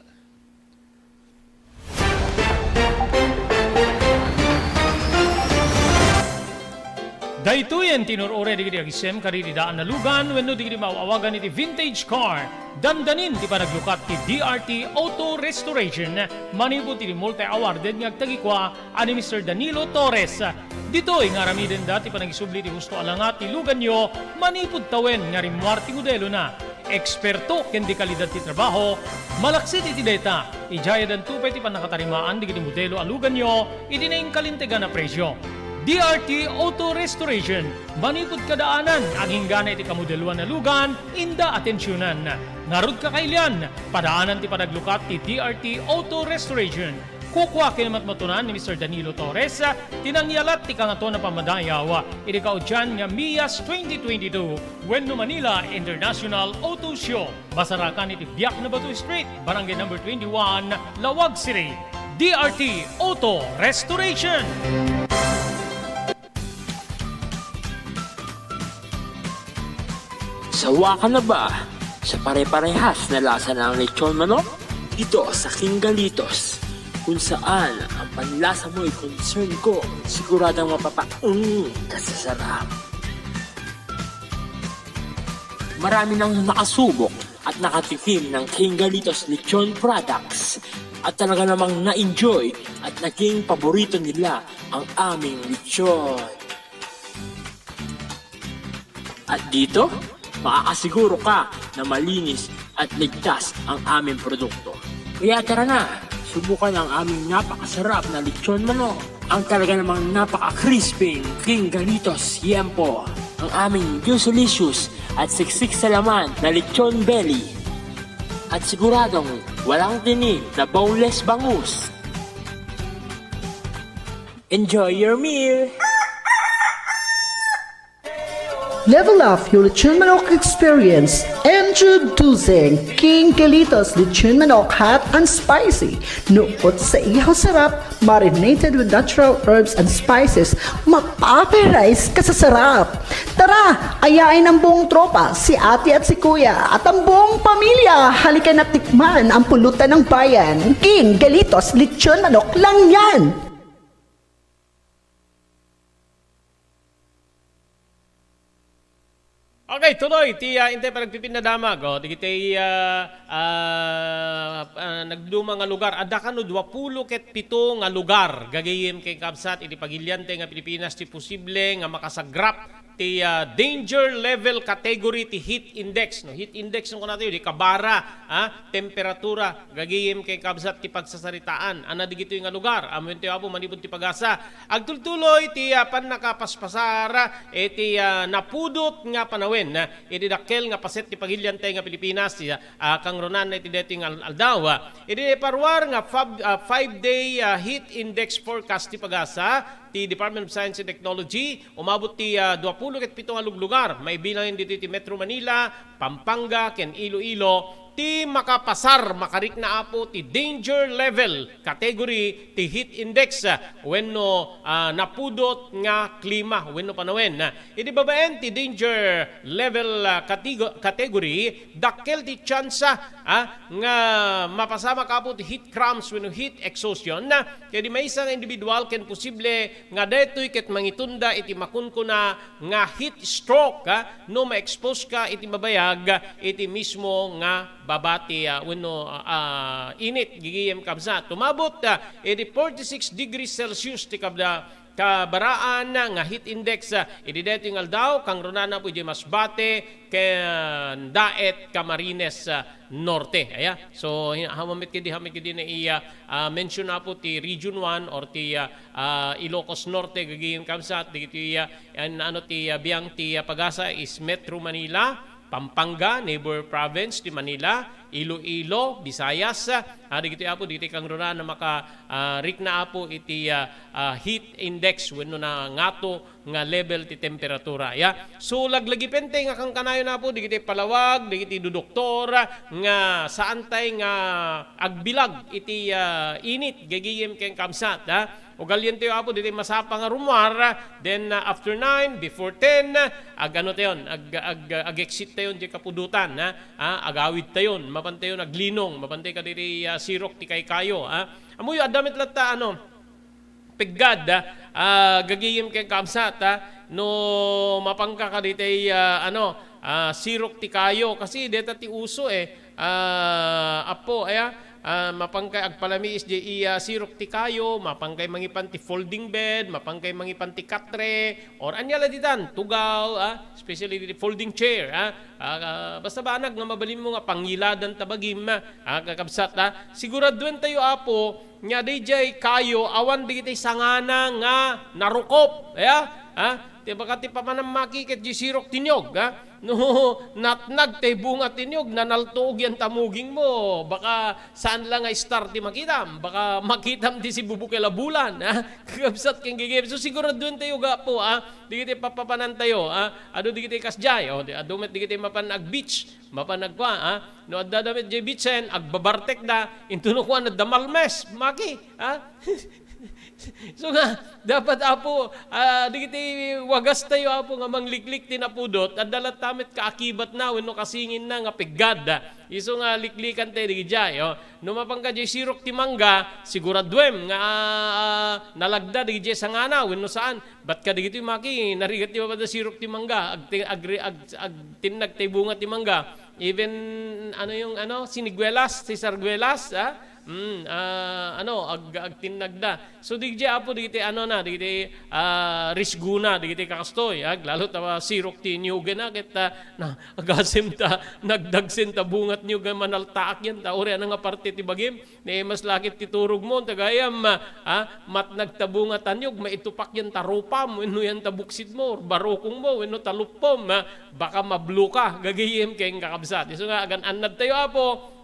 Daytoyen ti inur-uray dagiti agisem kadagiti daan a lugan wenno dagiti maaw-awagan iti vintage car. Dandanin ti panaglukat ti D R T Auto Restoration manipud iti multi-awarded nga agtagikua a ni Mister Danilo Torres. Ditoy nga aramidenda ti panagisubli ti husto a langa ti luganyo manipud tawen nga rimmuar ti modelona. Eksperto ken dekalidad ti trabaho, malaksid iti dayta, idiay addanto pay ti pannakatarimaan dagiti modelo a luganyo iti nainkalintegan a presyo. D R T Auto Restoration, manipud kadaanan, aginggana iti kamodeloan a lugan, inda atensionan. Ngarud, kakailian, padaanan ti panaglukat ti D R T Auto Restoration. Kukua ken matmatunan ni Mister Danilo Torres ti nangyalat ti Kangatoan a Pammadayaw iti kaudian nga MIAS twenty twenty-two wenno Manila International Auto Show. Masarakan iti Biak na Bato Street, Barangay Number twenty-one, Laoag City. D R T Auto Restoration. Sawa ka na ba sa pare-parehas na lasa ng lechon manok? Dito sa King Galitos, kung saan ang panlasa mo'y concern ko, siguradong mapapaung ka sa sarap. Marami nang nakasubok at nakatikim ng King Galitos Lechon Products at talaga namang na-enjoy at naging paborito nila ang aming lechon. At dito, makakasiguro ka na malinis at ligtas ang aming produkto. Kaya tara na, subukan ang aming napakasarap na lechon manok, ang talaga namang napaka-crispy King Galitos Yempo, ang aming juicy-licious at siksik sa laman na lechon belly, at siguradong walang tinik na boneless bangus. Enjoy your meal! Level up your lechon manok experience. Introducing King Galitos Lechon Manok Hot and Spicy. Nukot sa ihaw sarap, marinated with natural herbs and spices, mapaparise ka sa sarap. Tara, ayain ang buong tropa, si ate at si kuya, at ang buong pamilya. Halika na tikman ang pulutan ng bayan. King Galitos Lechon Manok lang yan. Okay, tuloy ti, ah, intay panagpipinadamag, oh, dagiti, ah, ah, ah, nagduma nga lugar. Adda kano duapulo ket pito nga lugar, gagayem ken kabsat, iti pagiliante nga Pilipinas ti posible nga makasagrap ti, ah, danger level category ti heat index, no? Heat index, no, kunatayo, di kabara, ah, temperatura, gagayem ken kabsat ti pagsasaritaan. Ana dagitoy nga lugar, ammoentayo, Apo, manipud ti pagasa. Agtultuloy ti, ah, pannakapaspasar, iti, ah, napudot nga panawen, ah, iti dakkel nga paset ti pagiliante nga Pilipinas, ti, ah, kangrunaan iti daytoy nga al-, aldaw. Ah, iti paruar nga fab-, ah, five-day, ah, heat index forecast ti pagasa, ti Department of Science and Technology, umabot ti, ah, duapulo ket pito nga luglugar, maibilang ditoy ti Metro Manila, Pampanga, ken Iloilo, ti makapasar, makarikna, Apo, ti danger level category ti heat index, ah, wenno, ah, napudot nga klima wenno panawen. Idi babaen ti danger level, ah, catego-, category, dakkel ti tsansa, ah, nga mapasamak, Apo, ti heat cramps wenno heat exhaustion. Ket idi maysa nga individual, ken posible nga daytoy ket mangitunda iti makunkuna nga heat stroke, ah, no ma-expose ka iti mabayag iti mismo nga baba ti, ah, wenno, ah, init, gigim, kabsat. Tumabot, ah, iti forty-six degrees Celsius ti kabda-, kabaraan nga heat index, ah, iti daytoy nga aldaw, kangrunana pay idiay Masbate, ken Daet, Camarines, ah, Norte. Aya. So, hin-, awan met kadi, awan met kadi na iya, ah, mention, Apo, ti Region one or ti, ah, ah, Ilocos Norte, gagayem, kabsat, dagiti, ah, an-, ano ti, ah, biang ti, ah, pag-asa is Metro Manila, Pampanga, neighbor province ti Manila, Iloilo, Visayas, ah, dagiti, Apo, dagiti kangrunaan a maka-, ah, rikna, Apo, iti, ah, ah, heat index wenno nangato nga level ti temperatura, ya. So, laglagipente nga kankanayon, Apo, dagiti palawag, dagiti dudoktor, nga saantay nga agbilag iti, ah, init, gagayem ken kabsat, ha. Ugalientayo, Apo, ditoy masapa nga rumuar, then, ah, after nine, before ten, ah, agano tayon, ag-, ag-, ag-exit tayon diay kapudotan, ha. Ah, agawid tayon, mapantayon aglinong, mapantayo kadiri, ah, sirok ti kaykayo, ha. Ammoyo, adda met latta, ano, peggad, ah, gagayem ken kabsat, ah, no mapanka kaditay, ah, ano, ah, sirok ti kayo. Kasi deta ti uso, eh. Ah, Apo, aya, ah, mapankay agpalamiis diay iya sirok ti kayo, mapankay mangipan ti folding bed, mapankay mangipan ti katre, or ania la ditan, tugaw, ah, especially di folding chair, ah. Ah, ah, basta banag nga mabalinmo nga pangiladanta bagim, ah, kakabsat, ah. Siguraduentayo, Apo, nga daydiay kayo awan dagiti sangana nga narukop, ya? Ha? Ti baka ti papanam maki ket di sirok ti niyog, ha? No natnag ti bunga ti niyog, nanaltuog yan tamugingmo. Baka saan la nga star ti makitam. Baka makitam ti sibubukel a bulan, ha? Kakabsat ken gigim. So, siguraduentayo, Apo, ha? Dagiti papapanantayo, ha? Adu dagiti kasdiay, o, di, adu met dagiti mapan ag-beach. Mapan agkua, ah, no adda da met diay beachen, agbabartekda, intono kuan, adda malmes, maki, ah. So nga, dapat, Apo, ah, dagiti wagastayo, Apo, nga mangliklik ti napudot, adda latta met kaakibatna wenno kasinginna nga peggad. Isu nga liklikantayo dagiti diay, oh. No mapanka diay sirok ti mangga, siguraduem nga, ah, ah, nalagda dagiti diay sangana wenno saan. Bat kadagitoy maki, narigat ti mapada sirok ti mangga, agti-, agri-, ag-, agtinnag ti bunga ti mangga. Even, ano yung, ano, siniguelas, si sarguelas, ha? Mm, ah, ano, ag-, agtinnagda. So, digdi, Apo, digiti, ano na, digiti, ah, risguna, digiti kakastoy, ha? Lalo ta sirok ti niyugen na, ket, ah, na, agasim ta, nagdagsen ta bunga ti niyugen, manaltaak yan, ta, uri, ano nga parte ti bagim? Ni mas lakit ti turogmo, tagayam, ah, matnag ta bunga ti niyog, maitupak yan ta rupam, wenno yan ta buksitmo, barukongmo, wenno ta luppom, ah, baka mabloka, gagayem ken kakabsat. Isu nga, agan-annadtayo, Apo.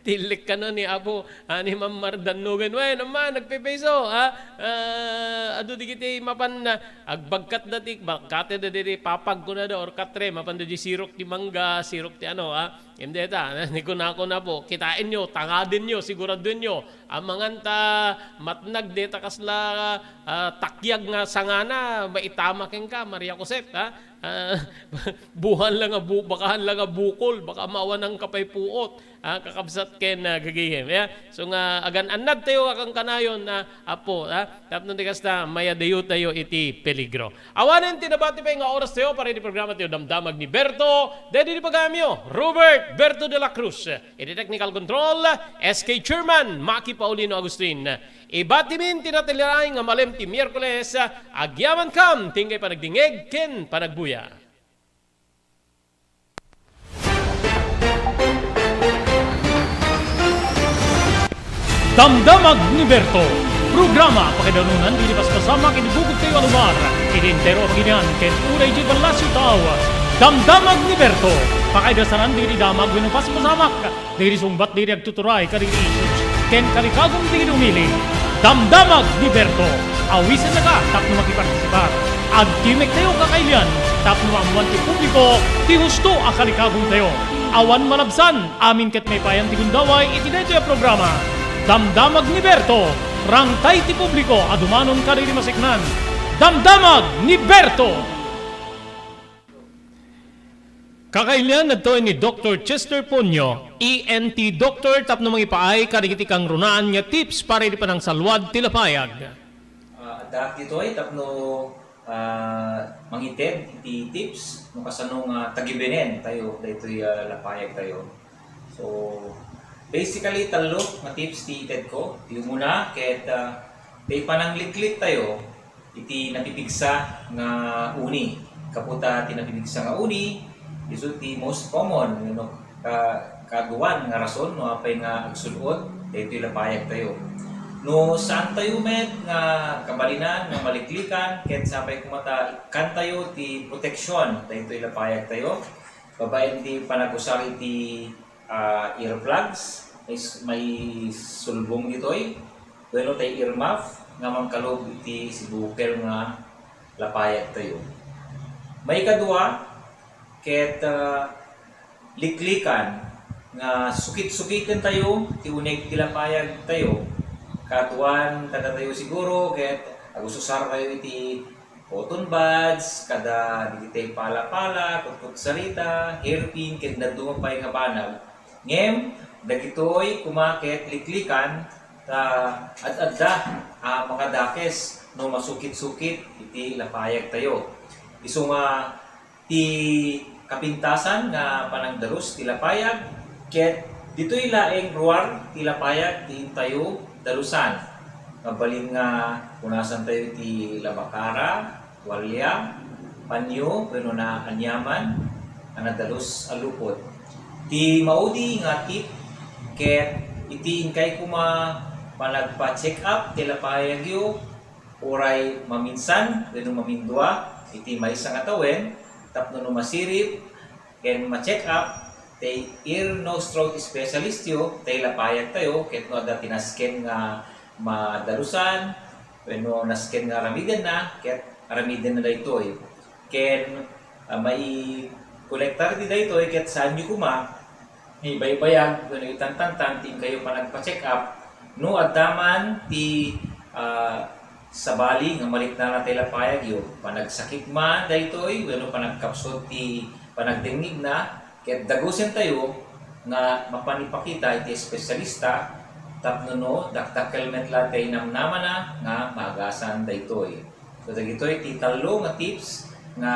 Tillik kano ni Apo, ah, ni Ma'am Mardannugan. Wen, Ama, nagpipayso, ah, ah, adu digiti mapan, ah, agbagkatda ti, bagkatda diri papag kunada or katre, mapanda di sirok ti mangga, sirok ti ano, ah. Hindi ta, ni kunakuna, Apo, kitaenyo, tangadenyo, siguraduenyo, amangan ta matnag deta kasla, ah, takyag nga sangana, maitama kenka, Maria Jose, ha? Ah, buhan la nga bu-, bakahan la nga bukol, baka mawanangka pay puot, ha? Kakabsat ken, ah, gagayem, ya? So nga, agan-annadtayo a kankanayon, ah, Apo, ha? Tapno di kasta, mayadayotayo iti peligro. Awanen ti nabati pay nga orastayo para iti programa ti Damdamag ni Berto, daydi ti pagayamyo, Robert Berto de la Cruz. Iti technical control, S K Chairman Maki Paulino Agustin. Ibatimin ti natiliray nga malem ti Miyerkules, agyamankam ti inkay panagdingeg ken panagbuya. Damdamag ni Berto, programa pakaidanunan ti paspasamak iti bukod tayo a lugar, iti entero a baginian, ken uray iti ballasiw tao. Damdamag ni Berto, pakaidasanan ti damag wenno paspasamak, dagiti sungbat dagiti agtuturay kadagiti issues ken kalikagum dagiti umili. Damdamag ni Berto, awisennaka tapno makipartisipar. Agtimektayo kakailian tapno maammoan ti publiko ti husto a kalikagumtayo. Awan malabsan, amin ket maipayan ti gundaway iti daytoy a programa. Damdamag ni Berto, rangtay ti publiko a dumanon kadagiti maseknan. Damdamag ni Berto! Kakailian daytoy ni Doktor Chester Ponyo, E N T doctor, tapno mangipaay kadagiti kangrunaan nga tips para iti panangsalwad ti lapayag. Ah, addaak ditoy tapno, ah, mangited iti tips no kasano nga tagibenen tayo daytoy, ah, lapayag tayo. So, basically, tallo nga tips ti ited ko. Ti umuna, ket, ah, ti panangliklik tayo iti napipigsa nga uni. Kaputa ti napipigsa nga uni, isu ti most common, you know, ka-, kaduan nga rason no apay nga agsud-ot daytoy lapayag tayo. No saan tayo met nga kabalinan nga maliklikan, ket sapay koma ta ikkan tayo ti proteksyon daytoy lapayag tayo, babaen ti panagusar iti ah, earplugs, is-, maisulbong ditoy, wenno tay earmuff nga mangkalub iti sibukel nga lapayag tayo. Maikadua, ket, ah, liklikan nga sukit-sukiten tayo ti uneg ti lapayag tayo. Kaduan kadatayo siguro, ket agususar tayo iti cotton buds, kada dagiti pala-pala, kutkutsarita, hairpin, ket dadduma pay nga banag. Ngem, dagitoy koma ket liklikan ta ad-adda a makadakes no masukit-sukit iti lapayag tayo. Isu nga ti kapintasan nga panangdalus ti lapayag, ket ditoy laeng ruar ti lapayag ti intayo dalusan. Mabalin nga punasan tayo iti labakara, tualya, panyo, wenno naaniaman a nadalus a lupot. Ti maudi nga tip ket iti inkay koma panagpa-check up ti lapayagyo, uray maminsan wenno mamindua iti maysa nga tawen, tapno no masirib ken ma-check up ti ear, nose, throat specialist yo, ti lapayag tayo, ket no adda ti nasken nga madalusan, wenno nasken nga aramidenna, ket aramidenna daytoy. Ken, ah, maikolektar ti daytoy, ket saanyo koma nga ibaybayag wenno itantantan ti inkayo panagpa-check up no adda man ti, ah, sabali nga maliknana ti lapayagyo. Panagsakit man daytoy wenno panagkapsut ti panagdengngegna, ket dagusentayo nga mapan ipakita iti espesyalista tapno no dakdakkel met la ti namnamana nga maagasan daytoy. So, dagitoy ti tallo nga tips nga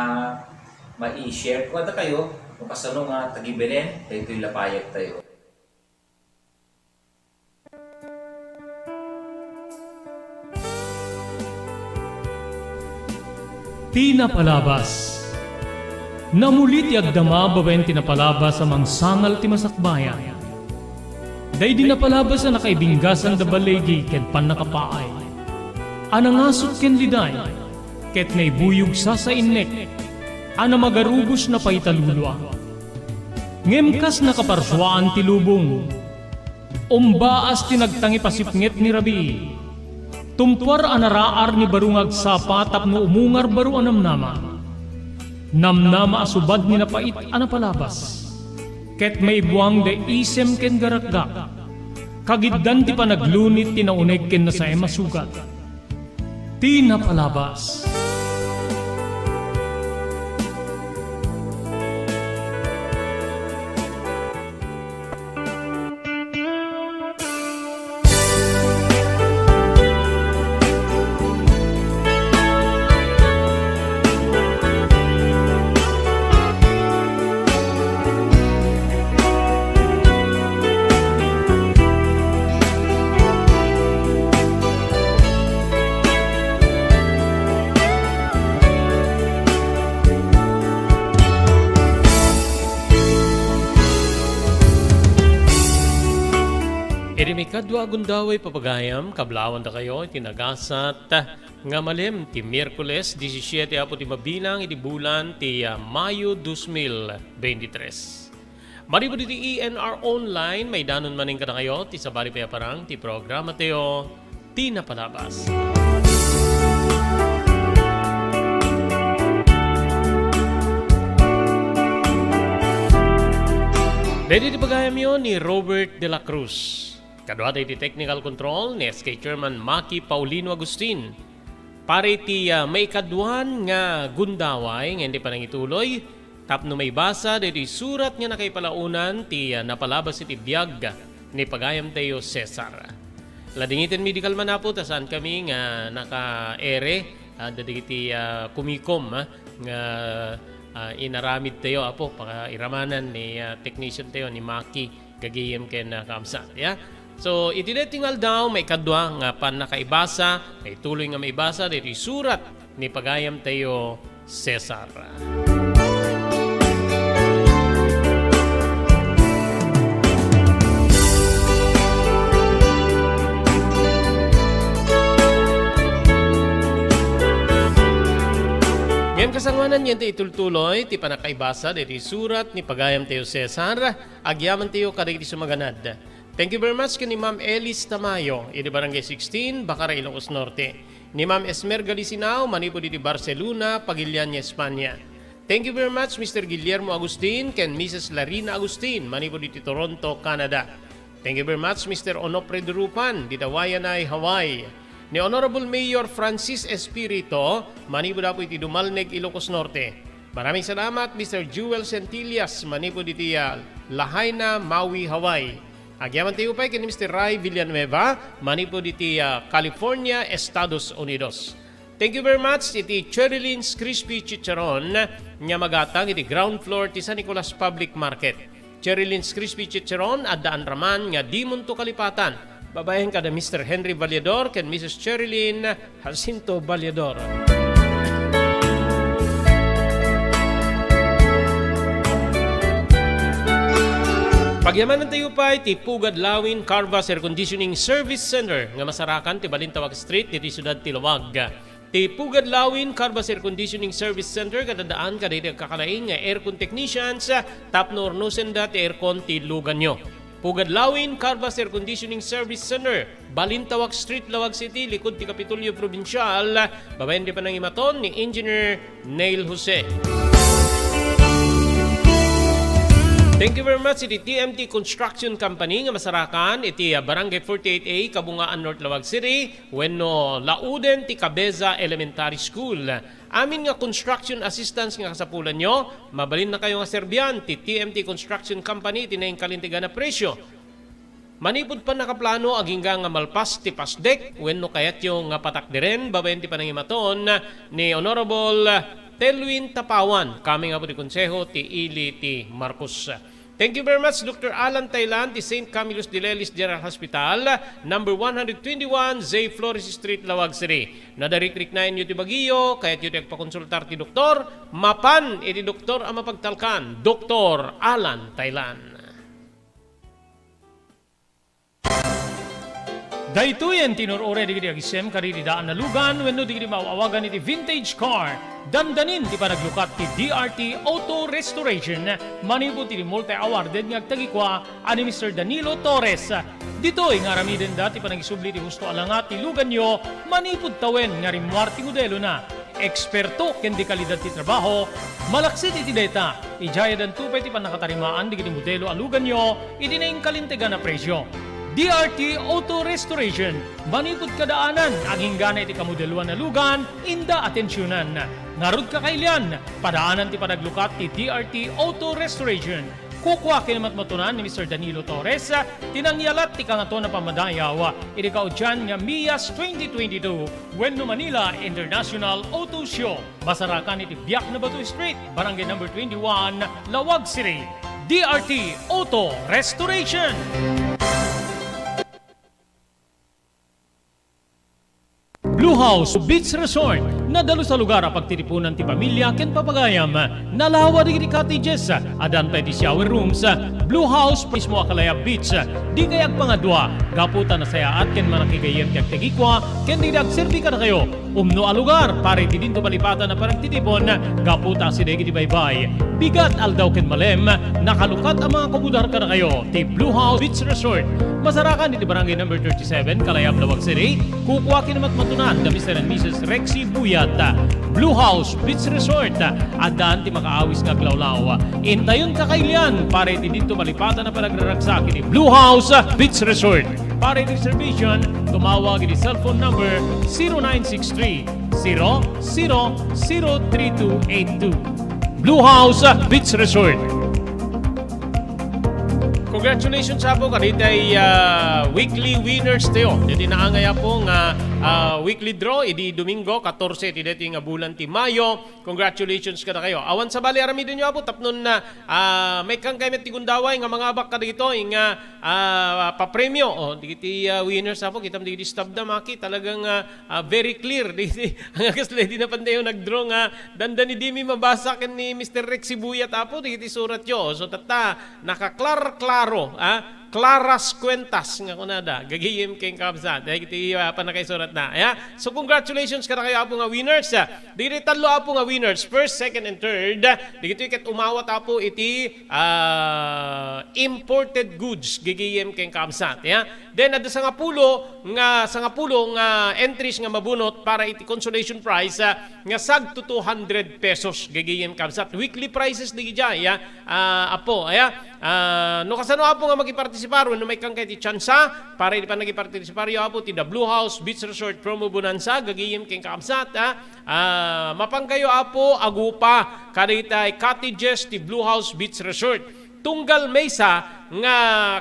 mai-share ko kadakayo no kasano nga tagibenen daytoy lapayag tayo. Ti napalabas. Namuli ti agdama babaen ti napalabas a mangsangal ti masakbayan. Daydi napalabas a nakaibinggasan da baligi ken pannakapaay, a nangasut ken liday, ket naibuyog sasainnek, a namagarubos na paitalulua. Ngem kas nakaparsuaan ti lubong, umbaas ti nagtangipasipnget ni rabii. Tumpuar a naraar ni baro nga agsapa tapno umungar baro a namnama. Namnama a subad ni napait a napalabas. Ket maibuang da isem ken garakgak. Kagiddan ti panaglunit ti nauneg ken nasaem a sugat. Ti napalabas. Iti maikadua a gundaway, papagayam, kablawandakayo iti nagasat nga malem ti Miyerkules, disisiete apo ti mabilang iti bulan ti, ah, Mayo dos mil veintitrés. Manipud iti E N R Online, maidanon manen kadakayo ti sabali pay a parang ti programatayo, Ti Napalabas. Daytoy ti pagayamyo ni Robert de la Cruz. Kadua daytoy technical control ni S K Chairman Maki Paulino Agustin. Para iti, ah, maikaduan nga gundaway nga iti panangituloy, tapno maibasa daytoy surat nga nakaipalaonan ti, ah, napalabas iti biag ni pagayamtayo Cesar. Ladingiten mi di kalman, Apo, ta saan kami nga nakaere, ah, dagiti, ah, kumikom, ah, nga, ah, inaramid tayo, Apo, pakairamanan ni, ah, technician tayo, ni Maki Gagayem ken, ah, Kamsat, ya. So, iti daytoy nga aldaw, maikadua nga pannakaibasa, maituloy nga maibasa, daytoy surat ni pagayamtayo Cesar. Ngem kasangoanan, iti itultuloy ti pannakaibasa daytoy surat ni pagayamtayo Cesar, agyamantayo kadagiti sumaganad. Thank you very much ken ni Ma'am Elis Tamayo, iti Barangay sixteen, Bacara, Ilocos Norte. Ni Ma'am Esmer Galisinao, manipud iti Barcelona, Pagilian, Espanya. Thank you very much, Mister Guillermo Agustin ken Missus Larina Agustin, manipud iti Toronto, Canada. Thank you very much, Mister Onofre Durupan, dita Waianae, Hawaii. Ni Honorable Mayor Francis Espiritu, manipud, Apo, iti Dumalneg, Ilocos Norte. Maraming salamat, Mister Jewel Centillas, manipud iti, ah, Lahaina, Maui, Hawaii. Agyamantayo pay ken ni Mister Ray Villanueva, manipud iti, ah, California, Estados Unidos. Thank you very much iti Cherylyn's Crispy Chicharon nga magatang iti ground floor ti San Nicolas Public Market. Cherylyn's Crispy Chicharon, addaan raman nga dimonto kalipatan. Babaen kada Mister Henry Valledor ken Missus Cherilyn Jacinto Valledor. Pagyamanantayo pay ti Pugad Lawin Carvas Air Conditioning Service Center nga masarakan ti Balintawak Street ditoy siudad ti Laoag. Ti Pugad Lawin Carvas Air Conditioning Service Center, kadadaan kadagiti agkakalaing nga aircon technicians, ah, tapno urnosenda ti aircon ti luganyo. Pugad Lawin Carvas Air Conditioning Service Center, Balintawak Street, Laoag City, likod ti Kapitolyo Probinsial, babaen ti panangimaton ni Engineer Neil Jose. Thank you very much iti T M T Construction Company nga masarakan iti, ah, Barangay forty-eight A, Kabungaan, North Laoag City. Wenno lauden ti Cabeza Elementary School. Amin nga construction assistance nga kasapulanyo, mabalinnakayo nga serbian ti T M T Construction Company iti nainkalintegan a presio. Manipud pannakaplano, agingga nga malpas ti PASDEC wenno kayatyo nga patakderen babaen ti panangimaton ni Honorable Telwin Tapawan, coming up ti Konseho ti Ili ti Marcos. Thank you very much, Doctor Alan Tailan, ti Saint Camillus de Lelis General Hospital, number one hundred twenty-one, J Flores Street, Laoag City. Nadarikriknaenyo ti bagiyo, kayatyo ti agpakonsultar ti doktor, mapan iti doktor a mapagtalkan, Doktor Alan Tailan. Daytoyen ti inur-uray dagiti agisem kadagiti daan a lugan wenno dagiti maaw-awagan iti vintage car. Dandanin ti panaglukat ti D R T Auto Restoration manipud iti multi-awarded nga agtagikua a ni Mister Danilo Torres. Ditoy nga aramidenda ti panagisubli ti husto a langa ti luganyo manipud tawen nga rimmuar ti modelona. Eksperto ken dekalidad ti trabaho, malaksid iti dayta, idiay addanto pay ti pannakatarimaan dagiti modelo a luganyo iti nainkalintegan a presio. D R T Auto Restoration, manipud kadaanan, aginggana iti kamodeloan a lugan, inda atensionan. Ngarud, kakailian, padaanan ti panaglukat ti D R T Auto Restoration. Kukua ken matmatunan ni Mister Danilo Torres ti nangyalat ti Kangatoan a Pammadayaw iti kaudian nga MIAS twenty twenty-two wenno Manila International Auto Show. Masarakan iti Biak na Bato Street, Barangay Number twenty-one, Laoag City. D R T Auto Restoration. Blue House Beach Resort, nadalus a lugar a pagtitipunan ti pamilya ken papagayam. Nalawa dagiti cottages, addan pay ti shower rooms. Blue House mismo a kalayab beach. Dikay agpangadua, gapu ta nasayaat ken manakigayyem ti agtagikua ken dagiti agserbi kadakayo. Umno a lugar para iti dinto malipatan a panagtitipon, gapu ta asideg iti baybay. Bigat, aldaw ken malem, nakalukat a mangakomodar kadakayo ti Blue House Beach Resort. Masarakan iti Barangay Number thirty-seven, Kalayab, Laoag City. Kukua ken matmatunan da Mister and Missus Rexy Buya. At, ah, Blue House Beach Resort, ah, addaan ti makaawis nga aglawlaw. Intayon kakailian para iti didto malipatan a panagraragsak iti Blue House, ah, Beach Resort. Para iti reservation, tumawag iti cellphone number zero nine six three, zero zero zero three two eight two. Blue House, ah, Beach Resort. Congratulations, Apo, kaditay, ah, weekly winners tayo. Ditoy naangay, Apo, nga, ah, weekly draw, idi Domingo, katorse, iti daytoy nga bulan ti Mayo. Congratulations kadakayo. Awan sabali, aramiden yo, Apo, tapno na, ah, maikkan kayo met ti gundaway nga mangabak kadagitoy nga, ah, papremio. Oh, dagiti, ah, winners, Apo, kitam dagiti stub da, Maki, talagang, ah, ah, very clear. Dagiti, ang agas lady na pantayo nagdraw nga, dandani dimi mabasa ken ni Mister Rex Sibuyat, Apo, dagiti surat yo. So, tatta, nakaklar-klaro, ah, claras cuentas nga kunada. Gagayem ken kabsat. Dagiti, ah, pannakaisurat na. Ya? So, congratulations kadakayo, Apo, nga winners. Ah, dagiti tallo, Apo, nga winners. First, second, and third. Dagitoy ket umawat, Apo, iti, ah, imported goods. Gagayem ken kabsat. Ya? Then, adda sangapulo nga, sangapulo nga entries nga mabunot para iti consolation prize, ah, nga sagto two hundred pesos, gagayem kabsat. Weekly prizes dagiti, ah, ah, Apo, aya. Ah, no kasano, Apo, nga makipartisipar wenno maikkan kayo ti tsansa para iti panakipartisipar yo, Apo, ti The Blue House Beach Resort Promo Bonanza, gagayem ken kabsat, ah. Ah, mapan kayo, Apo, agupa kadaytay cottages ti Blue House Beach Resort. Tunggal maysa nga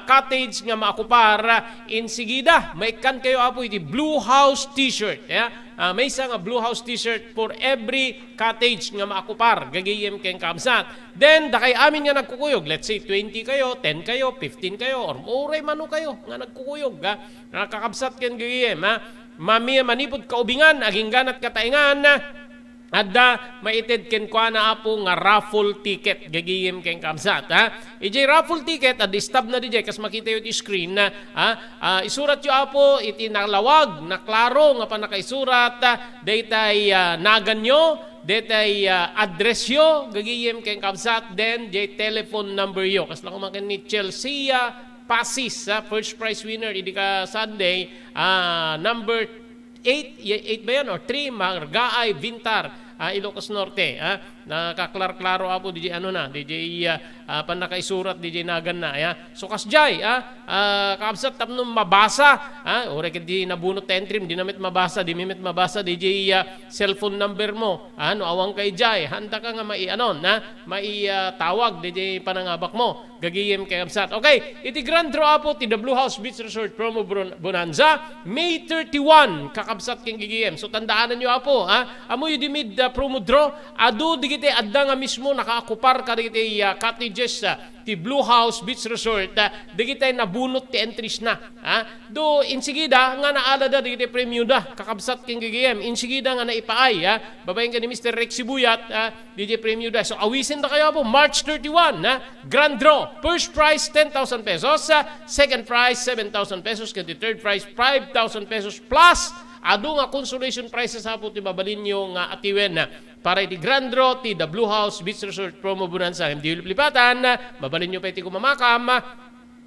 cottage nga maakupar, insigida, maikkan kayo, Apo, iti Blue House T-shirt. Ya? Ah, maysa nga Blue House T-shirt for every cottage nga maakupar, gagayem ken kabsat. Then, dakay amin nga nagkukuyog, let's say, twenty kayo, ten kayo, fifteen kayo, or uray mano kayo nga nagkukuyog, ha? Ah, kakabsat ken gagayem, ha? Mami-, manipud kaubingan, agingganat kataengan, adda maited kenkuana, Apo, nga raffle ticket, gagayem ken kabsat, ha? Idiay raffle ticket, adda stub na didiay, kas makita yo ti screen, ha? Ah, isurat yo, Apo, iti nalawag, naklaro nga pannakaisurat, ah, daytay, ah, nagan yo, daytay, ah, address yo, gagayem ken kabsat, then, diay telephone number yo. Kasla koma ken ni Chelsea, ah, Pasis, ah, first prize winner, idi ka Sunday, ah, number eight, y-, eight ba yan? Or three, Margaay, Vintar, ah, Ilocos Norte, ah. Nakaklar-klaro, Apo, didiay ano na, didiay, ah, ah, pannakaisurat, didiay nagan na, ya. So, kasdiay, ah, ah, kabsat, tapno mabasa, ah, uray ket di nabunot ti entry, di na met mabasa, di mi met mabasa, didiay, ah, cellphone number mo, ah, no awan ka idiay, handa ka nga mai-, ano, na, mai-, ah, tawag, didiay panangabak mo. Gagayem, kakabsat. Okay, iti grand draw, Apo, ti The Blue House Beach Resort Promo Bron-, Bonanza, May thirty-one, kakabsat ken gagayem. So, tandaanan yo, Apo, ha? Ammo yo di mid, ah, promo draw, adu digiti adda nga mismo nakaakupar kadagiti, ah, cottages, ah, ti Blue House Beach Resort, ah, digiti nabunot ti entries na, ha? Do, insigida nga naalada digiti premio da, kakabsat ken gagayem. Insigida nga naipaay, ha? Babaen ken ni Mister Rex Sibuyat, ha? Didiay premio da. So, awisen da kayo, Apo, March thirty-one, ha? Grand draw. First prize, ten thousand pesos. Ah, second prize, seven thousand pesos. Ken ti third prize, five thousand pesos. Plus, adu nga consolation prizes, Apo, ti mabalinyo nga atiwen, ah, para iti grand draw ti The Blue House Beach Resort Promo Bonanza. Hindi lipatan, ah, mabalinyo pa iti kumamakam, ah,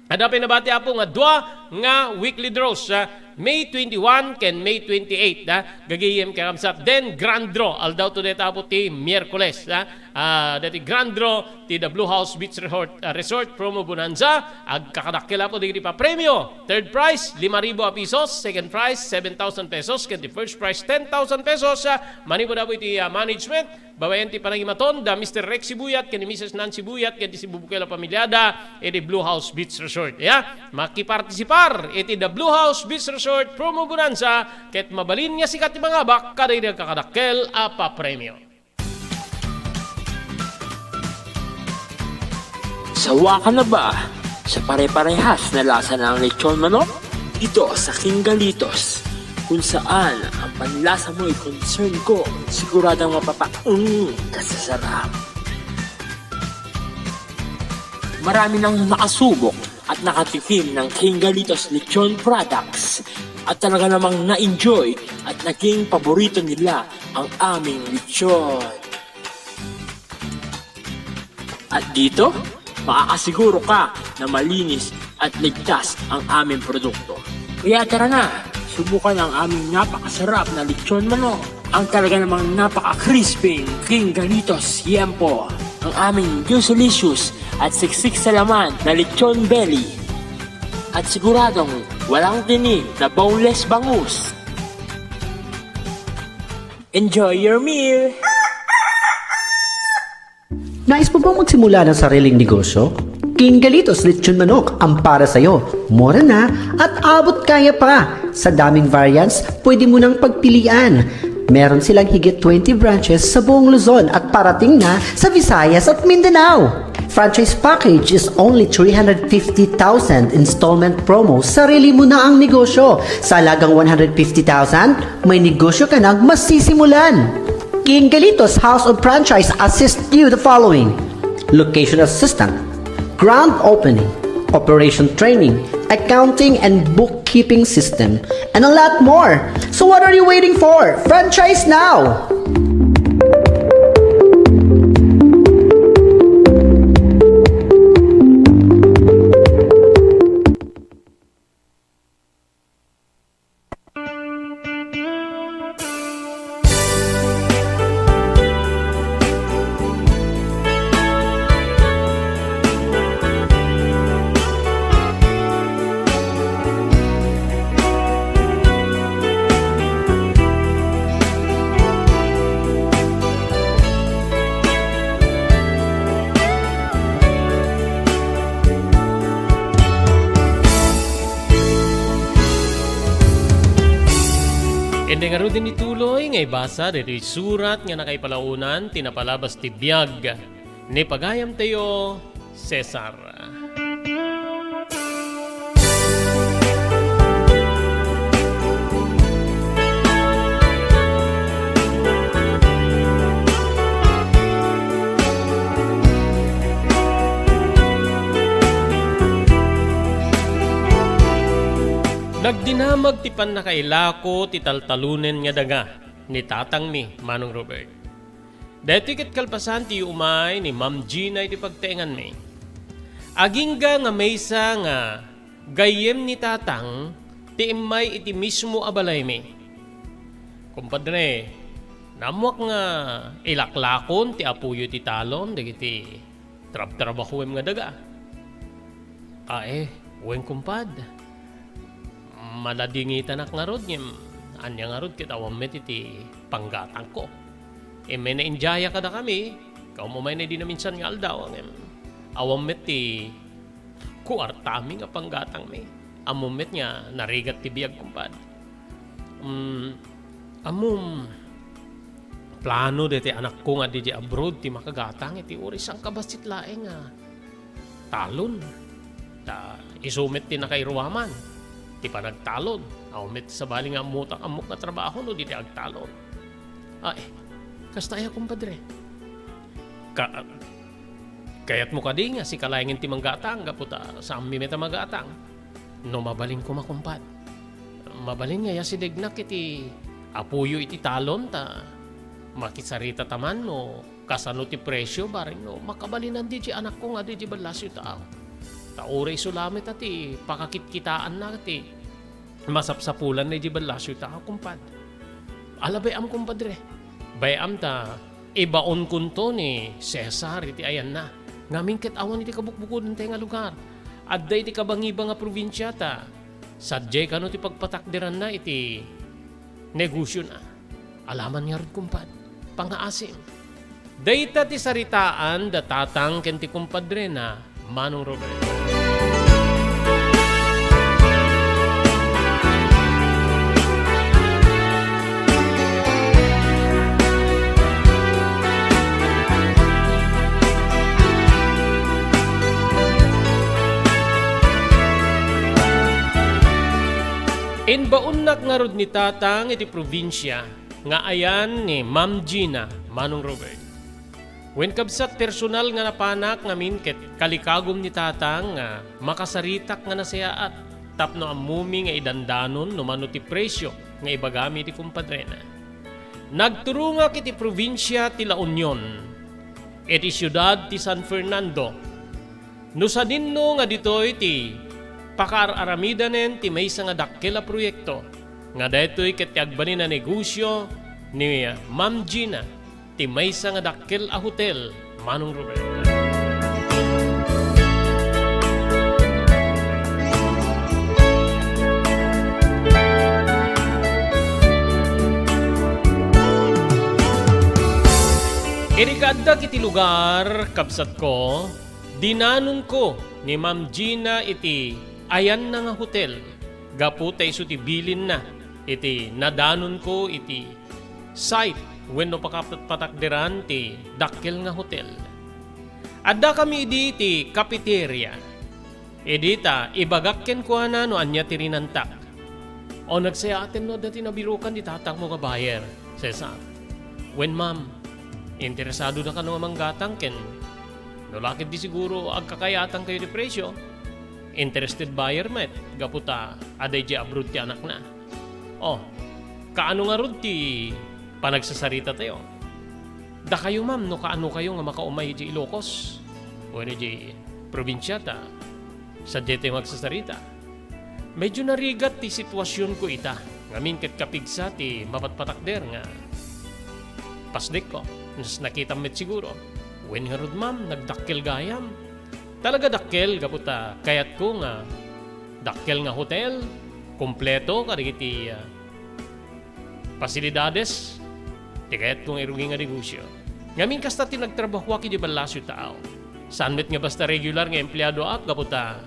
Adda pay nabati, Apo, nga dua nga weekly draws, ah, May twenty-one ken May twenty-eight, ah, gagayem, kakabsat. Then, grand draw, aldaw to dayta, Apo, ti Miyerkules, ah, ah, dayta grand draw ti The Blue House Beach Resort, ah, Resort Promo Bonanza. Agkakadakkel, Apo, dagiti papremio. Third prize, lima ribu a pesos. Second prize, seven thousand pesos. Ken ti first prize, ten thousand pesos. Ah, manipud, Apo, iti, ah, management, babaen ti panangimaton da Mister Rex Sibuyat ken ni Missus Nancy Buyat ken ti sibubukel a pamiliada iti Blue House Beach Resort. Ya, makipartisipar iti The Blue House Beach Resort Promo Bonanza ket mabalin nga sika ti mangabak kadagiti agkakadakkel a papremio. Sawa ka na ba sa pare-parehas na lasa ng lechon manok? Dito sa King Galitos, kung saan ang panlasa mo'y concern ko, siguradong mapapaung ka sa sarap. Marami nang nakasubok at nakatikim ng King Galitos Lechon Products at talaga namang na-enjoy at naging paborito nila ang aming lechon. At dito, makakasiguro ka na malinis at ligtas ang aming produkto. Kaya tara na, subukan ang aming napakasarap na lechon manok. Ang talaga namang napaka-crispy King Galitos Yempo, ang aming juicy-licious at siksik sa laman na lechon belly. At siguradong walang tinik na boneless bangus. Enjoy your meal! Nais mo bang magsimula ng sariling negosyo? King Galitos Lechon Manok ang para sa'yo. Mura na at abot kaya pa. Sa daming variants, pwede mo nang pagpilian. Meron silang higit twenty branches sa buong Luzon at parating na sa Visayas at Mindanao. Franchise package is only three hundred fifty thousand installment promo, sarili mo na ang negosyo. Sa halagang one hundred fifty thousand, may negosyo ka nang masisimulan. King Galitos House of Franchise assist you the following: location assistant, grand opening, operation training, accounting and bookkeeping system, and a lot more. So what are you waiting for? Franchise now! Indi ngarud ni tuloy nga ibasa ditoy surat nga nakaipalaonan ti napalabas ti biag ni pagayamtayo, Cesar. Nagdinamag ti pannakailako ti taltalonen nga daga ni tatangmi, Manong Robert. Daytoy ket kalpasan ti umay ni Ma'am Gina iti pagtaenganmi. Agingga nga maysa nga gayyem ni Tatang ti immay iti mismo a balaymi. Kumpadre, naammoak nga ilaklakon ti apoyo iti talon dagiti trabtrabahoem nga daga. Ae, wen, kumpad. Maladingitanak ngarud ngem ania ngarud ket awan met iti panggatangko. Immay naindiaya kadakami, kaum-umayna idi naminsan nga aldaw, ngem awan met ti kuartami nga panggatangmi. Ammom met nga narigat ti biag, kumpad. Mm, ammom, plano daytoy anakko nga diay abroad ti makagatang iti uray sangkabassit laeng nga talon. Ta isu met ti nakairuaman ti panagtalon. Awan met sabali nga ammotak ammok nga trabaho no diay agtalon. Ay, kasta aya, kumpadre? Ka-, kayatmo kadi nga sika laengen ti manggatang gapu ta saanmi met a magatang? No mabalin koma, kumpad. Mabalin nga iyasidegnak iti apoyo iti talon ta makisarita ta man no kasano ti presio, bareng no makabalinan diay anakko nga diay ballasyo tao. Ta uray isu lamet a ti pakakitkitaanna ti masapsapulan diay ballasyo tao, kumpad. Ala, bay-am, kumpadre. Bay-am ta ibaonkonto ni Cesar iti ayanna. Ngamin ket awan iti kabukbukodan tayo nga lugar. Adda iti kabangiba nga probinsia ta sadiay kano ti pagpatakderanna iti negosiona. Alaman ngarud, kumpad, pangngaasim. Dayta ti saritaan da tatang ken ti kumpadrena, Manong Robert. Imbaonnak ngarud ni tatang iti probinsia nga ayan ni Ma'am Gina, Manong Robert. Wen, kabsat, personal nga napanak ngamin ket kalikagum ni tatang nga makasaritak nga nasayaat tapno ammomi nga idandanon no mano ti presio nga ibagami iti kumpadrena. Nagturongak iti probinsia ti La Union, iti siudad ti San Fernando. No sadinno nga ditoy ti pakaar-aramidanen ti maysa nga dakkel a proyekto, nga daytoy ket ti agbalin a negosio ni Ma'am Gina ti maysa nga dakkel a hotel, Manong Robert. Idi kaaddak iti lugar, kabsatko, dinanonko ni Ma'am Gina iti ayanna nga hotel gapu ta isu ti bilinna iti nadanonko iti site wenno pakapatpatagderan ti dakkel nga hotel. Addakami idi iti cafeteria. Idi ta ibagak kenkuana no ania ti rinantak. O, nagsayaaten no adda ti nabirukan ti tatangmo nga buyer, Cesar. Wen, ma'am, interesado da kano nga manggatang ken no la ketdi siguro agkakayatan kayo ti presio, interested buyer met gapu ta adda idiay abroad ti anakna. O, kaano ngarud ti panagsasarita tayo? Dakayo, ma'am, no kaano kayo nga makaumay idiay Ilocos wenno idiay probinsia ta sadiay tayo nga agsasarita. Medyo narigat ti situasionko ita, ngamin ket kapigsa ti mapatpatakder nga pasdekko. Nas-, nakitam met siguro. Wen ngarud, ma'am, nagdakkel gayam. Talaga dakkel gapu ta kayatko nga dakkel nga hotel, kompleto kadagiti, ah, pasilidades ti kayatko nga irugi nga negosio. Ngamin kasta ti nagtrabahoak idiay ballasyo taaw. Saan met nga basta regular nga empleadoak gapu ta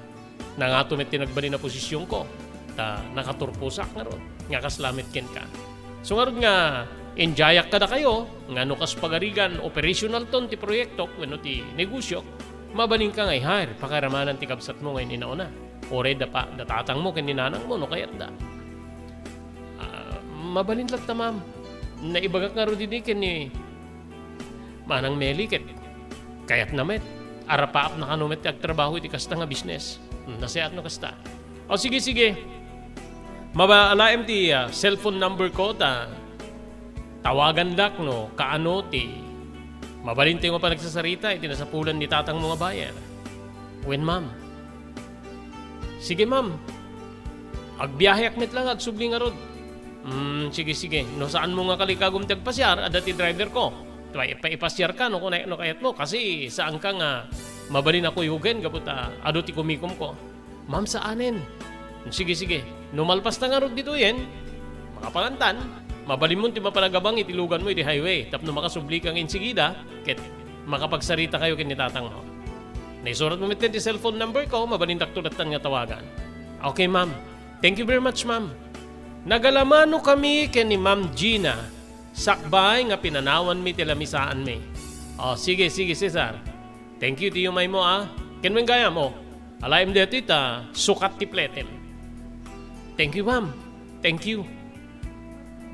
nangato met ti nagbalin a posisionko, ta nakaturposak ngarud nga kasla met kenka. So ngarud nga enjoyak kadakayo nga no kas pagarigan operational ton ti proyektok wenno ti negosiok, mabalinka nga i-hire pakairamanan ti kabsatmo nga in-inauna. Uray da pa, da tatangmo ken ni nanangmo no kayatda. Ah, mabalin latta, ma'am. Naibagak ngarud idi ken ni Manang Meli ket kayatna met. Arapaapna kano met ti agtrabaho iti kasta nga business. Hmm, nasayaat no kasta. O, sige, sige. Maba-, alaem ti, ah, cellphone number ko ta tawagandak no kaano ti mabalintayo nga panagsasarita iti nasapulan ni tatangmo nga buyer. Wen, ma'am. Sige, ma'am. Agbiaheak met la nga agsubli ngarud. Mm, sige, sige. No saanmo nga kalikagum ti agpasiar, adda ti driverko. Pa-, paipasiarka no kunay-, no kayatmo. Kasi saanka nga mabalin a kuyogen gapu ta adu ti kumikomko. Ma'am, saanen. Sige, sige. No malpasta ngarud ditoyen, makapangantan, mabalinmon ti mapanagabang iti luganmo iti highway tapno makasublika nga insigida ket makapagsarita kayo ken ni tatangmo. Naisuratmo met ti cellphone number ko, mabalindakto lattan nga tawagan. Okay, ma'am. Thank you very much, ma'am. Nagalamanokami ken ni Ma'am Gina sakbay nga pinanawanmi ti lamisaanmi. O, sige, sige, Cesar. Thank you ti yumaymo, a. Ken wen gayam, o. Alaem daytoy ta sukat ti pletem. Thank you, ma'am. Thank you.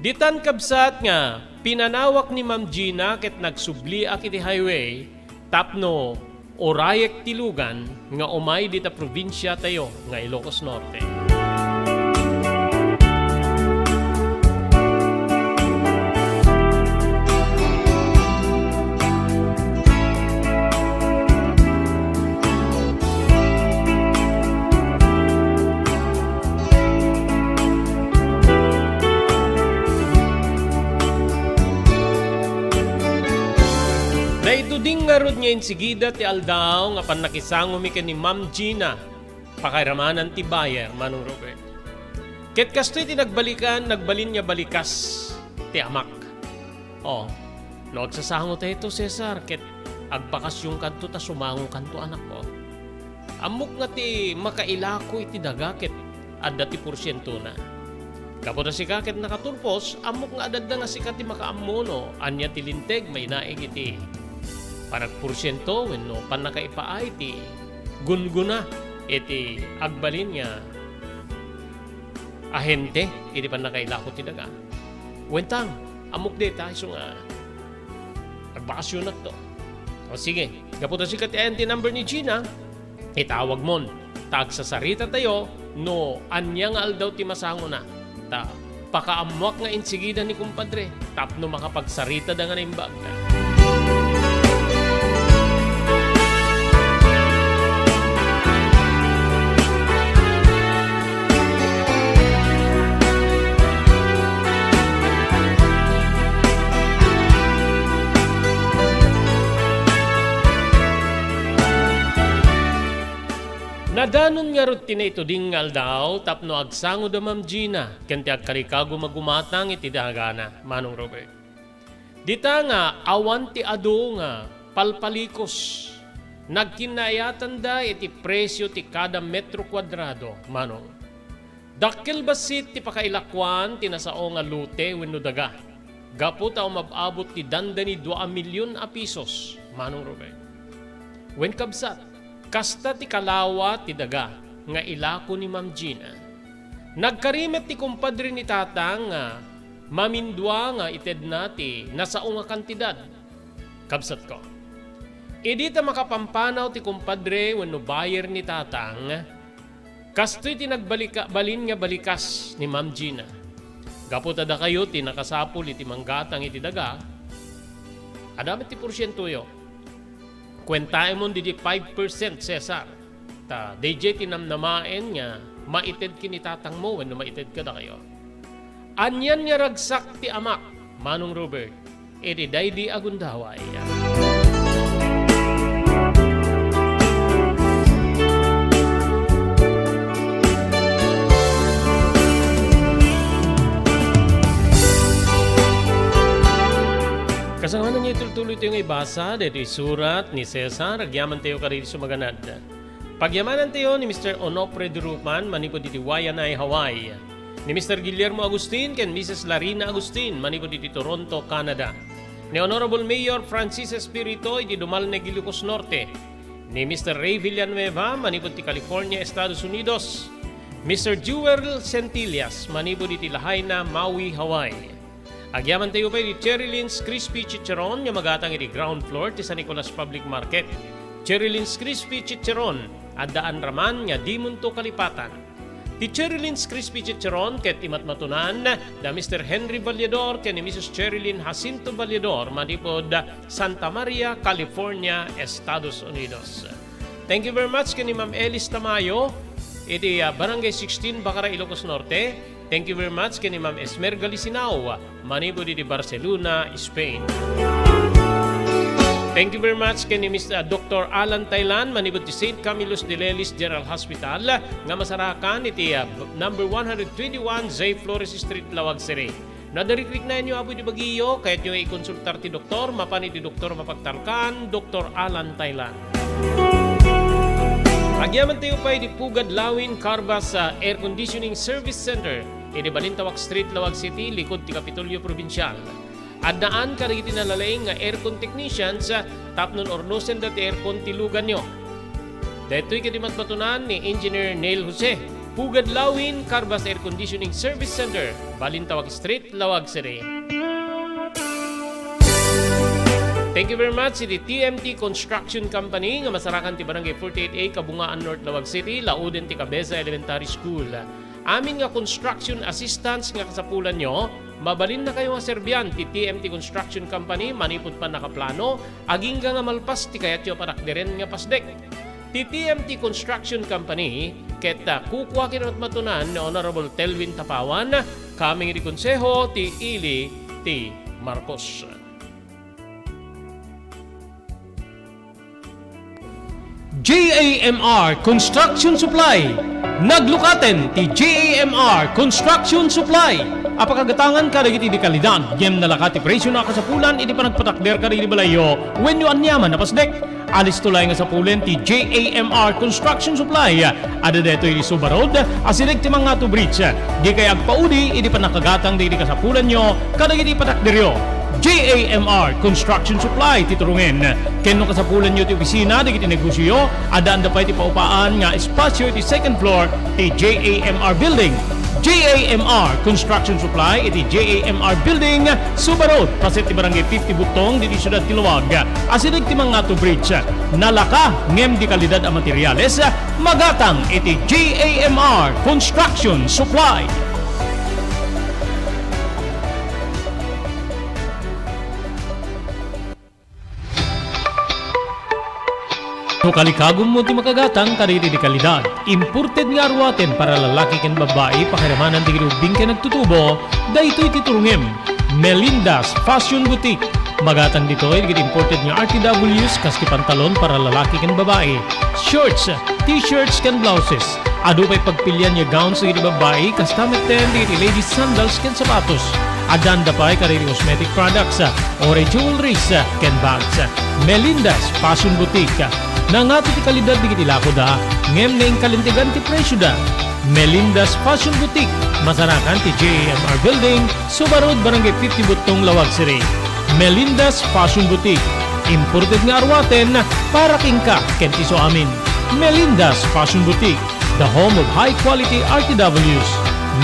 Ditan kabsat nga pinanawak ni Ma'am Gina ket nagsubliak iti highway tapno urayek ti lugan nga umay dita probinsiatayo nga Ilocos Norte. Naituding ngarud nga insigida ti aldaw nga pannakisangomi ken ni Ma'am Gina, pakairamanan ti buyer, Manong Robert. Ket kastoy ti nagbalikan, nagbalin nga balikas ti amak. O, no agsasango tayo to, Cesar, ket agbakasionkanto ta sumangokanto, anakko. Ammok nga ti makailako iti daga ket adda ti porsientona. Gapu ta sika ket nakaturpos, ammok nga adda nga sika ti makaammo no ania ti linteg mainaig iti panagporsiento wenno pannakaipaay ti gunggona iti agbalin nga ahente iti pannakailako ti daga. Wen tang, ammok dayta isu nga agbakasionakto. O sige, gapu ta sika ti ayan ti number ni Gina, itawagmon. Ta agsasarita tayo no ania nga aldaw ti masangona. Ta pakaammoak nga insigida ni kumpadre tapno makapagsarita da nga naimbag. Nadanon ngarud ti naituding nga aldaw tapno agsango da Ma'am Gina ken ti agkarikago nga gumatang iti dagana, Manong Robert. Dita nga awan ti adu nga palpalikos, nagkinnaayatanda iti presio ti kada metro kuadrado, Manong. Dakkel bassit ti pakailakuan ti nasao nga lote wenno daga, gapu ta umab-abot ti dandani dua a milyon a pisos, Manong Robert. Wen kabsat, kasta ti kalawa ti daga nga ilako ni Ma'am Gina. Nagkari met ti kumpadre ni Tatang nga mamindua nga itedna ti nasao nga kantidad. Kabsatko, idi ta makapampanaw ti kumpadre wenno buyer ni Tatang, kastoy ti nagbalika-, balin nga balikas ni Ma'am Gina. Gapu ta dakayo ti nakasapul iti manggatang iti daga, adda met ti porsientoyo. Kuentaemon didi five percent, Cesar. Ta daydiay ti namnamaen nga maited ken ni tatangmo wenno maited kadakayo. Anian nga ragsak ti amak, Manong Robert, iti daydi a gundaway. Kasangana nga itultuloy tayo nga ibasa, daytoy surat ni Cesar, agyamantayo kadagiti sumaganad. Pagyamanantayo ni Mister Onofre Durupan manipud iti Waianae, Hawaii, ni Mister Guillermo Agustin ken Missus Larina Agustin manipud iti Toronto, Canada, ni Honorable Mayor Francis Espirito iti Dumalneg, Ilocos Norte, ni Mister Ray Villanueva manipud ti California, Estados Unidos, Mister Jewel Centillas manipud iti Lahaina, Maui, Hawaii. Agyamantayo pay ti Cherry Lynn's Crispy Chicharon nga magatang iti ground floor ti San Nicolas Public Market. Cherry Lynn's Crispy Chicharon, addaan raman nga dimonto kalipatan. Ti Cherry Lynn's Crispy Chicharon ket imatmatunan da Mister Henry Valledor ken ni Missus Cherry Lynn Jacinto Valledor manipud Santa Maria, California, Estados Unidos. Thank you very much ken ni Ma'am Elis Tamayo iti, ah, Barangay sixteen, Bacara, Ilocos Norte. Thank you very much ken ni Ma'am Esmer Galisinao manipud iti Barcelona, Spain. Thank you very much ken ni Mister, ah, Doctor Alan Tailan manipud ti Saint Camillus de Lelis General Hospital nga masarakan iti, ah, number one hundred twenty-one J Flores Street, Laoag City. No adda rikriknaenyo, Apo, iti bagiyo, kayatyo nga ikonsultar ti doktor, mapan iti doktor mapagtalkan, Doktor Alan Tailan. Agyamantayo pay iti Pugad Lawin Carbas, ah, Air Conditioning Service Center, iti Balintawak Street, Laoag City, likud ti Kapitolyo Probinsial. Addaan kadagiti nalalaing nga aircon technicians, ah, tapno urnosenda ti aircon ti luganyo. Daytoy ket imatmatunan ni Engineer Neil Jose, Pugad Lawin Carbas Air Conditioning Service Center, Balintawak Street, Laoag City. Thank you very much iti T M T Construction Company nga masarakan ti Barangay forty-eight A, Kabungaan North, Laoag City, lauden ti Cabeza Elementary School. Amin nga construction assistance nga kasapulanyo, mabalinnakayo nga serbian ti T M T Construction Company manipud pannakaplano, agingga nga malpas ti kayatyo a patakderen nga pasdek. Ti T M T Construction Company ket, ah, kukua ken matmatunan ni Honorable Telvin Tapawan, kameng iti konseho ti ili ti Marcos. J A M R Construction Supply. Naglukaten ti J A M R Construction Supply a pakagatangan kadagiti dekalidad ngem nalaka ti presio a kasapulan iti panagpatakder kadagiti balayyo wenno aniaman a pasdek. Alisto laeng nga sapulen ti J A M R Construction Supply. Adda daytoy iti Suba Road, asideg ti Mangato Bridge. Dikay agpaudi iti pannakagatang dagiti kasapulanyo kadagiti patakderyo. J A M R Construction Supply ti turongen. Ken no kasapulanyo ti opisina dagiti negosioyo, addaanda pay ti paupaan nga espasio iti second floor ti J A M R Building. J A M R Construction Supply iti J A M R Building, Suba Road, paset ti Barangay fifty Butong, ditoy siudad ti Laoag. Asideg ti Mangato Bridge. Nalaka ngem dekalidad a materiales, magatang iti J A M R Construction Supply. No kalikagummo ti makagatang kadagiti dekalidad, imported nga aruaten para lalaki ken babbai, pakiramanan dagiti ubbing ken agtutubo, daytoy ti turongem. Melinda's Fashion Boutique. Magatang ditoy dagiti imported nga R T Ws kas ti pantalon para lalaki ken babai, shorts, t-shirts ken blouses. Adu pay pagpilian nga gowns dagiti babai, kasta metten dagiti ladies sandals ken sapatos. Addanda pay kadagiti cosmetic products, uray jewelries, ken bags. Melinda's Fashion Boutique. Nangato ti kalidad dagiti lakoda, ngem naingkalintegan ti presioda. Melinda's Fashion Boutique, masarakan ti J A M R Building, Suba Road, Barangay fifty Buttong, Laoag City. Melinda's Fashion Boutique, imported nga aruaten para kenka ken ti isuamin. Melinda's Fashion Boutique, the home of high quality R T Ws.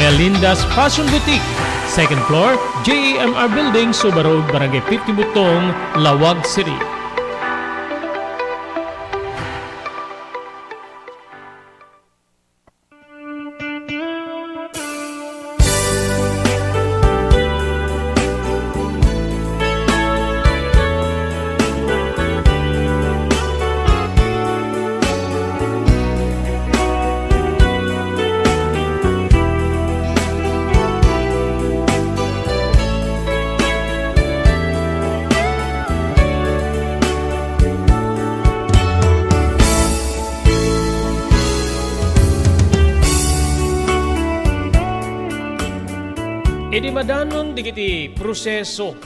Melinda's Fashion Boutique, second floor, J A M R Building, Suba Road, Barangay fifty Buttong, Laoag City. Idi madanon dagiti proseso,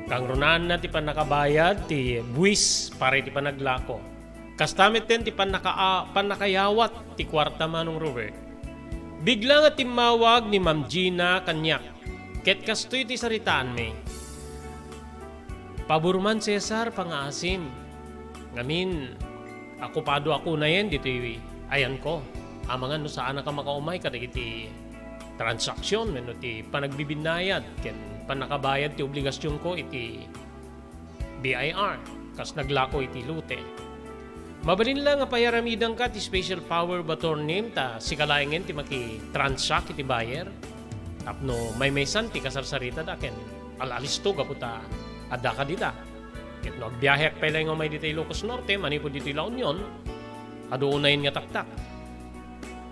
kangrunaan ti pannakabayad ti buis para iti panaglako. Kasta metten ti pannaka-, pannakayawat ti kuarta, Manong Robert. Bigla nga timmawag ni Ma'am Gina kaniak, ket kastoy ti saritaanmi. Pabor man, Cesar, pangaasim. Ngamin, okupado ako unayen ditoy ayanko. Amangan no saanka makaumay kadagiti transaksion wenno ti panagbibinnayad ken pannakabayad ti obligasionko iti B I R, kas naglako iti lote. Mabalin la nga payaramidanka ti special power of attorney ta sika laengen ti makitransact iti buyer. Tapno maymaysan ti kasarsaritad a ken al-alisto gapu ta addaka dita. Ket no agbiaheak pay laeng nga umay dita Ilocos Norte, manipud ditoy La Union, adu unayen nga taktak.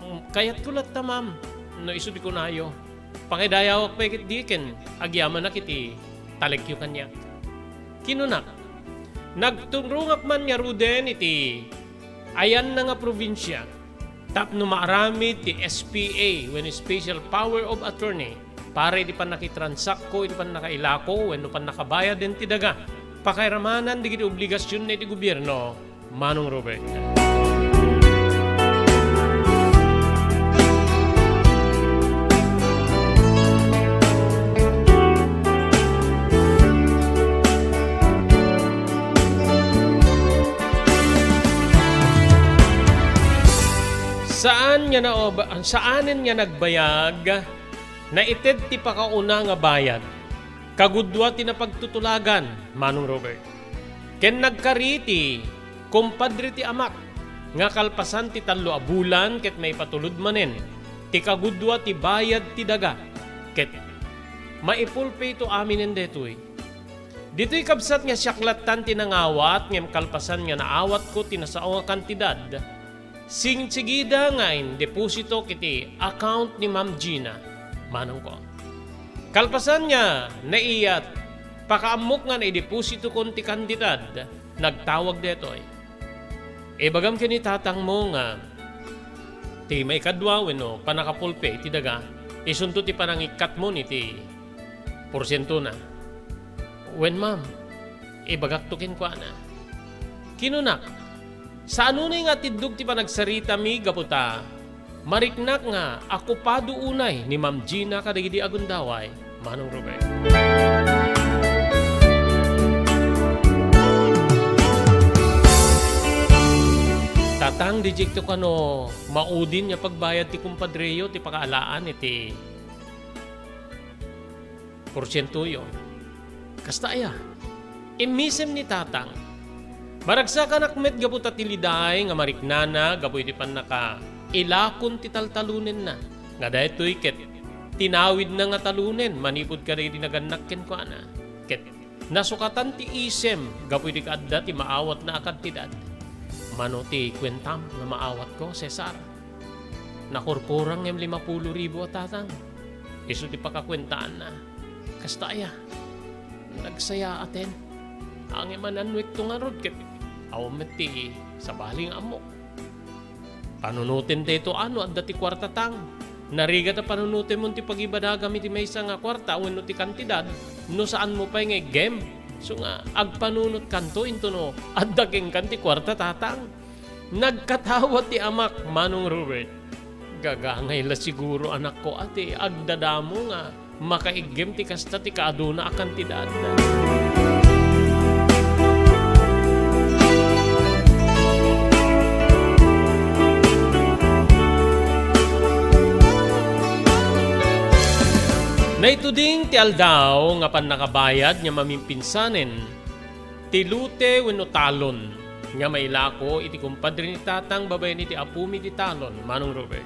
Mm, kayatko latta, ma'am, no isu ti kunayo. Pakaidayawak pay ketdi ken agyamanak iti talekyo kaniak. Kinunak, nagturongak man ngaruden iti ayanna nga probinsia tapno maaramid ti S P A wenno Special Power of Attorney para iti pannakitransaktko iti pannakailako wenno pannakabayaden ti daga, pakairamanan dagiti obligasionna iti gobierno, Manong Robert. Saan nga naob-, saanen nga nagbayag, naited ti pakauna nga bayad. Kagudua ti napagtutulagan, Manong Robert. Ken nagkari ti kumpadre ti amak nga kalpasan ti tallo a bulan ket maipatulod manen ti kagudua ti bayad ti daga ket maipulpito aminen daytoy. Ditoy kabsat nga siak lattan ti nangawat ngem kalpasan nga naawatko ti nasao nga kantidad, Singsigida nga indeposito iti account ni Ma'am Gina, manongko. Kalpasan nga naiyat, pakaammok nga naidepositokon ti kantidad, nagtawag daytoy. Ibagam ken ni tatangmo nga ti maikadua wenno pannakapulpe iti daga, isunto ti panangikkatmo iti porsientona. Wen, ma'am, ibagakto kenkuana. Kinunak, "Saan unay nga atiddog ti panagsaritami gapu ta mariknak nga okupado unay ni Ma'am Gina kadagidi a gundaway, Manong Robert." Tatang, diay kano maudin nga pagbayad ti kumpadreyo ti pakaalaan iti porsientoyo. Kasta aya, immisem ni Tatang. Maragsakanak met gapu ta ti liday nga mariknana gapu iti pannakailakon ti taltalonenna. Nga daytoy ket tinawidna nga talonen manipud kadagiti nagannak kenkuana. Ket nasukatan ti isem gapu iti kaadda ti maawatna a kantidad. Mano ti kuentam nga maawatko, Cesar? Nakurkurang ngem lima pulo ribu a Tatang. Isu ti pakakuentaanna. Kasta aya? Nagsayaaten. Ngem a-annuekto ngarud ket awan met ti sabali nga ammok. Panunoten daytoy a no adda ti kuartatang. Narigat a panunotenmon ti pagibadagam iti maysa nga kuarta wenno ti kantidad no saanmo pay nga iggem. Isu nga agpanunotkanto intono adda kenkan ti kuarta, tatang. Nagkatawa ti amak, Manong Robert. Gagangay la siguro, anakko, a ti agdadamo nga makaiggem ti kasta ti kaaduna a kantidad. Naituding ti aldaw nga pannakabayad nga mamimpinsanen ti lote wenno talon nga mailako iti kumpadre ni tatang babaen iti apomi ti talon, Manong Robert.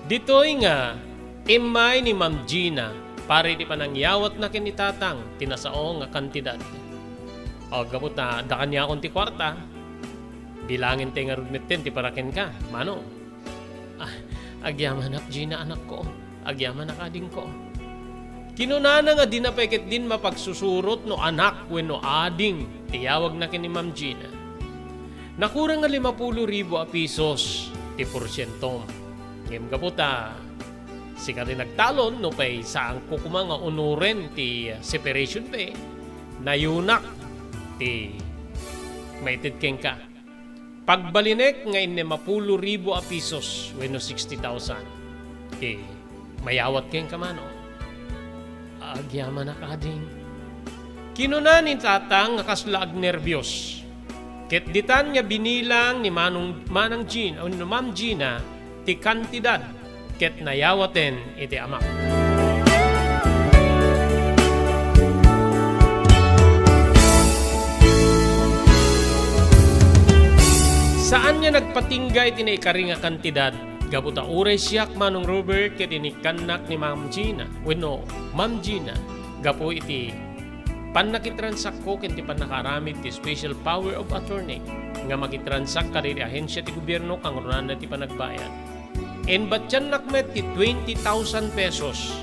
Ditoy nga immay ni Ma'am Gina para iti panangyawatna ken ni tatang ti nasao nga kantidad. O, gapu ta adda kaniakon ti kuarta, bilangentay ngarud metten ti para kenka, Manong. Ah, agyamanak, Gina, anakko. Agyamanak, adingko. Kinunana nga dina pay ketdin mapagsusurot no anak wenno ading ti yawagna ken ni Ma'am Gina. Nakurang nga limapulo ribu a pisos ti porsientom. Ngem gapu ta sika ti nagtalon, no pay saanko koma nga unoren ti separation pay, nayunak ti maited kenka. Pagbalinek nga innem a pulo ribu a pisos wenno sixty thousand ti mayawat kenka, Manong. Agyamanak, ading. Kinuna ni tatang nga kasla agnerbios. Ket ditan nga binilang ni Manong, Manang Gina, wenno Ma'am Gina, ti kantidad ket nayawaten iti amak. Saan nga nagpatingga iti naikari nga kantidad, gapu ta uray siak, Manong Robert, ket inikkannak ni Ma'am Gina, wenno Ma'am Gina, gapu iti pannakitransaksakko ken ti pannakaaramid ti special power of attorney nga makitransak kadagiti ahensia ti gobierno kangrunana ti panagbayad. Imbatiannak met ti twenty thousand pesos.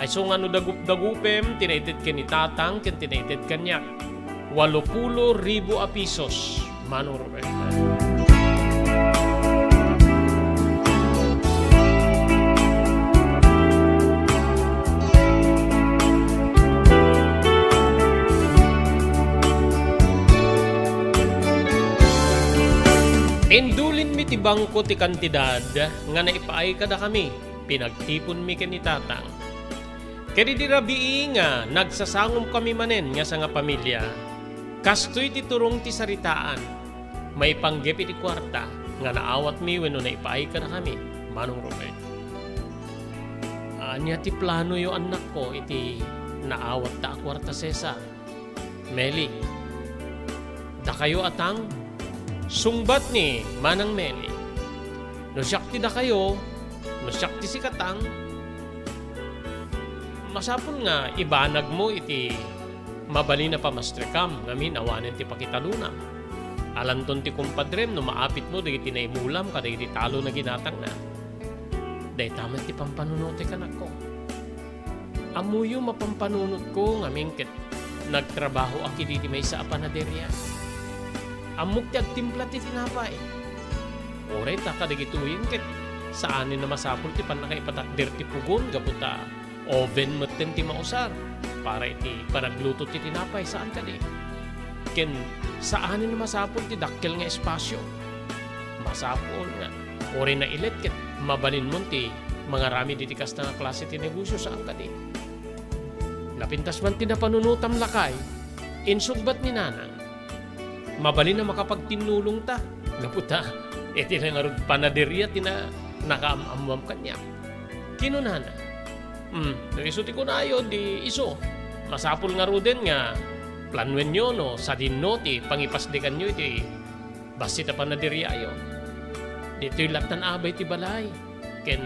Isu nga no dagup-dagupem ti naited ken ni tatang ken ti naited kaniak, walo pulo ribu a pisos, Manong Robert. Indulinmi ti bangko ti kantidad nga naipaay kadakami, pinagtiponmi ken ni tatang. Ket idi rabii nga nagsasangomkami manen nga sangapamilia, kastoy ti turong ti saritaan, maipanggep iti kuarta nga naawatmi wenno naipaay kadakami, Manong Robert. Ania ti planoyo, annakko, iti naawatta a kuarta, Cesar? Meli, dakayo a tang, sungbat ni Manang Meli. No siak ti dakayo, no siak ti sikatang, masapul nga ibanagmo iti mabalin a pamastrekam ngamin awanen ti pakitalonam. Alanton ti kumpadrem no maapitmo dagiti naimulam kadagiti talon a ginatangna. Dayta met ti pampanunotek, anakko. Ammoyo mapanpanunotko ngamin ket nagtrabahoak idi ti maysa a panaderia. Ammok ti agtimpla ti tinapay. Uray ta kadagitoyen ket saanen a masapul ti pannakaipatakder ti pugon gapu ta oven metten ti mausar para iti panagluto ti tinapay, saan kadi? Ken saanen a masapul ti dakkel nga espasio. Masapul nga uray nailet ket mabalinmon ti mangaramid iti kasta nga klase ti negosio, saan kadi? Napintas man ti napanunotam, lakay, insungbat ni nanang. Mabalin a makapagtinnulongta, gapu ta iti la ngarud panaderia ti na-, nakaam-ammoam kaniak. Kinunana, "Hmm, no isu ti kunayo, di isu. Masapul ngaruden nga planuenyo no sadinno ti pangipasdekanyo iti bassit a panaderiayo. Ditoy lattan abay ti balay, ken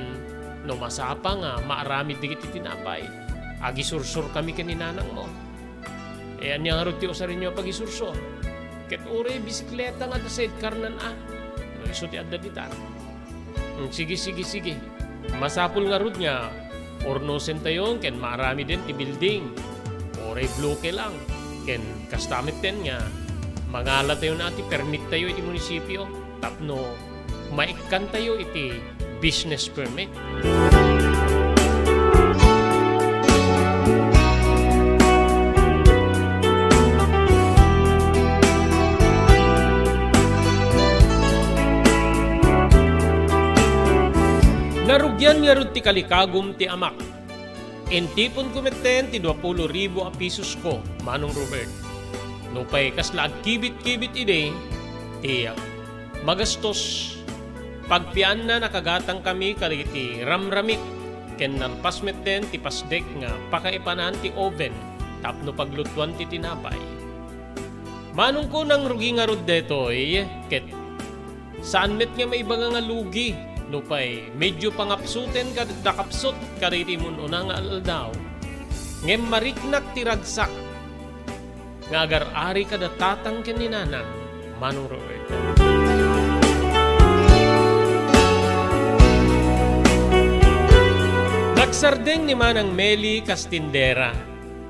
no masapa nga maaramid dagiti tinapay, agisursurkami ken ni nanangmo." E, ania ngarud ti usarenyo a pagisursor? Ket uray bisikleta nga adda sidecar-nan a, no isu ti adda ditan. Mm, sige, sige, sige. Masapul ngarud nga urnosentayon ken maaramiden ti building. O, Ray bloke lang. Ken kasta metten nga mangalatayo na ti permit tayo iti munisipio tapno maikkantayo iti business permit. Narugian ngarud ti kalikagum ti amak. Intiponko metten ti duapulo ribu a pisosko, Manong Robert. Nupay kasla agkibit-kibit idi ti magastos, pagpianna, nakagatangkami kadagiti ramramit ken nalpas metten ti pasdek nga pakaipanan ti oven tapno paglutuan ti tinapay. Manongko, nangrugi ngarud daytoy, ket saan met nga maibaga nga lugi, nupay medio pangapsuten kad-, dakapsut kadagiti immun-una nga al-aldaw. Ngem mariknak ti ragsak nga agar-ari kada tatang ken ni nanang, Manong Robert. Nagsardeng ni Manang Meli kas tindera.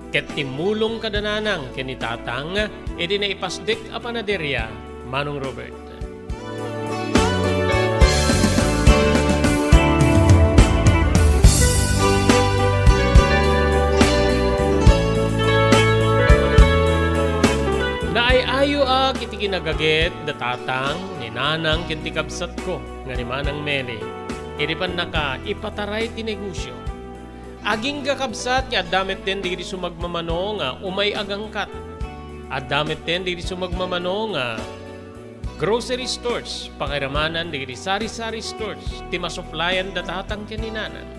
Ket timmulong kada nanang ken ni tatang iti naipasdek a panaderia, Manong Robert. Naay-ayoak iti kinagaget da tatang, ni nanang ken ti kabsatko nga ni Manang Meli iti pannakaipataray ti negosio. Agingga, kabsat, nga adda metten dagiti sumagmamano nga umay agangkat. Adda metten dagiti sumagmamano nga grocery stores, pakairamanan dagiti sari-sari stores, ti masuplayan da tatang ken ni nanang.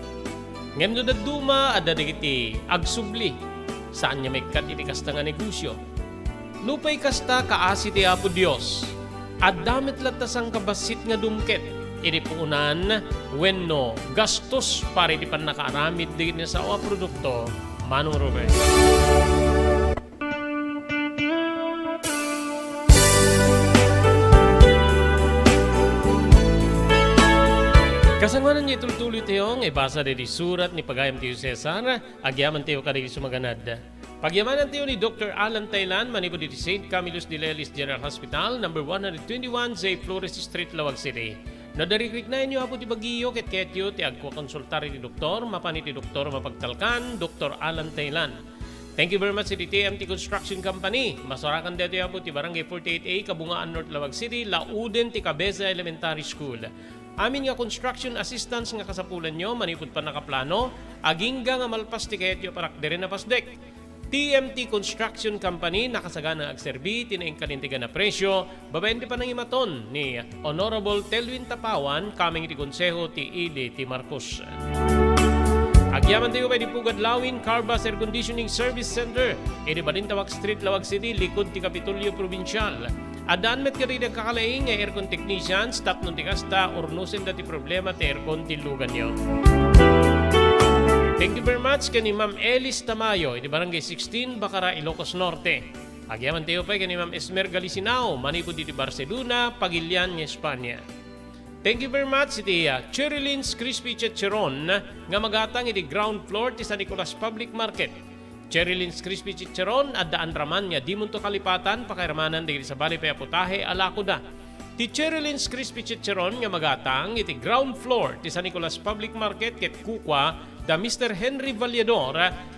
Ngem no dadduma, adda dagiti agsubli, saan nga maikkat iti kasta nga negosio. Nupay kasta, kaasi ti Apo Dios, adda met latta sangkabassit nga dumket iti puonan wenno gastos para iti pannakaaramid dagiti nasao a produkto, Manong Robert. Kasangoanan nga itultuloy tayo nga ibasa daydi surat ni pagayam ti Cesar, agyaman tayo kadagiti sumaganad. Pagyamanantayo ni Doktor Alan Taylan manipud iti Saint Camillus de Lelis General Hospital, number one hundred twenty-one J Flores Street, Laoag City. No darikrik na inyo, Apo, ti bagiyo, ket kayatyo ti agkonsultar iti doktor, mapan iti doktor mapagtalkan, Doktor Alan Taylan. Thank you very much iti T M T Construction Company. Masarakan daytoy, Apo, ti Barangay forty-eight A, Kabungaan, North Laoag City, lauden ti Cabeza Elementary School. Amin nga construction assistance nga kasapulanyo manipud pannakaplano, agingga nga malpas ti kayatyo a parakderen a pasdek. T M T Construction Company, nakasagana nga agserbi iti naingkalintegan a presio, babaen ti panangimaton ni Honorable Telwin Tapawan, kameng iti Konseho ti Ili ti Marcos. Agyamantayo pay iti Pugad Lawin Car Bus Air Conditioning Service Center, iti Balintawak Street, Laoag City, likud ti Kapitolyo Probinsial. Addaan met kadagiti agkakalaing nga aircon technicians tapno ti kasta, urnosenda ti problema ti aircon ti luganyo. Thank you very much ken ni Ma'am Elis Tamayo iti Barangay sixteen, Bacara, Ilocos Norte. Agyamantayo pay ken ni Ma'am Esmer Galisinao manipud iti Barcelona, Pagilian nga Espanya. Thank you very much iti, ah, Cherry Lynn's Crispy Chicharon nga magatang iti ground floor ti San Nicolas Public Market. Cherry Lynn's Crispy Chicharon, adda anraman nga dimonto kalipatan, pakairamanan dagiti sabali pay a putahe a lakoda. Ti Cherry Lynn's Crispy Chicharon nga magatang iti ground floor ti San Nicolas Public Market ket kukua da Mister Henry Valledor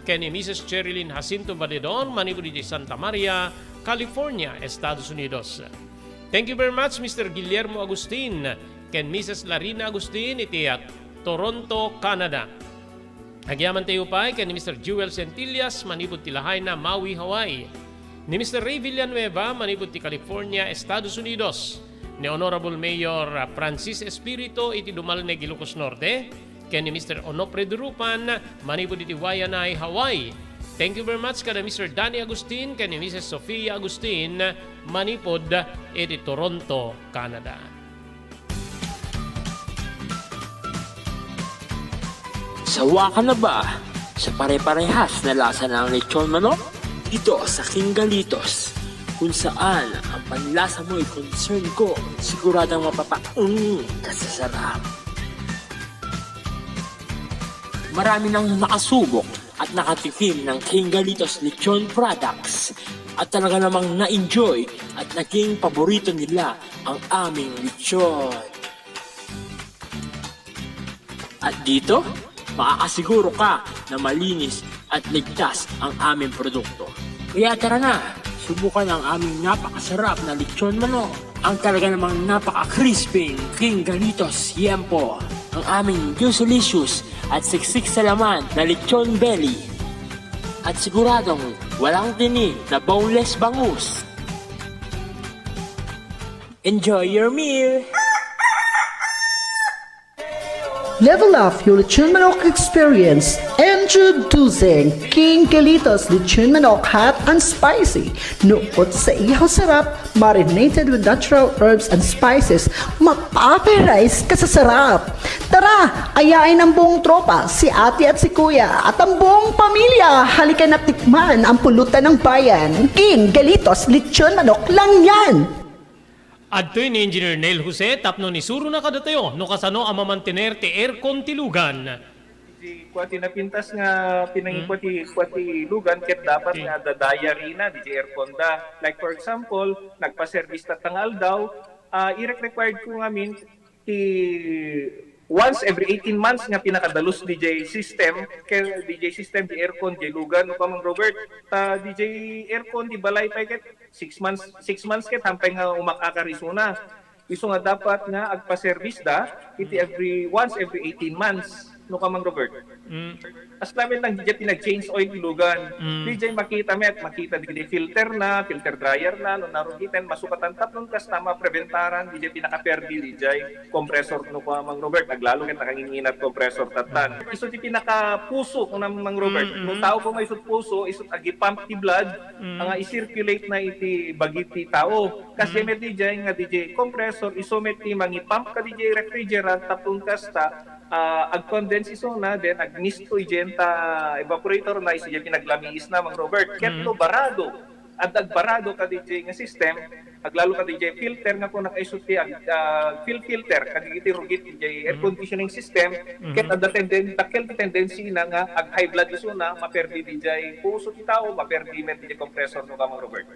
ken ni Missus Cherry Lynn Jacinto Valledor manipud iti Santa Maria, California, Estados Unidos. Thank you very much, Mister Guillermo Agustin ken Missus Larina Agustin iti, ah, Toronto, Canada. Agyamantayo pay ken ni Mister Jewel Centillas manipud ti lahayna, Maui, Hawaii. Ni Mister Ray Villanueva manipud ti California, Estados Unidos. Ni Honorable Mayor, ah, Francis Espiritu iti Dumalneg, Ilocos Norte, ken ni Mister Onofre Durupan manipud iti Waianae, Hawaii. Thank you very much kada Mister Danny Agustin ken ni Missus Sofia Agustin manipud iti Toronto, Canada. Sawa ka na ba sa pare-parehas na lasa ng lechon manok? Dito sa King Galitos, kung saan ang panlasa mo'y concern ko, siguradong mapapaung ka sa sarap. Marami nang nakasubok at nakatikim ng King Galitos Lechon products at talaga namang na-enjoy at naging paborito nila ang aming lechon. At dito, makakasiguro ka na malinis at ligtas ang aming produkto. Kaya tara na, subukan ang aming napakasarap na lechon manok, ang talaga namang napaka-crispy King Galitos Yempo, ang aming juicylicious at siksik sa laman na lechon belly. At siguradong walang tinik na boneless bangus. Enjoy your meal! Level up your lechon manok experience. Introducing King Galitos Lechon Manok Hot and Spicy. Nukot sa ihaw sarap, marinated with natural herbs and spices, mapaparize ka sa sarap. Tara, ayain ang buong tropa, si ate at si kuya, at ang buong pamilya. Halika na tikman ang pulutan ng bayan. King Galitos Lechon Manok lang yan! Adtoy ni Engineer Neil Jose tapno isurona kadatayo no kasano a mamantener ti aircon ti lugan. Di kua ti napintas nga pinangikua ti, kua ti lugan ket dapat nga adda diary na, di aircon da. Like for example, nagpa-service ta nga aldaw, ah, irek-required ko ngamin ti once every eighteen months nga pinakadalus D J system, kay D J system, di aircon, di lugan, no, Kamang Robert? Ta D J aircon, di balay pay ket six months, six months ket hampay nga umak-akar isuna. Isu nga dapat nga agpa-service da, iti every, once every eighteen months, no, Kamang Robert? Mm. As namin lang, di pinag-change oil ti lugan. Mm. Di makita met, makita di filter na, filter dryer na, no, narugiten, masukatan tapnon kasta mapreventaran, di pinakaperdi, di compressor, no, Kamang Robert, aglalo ket nakanginginat compressor tatan. Isu ti pinakapuso, no, Mang Robert. Mm, no, mm. Tao ko may isut puso, isut agipump ti blood, mm, nga i-circulate na iti bagi ti tao. Kas mm, met di nga di compressor, isu met ti mangipump ka di refrigerant, tapno kasta, ah, ag-condense isuna, then agmisto idiay ta evaporator na, isu diay pinaglamiis na, Mang Robert. Ket mm, no barado, adda agbarado ka di nga system, aglalo ka di filter nga kung nakaiso ti ag-, ah, fil-, filter, kadagiti rugit di air conditioning system, mm, ket adda tenden-, dakkel ti tendency na nga ag-high blood isuna, maperdi di puso ti tao, maperdi met di compressor no, Kamang Robert.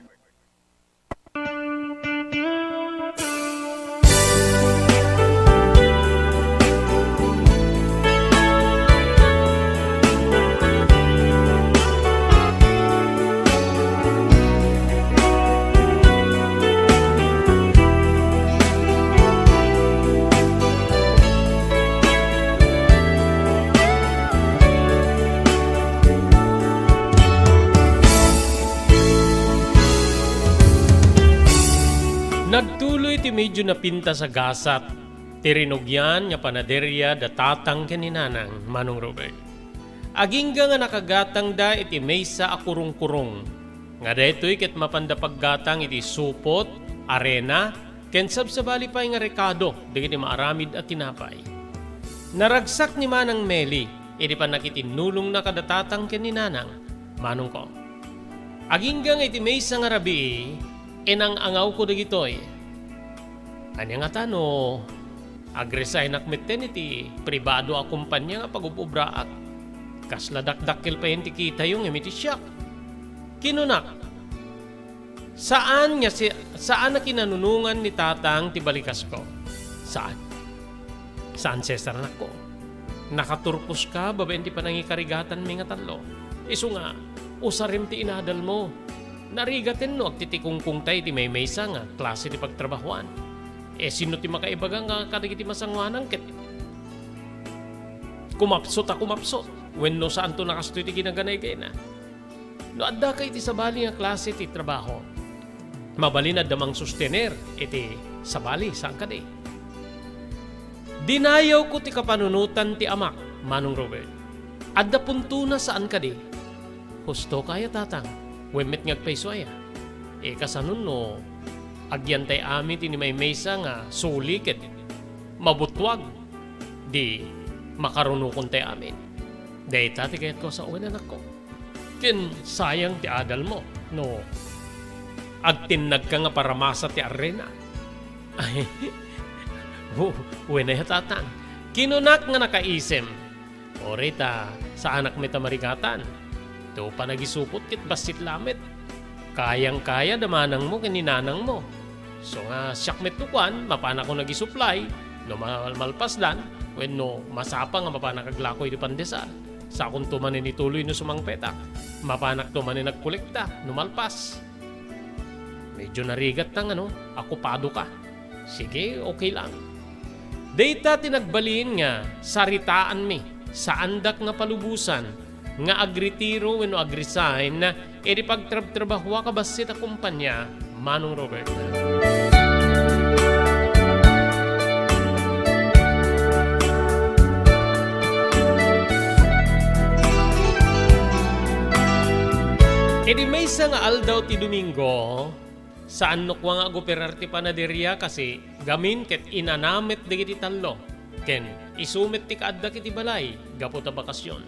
Nagtuloy ti medyo napintas a gasat ti rinugian nga panaderia da tatang ken ni nanang, Manong Robert. Agingga nga nakagatangda iti maysa a kurungkurong, nga daytoy ket mapanda paggatang iti supot, arena, ken sabsabali pay nga rekado dagiti maaramid a tinapay. Naragsak ni Manang Meli idi pannakitinnulongna kada tatang ken ni nanang, manongko. Agingga nga iti maysa nga rabii, inang-angawko dagitoy. Ania ngata no agresignak metten iti pribado a kompania nga pagub-ubraak? Kasla dakdakkel payen ti kitayo ngem iti siak. Kinunak, saan nga si-, saan a kinanunongan ni tatang ti balikasko. Saan. Saan, Cesar, anakko. Nakaturposka babaen ti panangikarigatanmi nga tallo. Isu nga, usarem ti inadalmo. Narigaten no agtitikungkungtay iti maymaysa nga klase ti pagtrabahoan. E, sino ti makaibaga nga kadagiti masangoanan ket kumapsut a kumapsut wenno saanto nakastoy ti ginaganay-gayna? No addaka iti sabali nga klase ti trabaho, mabalin adda mangsustener iti sabali, saan kadi? Dinayawko ti kapanunotan ti amak, Manong Robert. Adda puntona, saan kadi? Husto kaya, tatang, wen met nga agpayso aya? E, kasano no agyantay amin ti maymaysa nga suli ket mabuttuag, di makarunokontay amin. Dayta ti kayatko a sawen, anakko. Ken sayang ti adalmo no agtinnagka nga paramasa ti arena. Ay, wen aya, tatang. Kinunak nga nakaisem. O rita, saanak met a marigatan. Ti panagisupot ket bassit lamet. Kayang-kaya da manangmo ken ni nanangmo. So nga siak met no kuan, mapanakon agisuplay no ma-, malpasdan, wenno masapa nga mapanak aglako iti pandesal. Sakonto manen ituloy no sumangpetak. Mapanakto manen agkolekta no malpas. Medyo narigat ta nga no, okupado ka. Sige, okay lang. Dayta ti nagbalin nga saritaanmi, saandak nga palubosan nga agretiro wenno agresign iti pagtrabtrabahoak a bassit a kompania, Manong Robert. Iti maysa nga aldaw ti Domingo, saan no kua nga agoperar ti panaderia kasi gamin ket inana met dagiti tallo, ken isu met ti kaaddak iti balay gapu ta bakasion.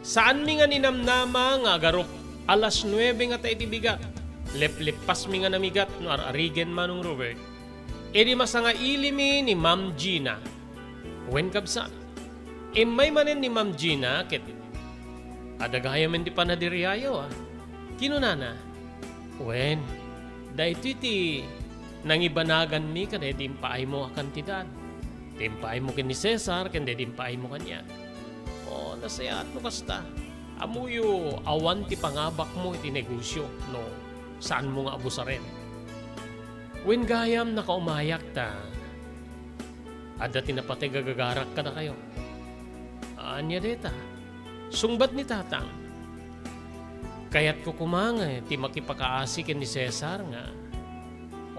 Saanmi nga ninamnama nga agarup alas nuebe ngata iti bigat. Leplippasmi nga namigat no ar-arigen, Manong Robert. Idi masangailimi ni Ma'am Gina. Wen, kabsat, immay manen ni Ma'am Gina ket adda gayamen ti panaderiayo, a. Kinunana, "Wen, daytoy ti nangibanaganmi kadaydi impaaymo a kantidad. Ti impaaymo ken ni Cesar ken daydi impaaymo kaniak." O, nasayaat no kasta. Ammoyo, awan ti pangabakmo iti negosio no saanmo nga abusaren. Wen gayam, nakaumayak ta adda ti napateg a gagarak kadakayo. Ania dayta? Sungbat ni Tatang. Kayatko koma nga ti makipakaasi ken ni Cesar nga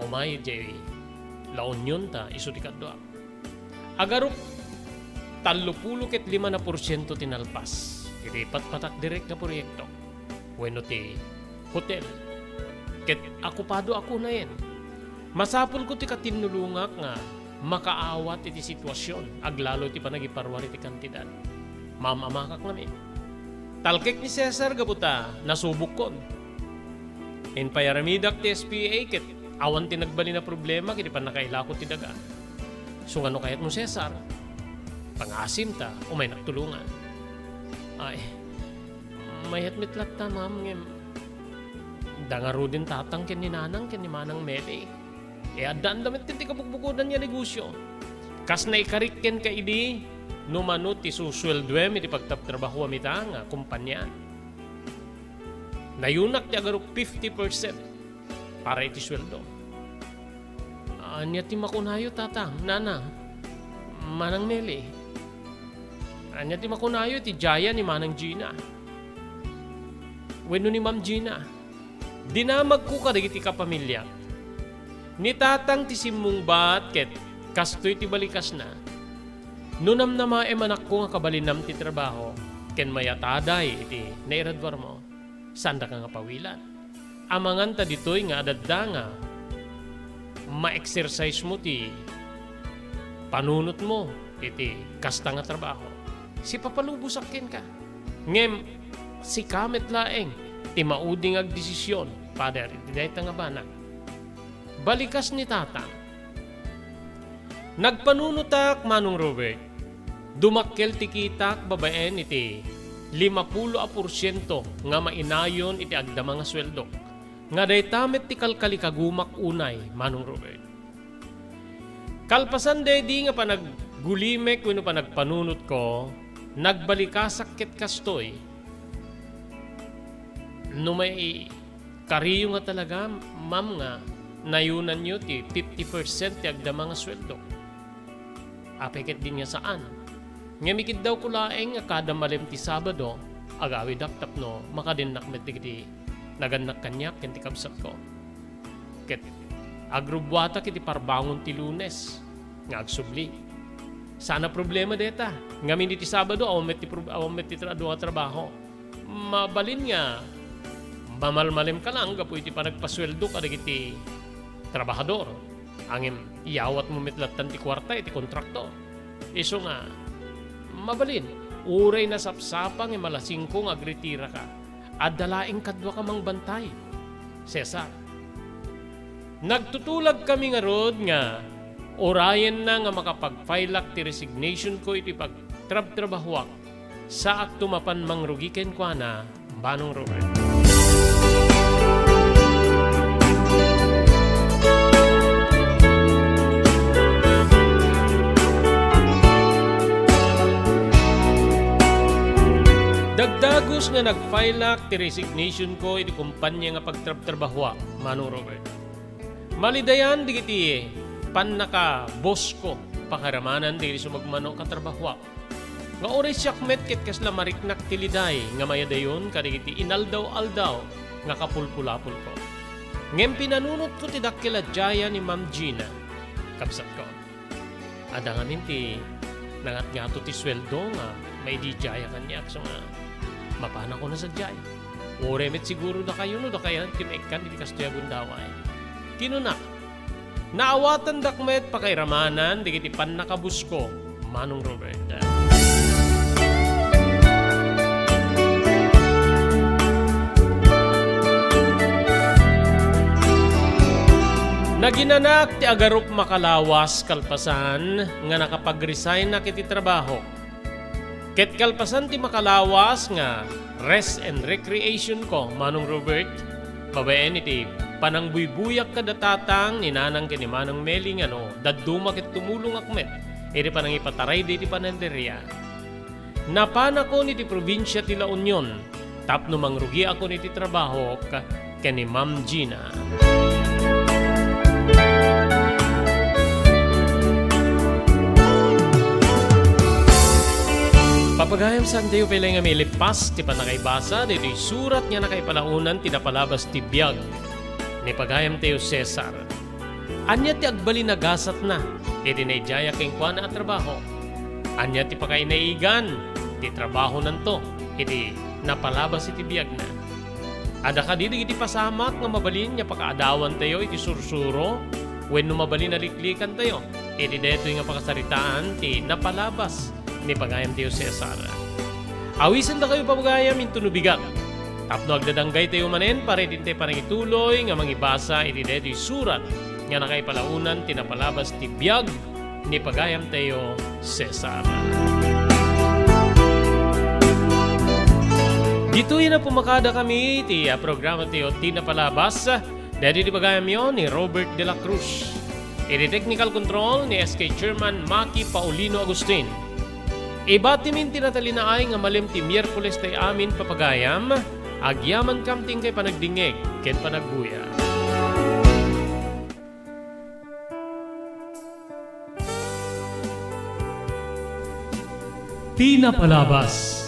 umay idiay La Union ta isu ti kaduak. Agarup tallopulo ket lima na porsiento ti nalpas iti patpatak direk nga proyekto wenno ti hotel. Ket okupado ako unayen. Masapulko ti katinnulongak nga makaawat iti situasion, aglalo iti panagiparuar iti kantidad. Maam-amakak ngamin. Talkek ni Cesar gapu ta nasubokkon. Impayaramidak ti S P A ket awan ti nagbalin a problema iti pannakailako ti daga. Sungano kayatmo, Cesar? Pangaasim ta umaynak tulongan. Ay, mayat met latta, ma'am, ngem da ngaruden Tatang ken ni Nanang ken ni Manang Meli. E, addaanda met ti kabugbugodan nga negosio. Kas naikarik kenka idi no mano ti susueldoem iti pagtrabtrabahoam ita nga kompania. Nayunak ti agarup fifty percent para iti sueldo. Ania ti makunayo, Tatang, Nanang, Manang Meli? Ania ti makunayo iti jaya ni Manang Gina wenno ni Ma'am Gina? Dinamagko kadagiti kapamiliak. Ni Tatang ti simmungbat ket kastoy ti balikasna. No namnamaem, anakko, nga kabalinnam ti trabaho ken mayataday iti nairaduarmo, saandaka nga pawilan. Amangan ta ditoy nga adda nga ma-exercise mo ti panunotmo iti kasta nga trabaho. Sipapalubosak kenka. Ngem sika met laeng ti maudi nga agdesision, Father, iti dayta nga banag. Balikas ni Tatang. Nagpanunotak, Manong Robert. Dumakkel ti kitak babaen iti limapulo a porsiento nga mainayon iti agdama nga sueldok, nga dayta met ti kalkalikagumak unay, Manong Robert. Kalpasan daydi nga panaggulimek wenno panagpanunotko, nagbalikasak ket kastoy. No maikariyo nga talaga, ma'am, nga nayonanyo ti fifty percent ti agdama nga sueldo. Apay ket din nga saan? Ngem ikiddawko laeng nga kada malem ti Sabado, agawidak tapno makadennak met dagiti nagannak kaniak ken ti kabsatko. Ket agrubbuatak iti parbangon ti Lunes nga agsubli. Saan a problema dayta. Ngamin iti Sabado, awan met ti prob-, awan met ti tra-, adu nga trabaho. Mabalin nga mamalmalemka lang gapu iti panagpasueldo kadagiti trabahador. Ngem iyawatmo met lattan ti kuarta iti kontraktor. Isu nga, mabalin, uray nasapsapa ngem alas singko nga agritiraka. Adda laeng kaduak a mangbantay, Cesar. Nagtutulagkami ngarud nga urayenna nga makapag-filak ti resignationko iti pagtrabtrabahoak Saakto mapan mangrugi kenkuana, Manong Robert. Dagdagus nga nag-fileak ti resignation ko iti kumpania nga pagtrabtrabahoak, Manong Robert. Malidayan dagiti pannakabosko, pakairamanan dagiti sumagmamano a katrabahoak. Nga uray siak met ket kasla mariknak ti liday nga mayadayon kadagiti inaldaw-aldaw nga kapulpulapolko. Ngem pinanunotko ti dakkel a diayan ni Ma'am Gina, kabsatko. Adda ngamin ti nangatngato ti sueldo nga maididiaya kaniak, so nga mapanakon a sadiay. Uray met siguro dakayo no dakayan ti maikkan iti kastoy a gundaway. Kinuna, naawatandak met pakairamanan dagiti pannakabosko, Manong Robert. Naginanak ti agarup makalawas kalpasan nga nakapag-resignak iti trabaho. Ket kalpasan ti makalawas nga rest and recreation ko, Manong Robert, babaen iti panangbuybuyak kada tatang ni Nanang ken ni Manang Meli nga no dadduma ket tumulongak met iti panangipatarayda iti panaderia. Napanakon iti probinsia ti La Union tapno mangrugiakon iti trabahok ken ni Ma'am Gina. Papagayam, saantayo pay laeng nga mailippas ti pannakaibasa daytoy surat nga nakaipalaonan ti napalabas ti biag ni pagayamtayo Cesar. Ania ti agbalin a gasatna iti naidiayak kenkuana a trabaho? Ania ti pakainaigan ti trabahonanto iti napalabas iti biagna? Adda kadi dagiti pasamak nga mabalin nga pakaadawantayo iti sursuro wenno mabalin a liklikantayo iti daytoy nga pakasaritaan ti napalabas ni pagayamtayo Cesar? Awisendakayo, papagayam, intono bigat tapno agdadanggaytayo manen para iti pannakituloy nga mangibasa iti daytoy surat nga nakaipalaonan ti napalabas ti biag ni pagayamtayo Cesar. Ditoy na pumakada kami iti, ah, programatayo ti napalabas. Daytoy ti pagayamyo ni Robert de la Cruz. Iti technical control ni S K Chairman Maki Paulino Agustin. Ibatimin ti natalinaay nga malem ti Miyerkules tay amin, papagayam. Agyamankam ti inkay panagdingngeg ken panagbuya. Ti napalabas.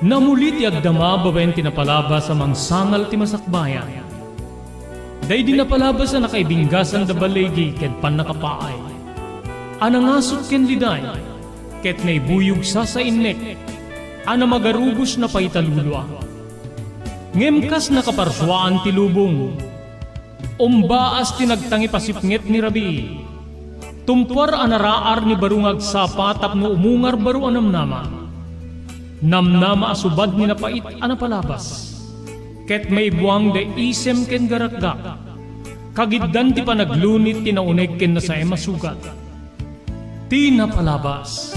Namuli ti agdama babaen ti napalabas a mangsangal ti masakbayan. Daydi napalabas a nakaibinggasan da baligi ken pannakapaay, a nangasut ken liday, ket naibuyog sasainnek, a namagarubos napaitalulua. Ngem kas nakaparsuaan ti lubong, umbaas ti nagtangipasipnget ni rabii. Tumpuar a naraar ni baro nga agsapa tapno umungar baro a namnama. Namnama a subad ni napait a napalabas. Ket maibuang da isem ken garakgak. Kagiddan ti panaglunit ti nauneg ken nasaem a sugat. Ti napalabas.